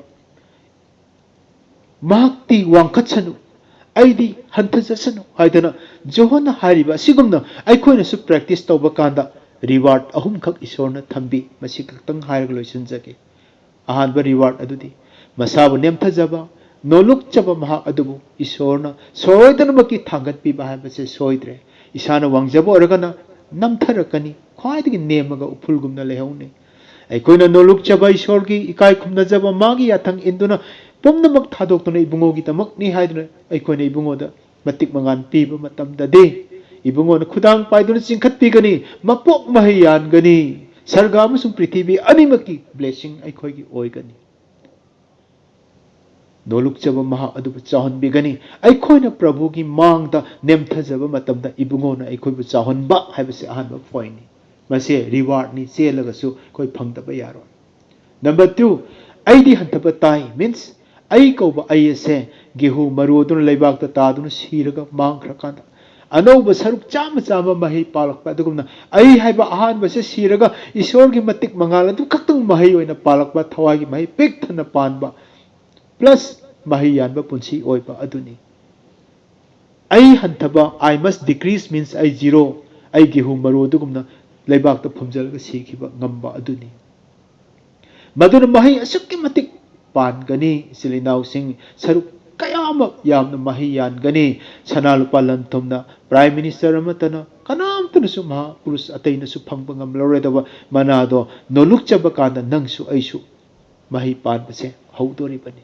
"ꯃꯍꯥꯛꯇꯤ ꯋꯥꯡꯈꯠꯁꯅꯨ, ꯑꯩꯗꯤ ꯍꯟꯊꯖꯁꯅꯨ" ꯍꯥꯏꯗꯅ ꯖꯣꯍꯟꯅ ꯍꯥꯏꯔꯤꯕ ꯑꯁꯤꯒꯨꯝꯅ ꯑꯩꯈꯣꯏꯅꯁꯨ practice ꯇꯧꯕ ꯀꯥꯟꯗ reward ꯑꯍꯨꯝꯈꯛ ꯏꯁꯣꯔꯅ ꯊꯝꯕꯤ꯫ ꯃꯁꯤ ꯈꯛꯇꯪ ꯍꯥꯏꯔꯒ ꯂꯣꯏꯁꯤꯟꯖꯒꯦ꯫ ꯑꯍꯥꯟꯕ reward ꯑꯗꯨꯗꯤ ꯃꯁꯥꯕꯨ ꯅꯦꯝꯊꯖꯕ, ꯅꯣꯂꯨꯛꯆꯕ ꯃꯍꯥꯛ ꯑꯗꯨꯕꯨ ꯏꯁꯣꯔꯅ ꯁꯣꯏꯗꯅꯃꯛꯀꯤ ꯊꯥꯡꯒꯠꯄꯤꯕ ꯍꯥꯏꯕꯁꯦ ꯁꯣꯏꯗ꯭ꯔꯦ꯫ ꯏꯁꯥꯅ ꯋꯥꯡꯖꯕ ꯑꯣꯏꯔꯒꯅ ꯅꯝꯊꯔꯛꯀꯅꯤ, ꯈ꯭ꯋꯥꯏꯗꯒꯤ ꯅꯦꯝꯃꯒ ꯎꯐꯨꯜꯒꯨꯝꯅ ꯂꯩꯍꯧꯅꯤ꯫ ꯑꯩꯈꯣꯏꯅ ꯅꯣꯂꯨꯛꯆꯕ ꯏꯁꯣꯔꯒꯤ ꯏꯀꯥꯏ ꯈꯨꯝꯅꯖꯕ ꯃꯥꯒꯤ ꯌꯥꯊꯪ ꯏꯟꯗꯨꯅ ꯄꯨꯝꯅꯃꯛ ꯊꯥꯗꯣꯛꯇꯨꯅ ꯏꯕꯨꯡꯉꯣꯒꯤꯗꯃꯛꯅꯤ ꯍꯥꯏꯗꯨꯅ ꯑꯩꯈꯣꯏꯅ ꯏꯕꯨꯡꯉꯣꯗ ꯃꯇꯤꯛ ꯃꯉꯥꯜ ꯄꯤꯕ ꯃꯇꯝꯗꯗꯤ, ꯏꯕꯨꯡꯉꯣꯅ ꯈꯨꯗꯥꯡ ꯄꯥꯏꯗꯨꯅ ꯆꯤꯡꯈꯠꯄꯤꯒꯅꯤ, ꯃꯄꯣꯛ ꯃꯍꯩ ꯌꯥꯟꯒꯅꯤ, ꯁꯔꯒ ꯑꯃꯁꯨꯡ ꯄ꯭ꯔꯤꯊꯤꯕꯤ ꯑꯅꯤꯃꯛꯀꯤ blessing ꯑꯩꯈꯣꯏꯒꯤ ꯑꯣꯏꯒꯅꯤ꯫ ꯅꯣꯂꯨꯛꯆꯕ ꯃꯍꯥꯛ ꯑꯗꯨꯕꯨ ꯆꯥꯎꯍꯟꯕꯤꯒꯅꯤ꯫ ꯑꯩꯈꯣꯏꯅ ꯄ꯭ꯔꯚꯨꯒꯤ ꯃꯥꯡꯗ ꯅꯦꯝꯊꯖꯕ ꯃꯇꯝꯗ ꯏꯕꯨꯡꯉꯣꯅ ꯑꯩꯈꯣꯏꯕꯨ ꯆꯥꯎꯍꯟꯕ ꯍꯥꯏꯕꯁꯤ ꯑꯍꯥꯟꯕ pointꯅꯤ꯫ ꯃꯁꯦ rewardꯅꯤ, ꯆꯦꯜꯂꯒꯁꯨ ꯑꯩꯈꯣꯏ ꯐꯪꯗꯕ ꯌꯥꯔꯣꯏ꯫ Number two, "ꯑꯩꯗꯤ ꯍꯟꯊꯕ ꯇꯥꯏ" means ꯑꯩ ꯀꯧꯕ ꯑꯩ ꯑꯁꯦ ꯒꯦꯍꯨ ꯃꯔꯨ ꯑꯗꯨꯅ ꯂꯩꯕꯥꯛꯇ ꯇꯥꯗꯨꯅ ꯁꯤꯔꯒ ꯃꯥꯡꯈ꯭ꯔꯀꯥꯟꯗ ꯑꯅꯧꯕ ꯁꯔꯨꯛ ꯆꯥꯝꯃ ꯆꯥꯝꯃ ꯃꯍꯩ ꯄꯥꯜꯂꯛꯄ ꯑꯗꯨꯒꯨꯝꯅ ꯑꯩ ꯍꯥꯏꯕ ꯑꯍꯥꯟꯕꯁꯦ ꯁꯤꯔꯒ ꯏꯁꯣꯔꯒꯤ ꯃꯇꯤꯛ ꯃꯉꯥꯜ ꯑꯗꯨ ꯈꯛꯇꯪ ꯃꯍꯩ ꯑꯣꯏꯅ ꯄꯥꯜꯂꯛꯄ, ꯊꯋꯥꯏꯒꯤ ꯃꯍꯩ ꯄꯤꯛ ꯊꯟꯅ ꯄꯥꯟꯕ, plus ꯃꯍꯩ ꯌꯥꯟꯕ ꯄꯨꯟꯁꯤ ꯑꯣꯏꯕ ꯑꯗꯨꯅꯤ꯫ "ꯑꯩ ꯍꯟꯊꯕ", "I must decrease" means ꯑꯩ zero, ꯑꯩ ꯒꯦꯍꯨ ꯃꯔꯨ ꯑꯗꯨꯒꯨꯝꯅ ꯂꯩꯕꯥꯛꯇ ꯐꯨꯝꯖꯤꯜꯂꯒ ꯁꯤꯈꯤꯕ ꯉꯝꯕ ꯑꯗꯨꯅꯤ꯫ ꯃꯗꯨꯅ ꯃꯍꯩ ꯑꯁꯨꯛꯀꯤ ꯃꯇꯤꯛ ꯄꯥꯟꯒꯅꯤ, ꯏꯆꯤꯜ ꯏꯅꯥꯎꯁꯤꯡ, ꯁꯔꯨꯛ ꯀꯌꯥꯃꯛ ꯌꯥꯝꯅ ꯃꯍꯩ ꯌꯥꯟꯒꯅꯤ꯫ ꯁꯅꯥ ꯂꯨꯄꯥ ꯂꯟ ꯊꯨꯝꯅ, Prime Minister ꯑꯃꯠꯇꯅ, ꯀꯅꯥꯝꯇꯅꯁꯨ, ꯃꯍꯥ ꯄꯨꯔꯨꯁ ꯑꯇꯩꯅꯁꯨ ꯐꯪꯕ ꯉꯝꯂꯔꯣꯏꯗꯕ ꯃꯅꯥꯗꯣ ꯅꯣꯂꯨꯛꯆꯕ ꯀꯥꯟꯗ ꯅꯪꯁꯨ ꯑꯩꯁꯨ ꯃꯍꯩ ꯄꯥꯟꯕꯁꯦ ꯍꯧꯗꯣꯔꯤꯕꯅꯤ꯫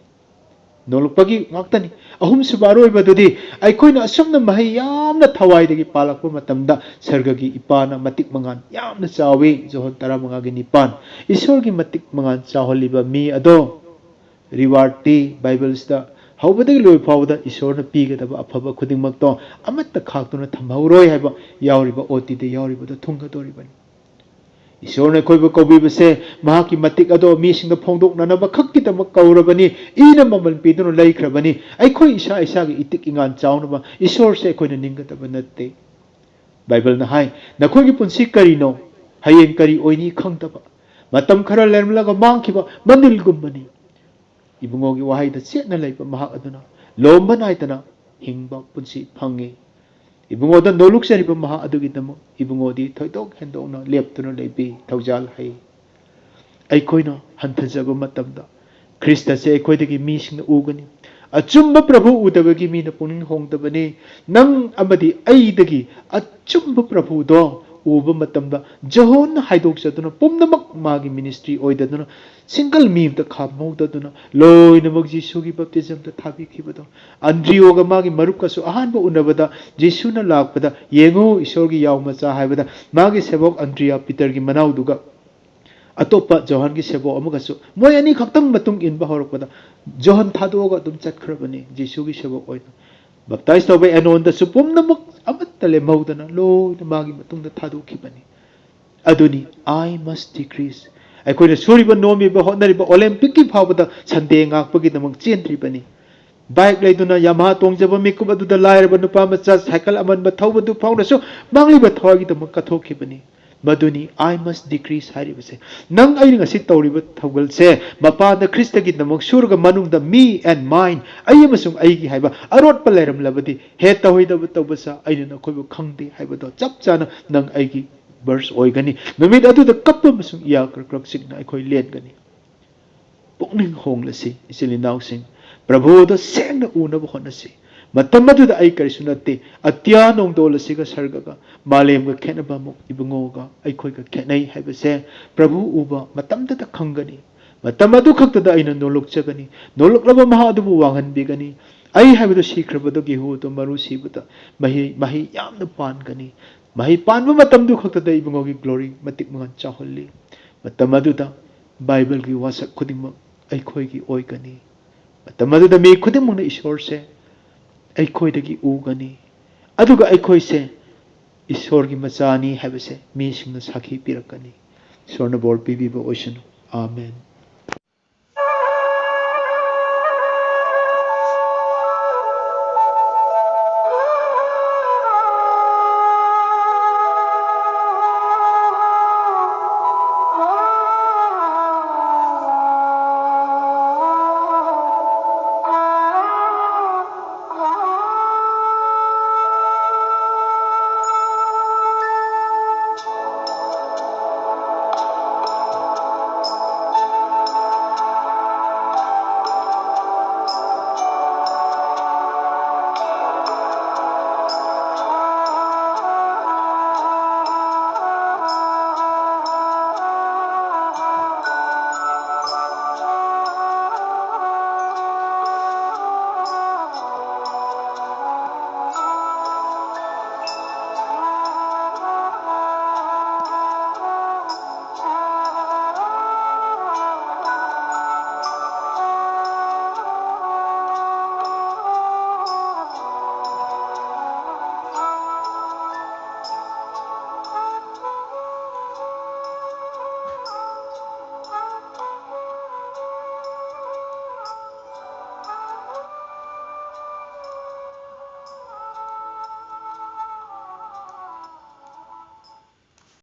ꯅꯣꯂꯨꯛꯄꯒꯤ ꯉꯥꯛꯇꯅꯤ꯫ ꯑꯍꯨꯝꯁꯨꯕ ꯑꯔꯣꯏꯕꯗꯨꯗꯤ ꯑꯩꯈꯣꯏꯅ ꯑꯁꯨꯝꯅ ꯃꯍꯩ ꯌꯥꯝꯅ ꯊꯋꯥꯏꯗꯒꯤ ꯄꯥꯜꯂꯛꯄ ꯃꯇꯝꯗ ꯁꯔꯒꯒꯤ ꯏꯄꯥꯅ ꯃꯇꯤꯛ ꯃꯉꯥꯜ ꯌꯥꯝꯅ ꯆꯥꯎꯏ꯫ ꯖꯣꯍꯟ ꯇꯔꯥꯃꯉꯥꯒꯤ ꯅꯤꯄꯥꯟ꯫ ꯏꯁꯣꯔꯒꯤ ꯃꯇꯤꯛ ꯃꯉꯥꯜ ꯆꯥꯎꯍꯜꯂꯤꯕ ꯃꯤ ꯑꯗꯣ rewardꯇꯤ Bibleꯁꯤꯗ ꯍꯧꯕꯗꯒꯤ ꯂꯣꯏꯕ ꯐꯥꯎꯕꯗ ꯏꯁꯣꯔꯅ ꯄꯤꯒꯗꯕ ꯑꯐꯕ ꯈꯨꯗꯤꯡꯃꯛꯇꯣ ꯑꯃꯠꯇ ꯈꯥꯛꯇꯨꯅ ꯊꯝꯍꯧꯔꯣꯏ ꯍꯥꯏꯕ ꯌꯥꯎꯔꯤꯕ, OTꯗ ꯌꯥꯎꯔꯤꯕꯗꯣ ꯊꯨꯡꯒꯗꯧꯔꯤꯕꯅꯤ꯫ ꯏꯁꯣꯔꯅ ꯑꯩꯈꯣꯏꯕꯨ ꯀꯧꯕꯤꯕꯁꯦ ꯃꯍꯥꯛꯀꯤ ꯃꯇꯤꯛ ꯑꯗꯣ ꯃꯤꯁꯤꯡꯗ ꯐꯣꯡꯗꯣꯛꯅꯅꯕ ꯈꯛꯀꯤꯗꯃꯛ ꯀꯧꯔꯕꯅꯤ꯫ ꯏꯅ ꯃꯃꯜ ꯄꯤꯗꯨꯅ ꯂꯩꯈ꯭ꯔꯕꯅꯤ꯫ ꯑꯩꯈꯣꯏ ꯏꯁꯥ ꯏꯁꯥꯒꯤ ꯏꯇꯤꯛ ꯏꯉꯥꯟ ꯆꯥꯎꯅꯕ ꯏꯁꯣꯔꯁꯦ ꯑꯩꯈꯣꯏꯅ ꯅꯤꯡꯒꯗꯕ ꯅꯠꯇꯦ꯫ ꯕꯥꯏꯕꯜꯅ ꯍꯥꯏ, "ꯅꯈꯣꯏꯒꯤ ꯄꯨꯟꯁꯤ ꯀꯔꯤꯅꯣ? ꯍꯌꯦꯡ ꯀꯔꯤ ꯑꯣꯏꯅꯤ ꯈꯪꯗꯕ꯫ ꯃꯇꯝ ꯈꯔ ꯂꯩꯔꯝꯂꯒ ꯃꯥꯡꯈꯤꯕ ꯃꯅꯤꯜꯒꯨꯝꯕꯅꯤ꯫ ꯏꯕꯨꯡꯉꯣꯒꯤ ꯋꯥꯍꯩꯗ ꯆꯦꯠꯅ ꯂꯩꯕ ꯃꯍꯥꯛ ꯑꯗꯨꯅ ꯂꯣꯝꯕ ꯅꯥꯏꯗꯅ ꯍꯤꯡꯕ ꯄꯨꯟꯁꯤ ꯐꯪꯉꯤ꯫ ꯏꯕꯨꯡꯉꯣꯗ ꯅꯣꯂꯨꯛꯆꯔꯤꯕ ꯃꯍꯥꯛ ꯑꯗꯨꯒꯤꯗꯃꯛ ꯏꯕꯨꯡꯉꯣꯗꯤ ꯊꯣꯏꯗꯣꯛ ꯍꯦꯟꯗꯣꯛꯅ ꯂꯦꯞꯇꯨꯅ ꯂꯩꯕꯤ, ꯊꯧꯖꯥꯜ ꯍꯩ꯫ ꯑꯩꯈꯣꯏꯅ ꯍꯟꯊꯖꯕ ꯃꯇꯝꯗ ꯈ꯭ꯔꯤꯁꯇꯁꯦ ꯑꯩꯈꯣꯏꯗꯒꯤ ꯃꯤꯁꯤꯡꯅ ꯎꯒꯅꯤ꯫ ꯑꯆꯨꯝꯕ ꯄ꯭ꯔꯚꯨ ꯎꯗꯕꯒꯤ ꯃꯤꯅ ꯄꯨꯛꯅꯤꯡ ꯍꯣꯡꯗꯕꯅꯤ꯫ ꯅꯪ ꯑꯃꯗꯤ ꯑꯩꯗꯒꯤ ꯑꯆꯨꯝꯕ ꯄ꯭ꯔꯚꯨꯗꯣ ꯎꯕ ꯃꯇꯝꯗ ꯖꯣꯍꯟꯅ ꯍꯥꯏꯗꯣꯛꯆꯗꯨꯅ ꯄꯨꯝꯅꯃꯛ ꯃꯥꯒꯤ ꯃꯤꯅꯤꯁꯇ꯭ꯔꯤ ꯑꯣꯏꯗꯗꯨꯅ ꯁꯤꯡꯒꯜ ꯃꯤ ꯑꯃꯇ ꯈꯥꯝꯍꯧꯗꯗꯨꯅ ꯂꯣꯏꯅꯃꯛ ꯖꯤꯁꯨꯒꯤ ꯕꯞꯇꯤꯖꯝꯗ ꯊꯥꯕꯤꯈꯤꯕꯗꯣ꯫ ꯑꯟꯗ꯭ꯔꯤꯌꯣꯒ ꯃꯥꯒꯤ ꯃꯔꯨꯞꯀꯁꯨ ꯑꯍꯥꯟꯕ ꯎꯅꯕꯗ ꯖꯤꯁꯨꯅ ꯂꯥꯛꯄꯗ "ꯌꯦꯡꯉꯨ ꯏꯁꯣꯔꯒꯤ ꯌꯥꯎ ꯃꯆꯥ" ꯍꯥꯏꯕꯗ ꯃꯥꯒꯤ ꯁꯦꯕꯣꯛ ꯑꯟꯗ꯭ꯔꯤꯌꯥ ꯄꯤꯇꯔꯒꯤ ꯃꯅꯥꯎꯗꯨꯒ ꯑꯇꯣꯞꯄ ꯖꯣꯍꯥꯟꯒꯤ ꯁꯦꯕꯣꯛ ꯑꯃꯒꯁꯨ ꯃꯣꯏ ꯑꯅꯤ ꯈꯛꯇꯪ ꯃꯇꯨꯡ ꯏꯟꯕ ꯍꯧꯔꯛꯄꯗ ꯖꯣꯍꯥꯟ ꯊꯥꯗꯣꯛꯑꯒ ꯑꯗꯨꯝ ꯆꯠꯈ꯭ꯔꯕꯅꯤ꯫ ꯖꯤꯁꯨꯒꯤ ꯁꯦꯕꯣꯛ ꯑꯣꯏꯅ ꯕꯞꯇꯥꯏꯁ ꯇꯧꯕ ꯑꯦꯅꯣꯟꯗꯁꯨ ꯄꯨꯝꯅꯃꯛ ꯑꯃꯠꯇ ꯂꯦꯝꯍꯧꯗꯅ ꯂꯣꯏꯅ ꯃꯥꯒꯤ ꯃꯇꯨꯡꯗ ꯊꯥꯗꯣꯛꯈꯤꯕꯅꯤ꯫ ꯑꯗꯨꯅꯤ "I must decrease", ꯑꯩꯈꯣꯏꯅ ꯁꯨꯔꯤꯕ ꯅꯣꯝꯃꯤꯕ ꯍꯣꯠꯅꯔꯤꯕ ꯑꯣꯂꯦꯝꯄꯤꯛꯀꯤ ꯐꯥꯎꯕꯗ ꯁꯟꯗꯦ ꯉꯥꯛꯄꯒꯤꯗꯃꯛ ꯆꯦꯟꯗ꯭ꯔꯤꯕꯅꯤ꯫ ꯕꯥꯏꯛ ꯂꯩꯗꯨꯅ ꯌꯥꯃꯥꯍꯥ ꯇꯣꯡꯖꯕ ꯃꯤꯀꯨꯞ ꯑꯗꯨꯗ ꯂꯥꯏꯔꯕ ꯅꯨꯄꯥ ꯃꯆꯥ ꯁꯥꯏꯀꯜ ꯑꯃꯟꯕ ꯊꯧꯕꯗꯨ ꯐꯥꯎꯅꯁꯨ ꯃꯥꯡꯂꯤꯕ ꯊꯋꯥꯏꯒꯤꯗꯃꯛ ꯀꯠꯊꯣꯛꯈꯤꯕꯅꯤ꯫ ꯃꯗꯨꯅꯤ "I must decrease" ꯍꯥꯏꯔꯤꯕꯁꯦ꯫ ꯅꯪ ꯑꯩꯅ ꯉꯁꯤ ꯇꯧꯔꯤꯕ ꯊꯧꯒꯜꯁꯦ ꯃꯄꯥꯟꯗ ꯈ꯭ꯔꯤꯁꯇꯒꯤꯗꯃꯛ ꯁꯨꯔꯒ ꯃꯅꯨꯡꯗ "me and mine", ꯑꯩ ꯑꯃꯁꯨꯡ ꯑꯩꯒꯤ ꯍꯥꯏꯕ ꯑꯔꯣꯠꯄ ꯂꯩꯔꯝꯂꯕꯗꯤ, "ꯍꯦ ꯇꯧꯍꯩꯗꯕ ꯇꯧꯕꯁꯥ, ꯑꯩꯅ ꯅꯈꯣꯏꯕꯨ ꯈꯪꯗꯦ" ꯍꯥꯏꯕꯗꯣ ꯆꯞ ꯆꯥꯅ ꯅꯪ ꯑꯩꯒꯤ ꯕꯔꯁ ꯑꯣꯏꯒꯅꯤ꯫ ꯅꯨꯃꯤꯠ ꯑꯗꯨꯗ ꯀꯞꯄ ꯑꯃꯁꯨꯡ ꯏꯌꯥ ꯀ꯭ꯔꯛ ꯀ꯭ꯔꯛ ꯆꯤꯛꯅ ꯑꯩꯈꯣꯏ ꯂꯦꯟꯒꯅꯤ꯫ ꯄꯨꯛꯅꯤꯡ ꯍꯣꯡꯂꯁꯤ, ꯏꯆꯤꯜ ꯏꯅꯥꯎꯁꯤꯡ꯫ ꯄ꯭ꯔꯚꯨꯗ ꯁꯦꯡꯅ ꯎꯅꯕ ꯍꯣꯠꯅꯁꯤ꯫ ꯃꯇꯝ ꯑꯗꯨꯗ ꯑꯩ ꯀꯔꯤꯁꯨ ꯅꯠꯇꯦ꯫ ꯑꯇꯤꯌꯥ ꯅꯣꯡꯗꯣꯜ ꯑꯁꯤꯒ ꯁꯔꯒꯒ ꯃꯥꯂꯦꯝꯒ ꯈꯦꯠꯅꯕ ꯑꯃꯨꯛ ꯏꯕꯨꯡꯉꯣꯒ ꯑꯩꯈꯣꯏꯒ ꯈꯦꯠꯅꯩ ꯍꯥꯏꯕꯁꯦ ꯄ꯭ꯔꯚꯨ ꯎꯕ ꯃꯇꯝꯗꯇ ꯈꯪꯒꯅꯤ꯫ ꯃꯇꯝ ꯑꯗꯨ ꯈꯛꯇꯗ ꯑꯩꯅ ꯅꯣꯂꯨꯛꯆꯒꯅꯤ꯫ ꯅꯣꯂꯨꯛꯂꯕ ꯃꯍꯥꯛ ꯑꯗꯨꯕꯨ ꯋꯥꯡꯍꯟꯕꯤꯒꯅꯤ꯫ ꯑꯩ ꯍꯥꯏꯕꯗꯨ ꯁꯤꯈ꯭ꯔꯕꯗꯨ ꯒꯦꯍꯨ ꯑꯗꯨ ꯃꯔꯨ ꯁꯤꯕꯗ ꯃꯍꯩ, ꯃꯍꯩ ꯌꯥꯝꯅ ꯄꯥꯟꯒꯅꯤ꯫ ꯃꯍꯩ ꯄꯥꯟꯕ ꯃꯇꯝꯗꯨ ꯈꯛꯇꯗ ꯏꯕꯨꯡꯉꯣꯒꯤ ꯒ꯭ꯂꯣꯔꯤ ꯃꯇꯤꯛ ꯃꯉꯥꯜ ꯆꯥꯎꯍꯜꯂꯤ꯫ ꯃꯇꯝ ꯑꯗꯨꯗ ꯕꯥꯏꯕꯜꯒꯤ ꯋꯥꯁꯛ ꯈꯨꯗꯤꯡꯃꯛ ꯑꯩꯈꯣꯏꯒꯤ ꯑꯣꯏꯒꯅꯤ꯫ ꯃꯇꯝ ꯑꯗꯨꯗ ꯃꯤ ꯈꯨꯗꯤꯡꯃꯛꯅ ꯏꯁꯣꯔꯁꯦ ꯑꯩꯈꯣꯏꯗꯒꯤ ꯎꯒꯅꯤ꯫ ꯑꯗꯨꯒ ꯑꯩꯈꯣꯏꯁꯦ ꯏꯁꯣꯔꯒꯤ ꯃꯆꯥꯅꯤ ꯍꯥꯏꯕꯁꯦ ꯃꯤꯁꯤꯡꯅ ꯁꯥꯈꯤ ꯄꯤꯔꯛꯀꯅꯤ꯫ ꯏꯁꯣꯔꯅ ꯕꯣꯔ ꯄꯤꯕꯤꯕ ꯑꯣꯏꯁꯅꯨ꯫ ꯑꯥꯃꯦꯟ꯫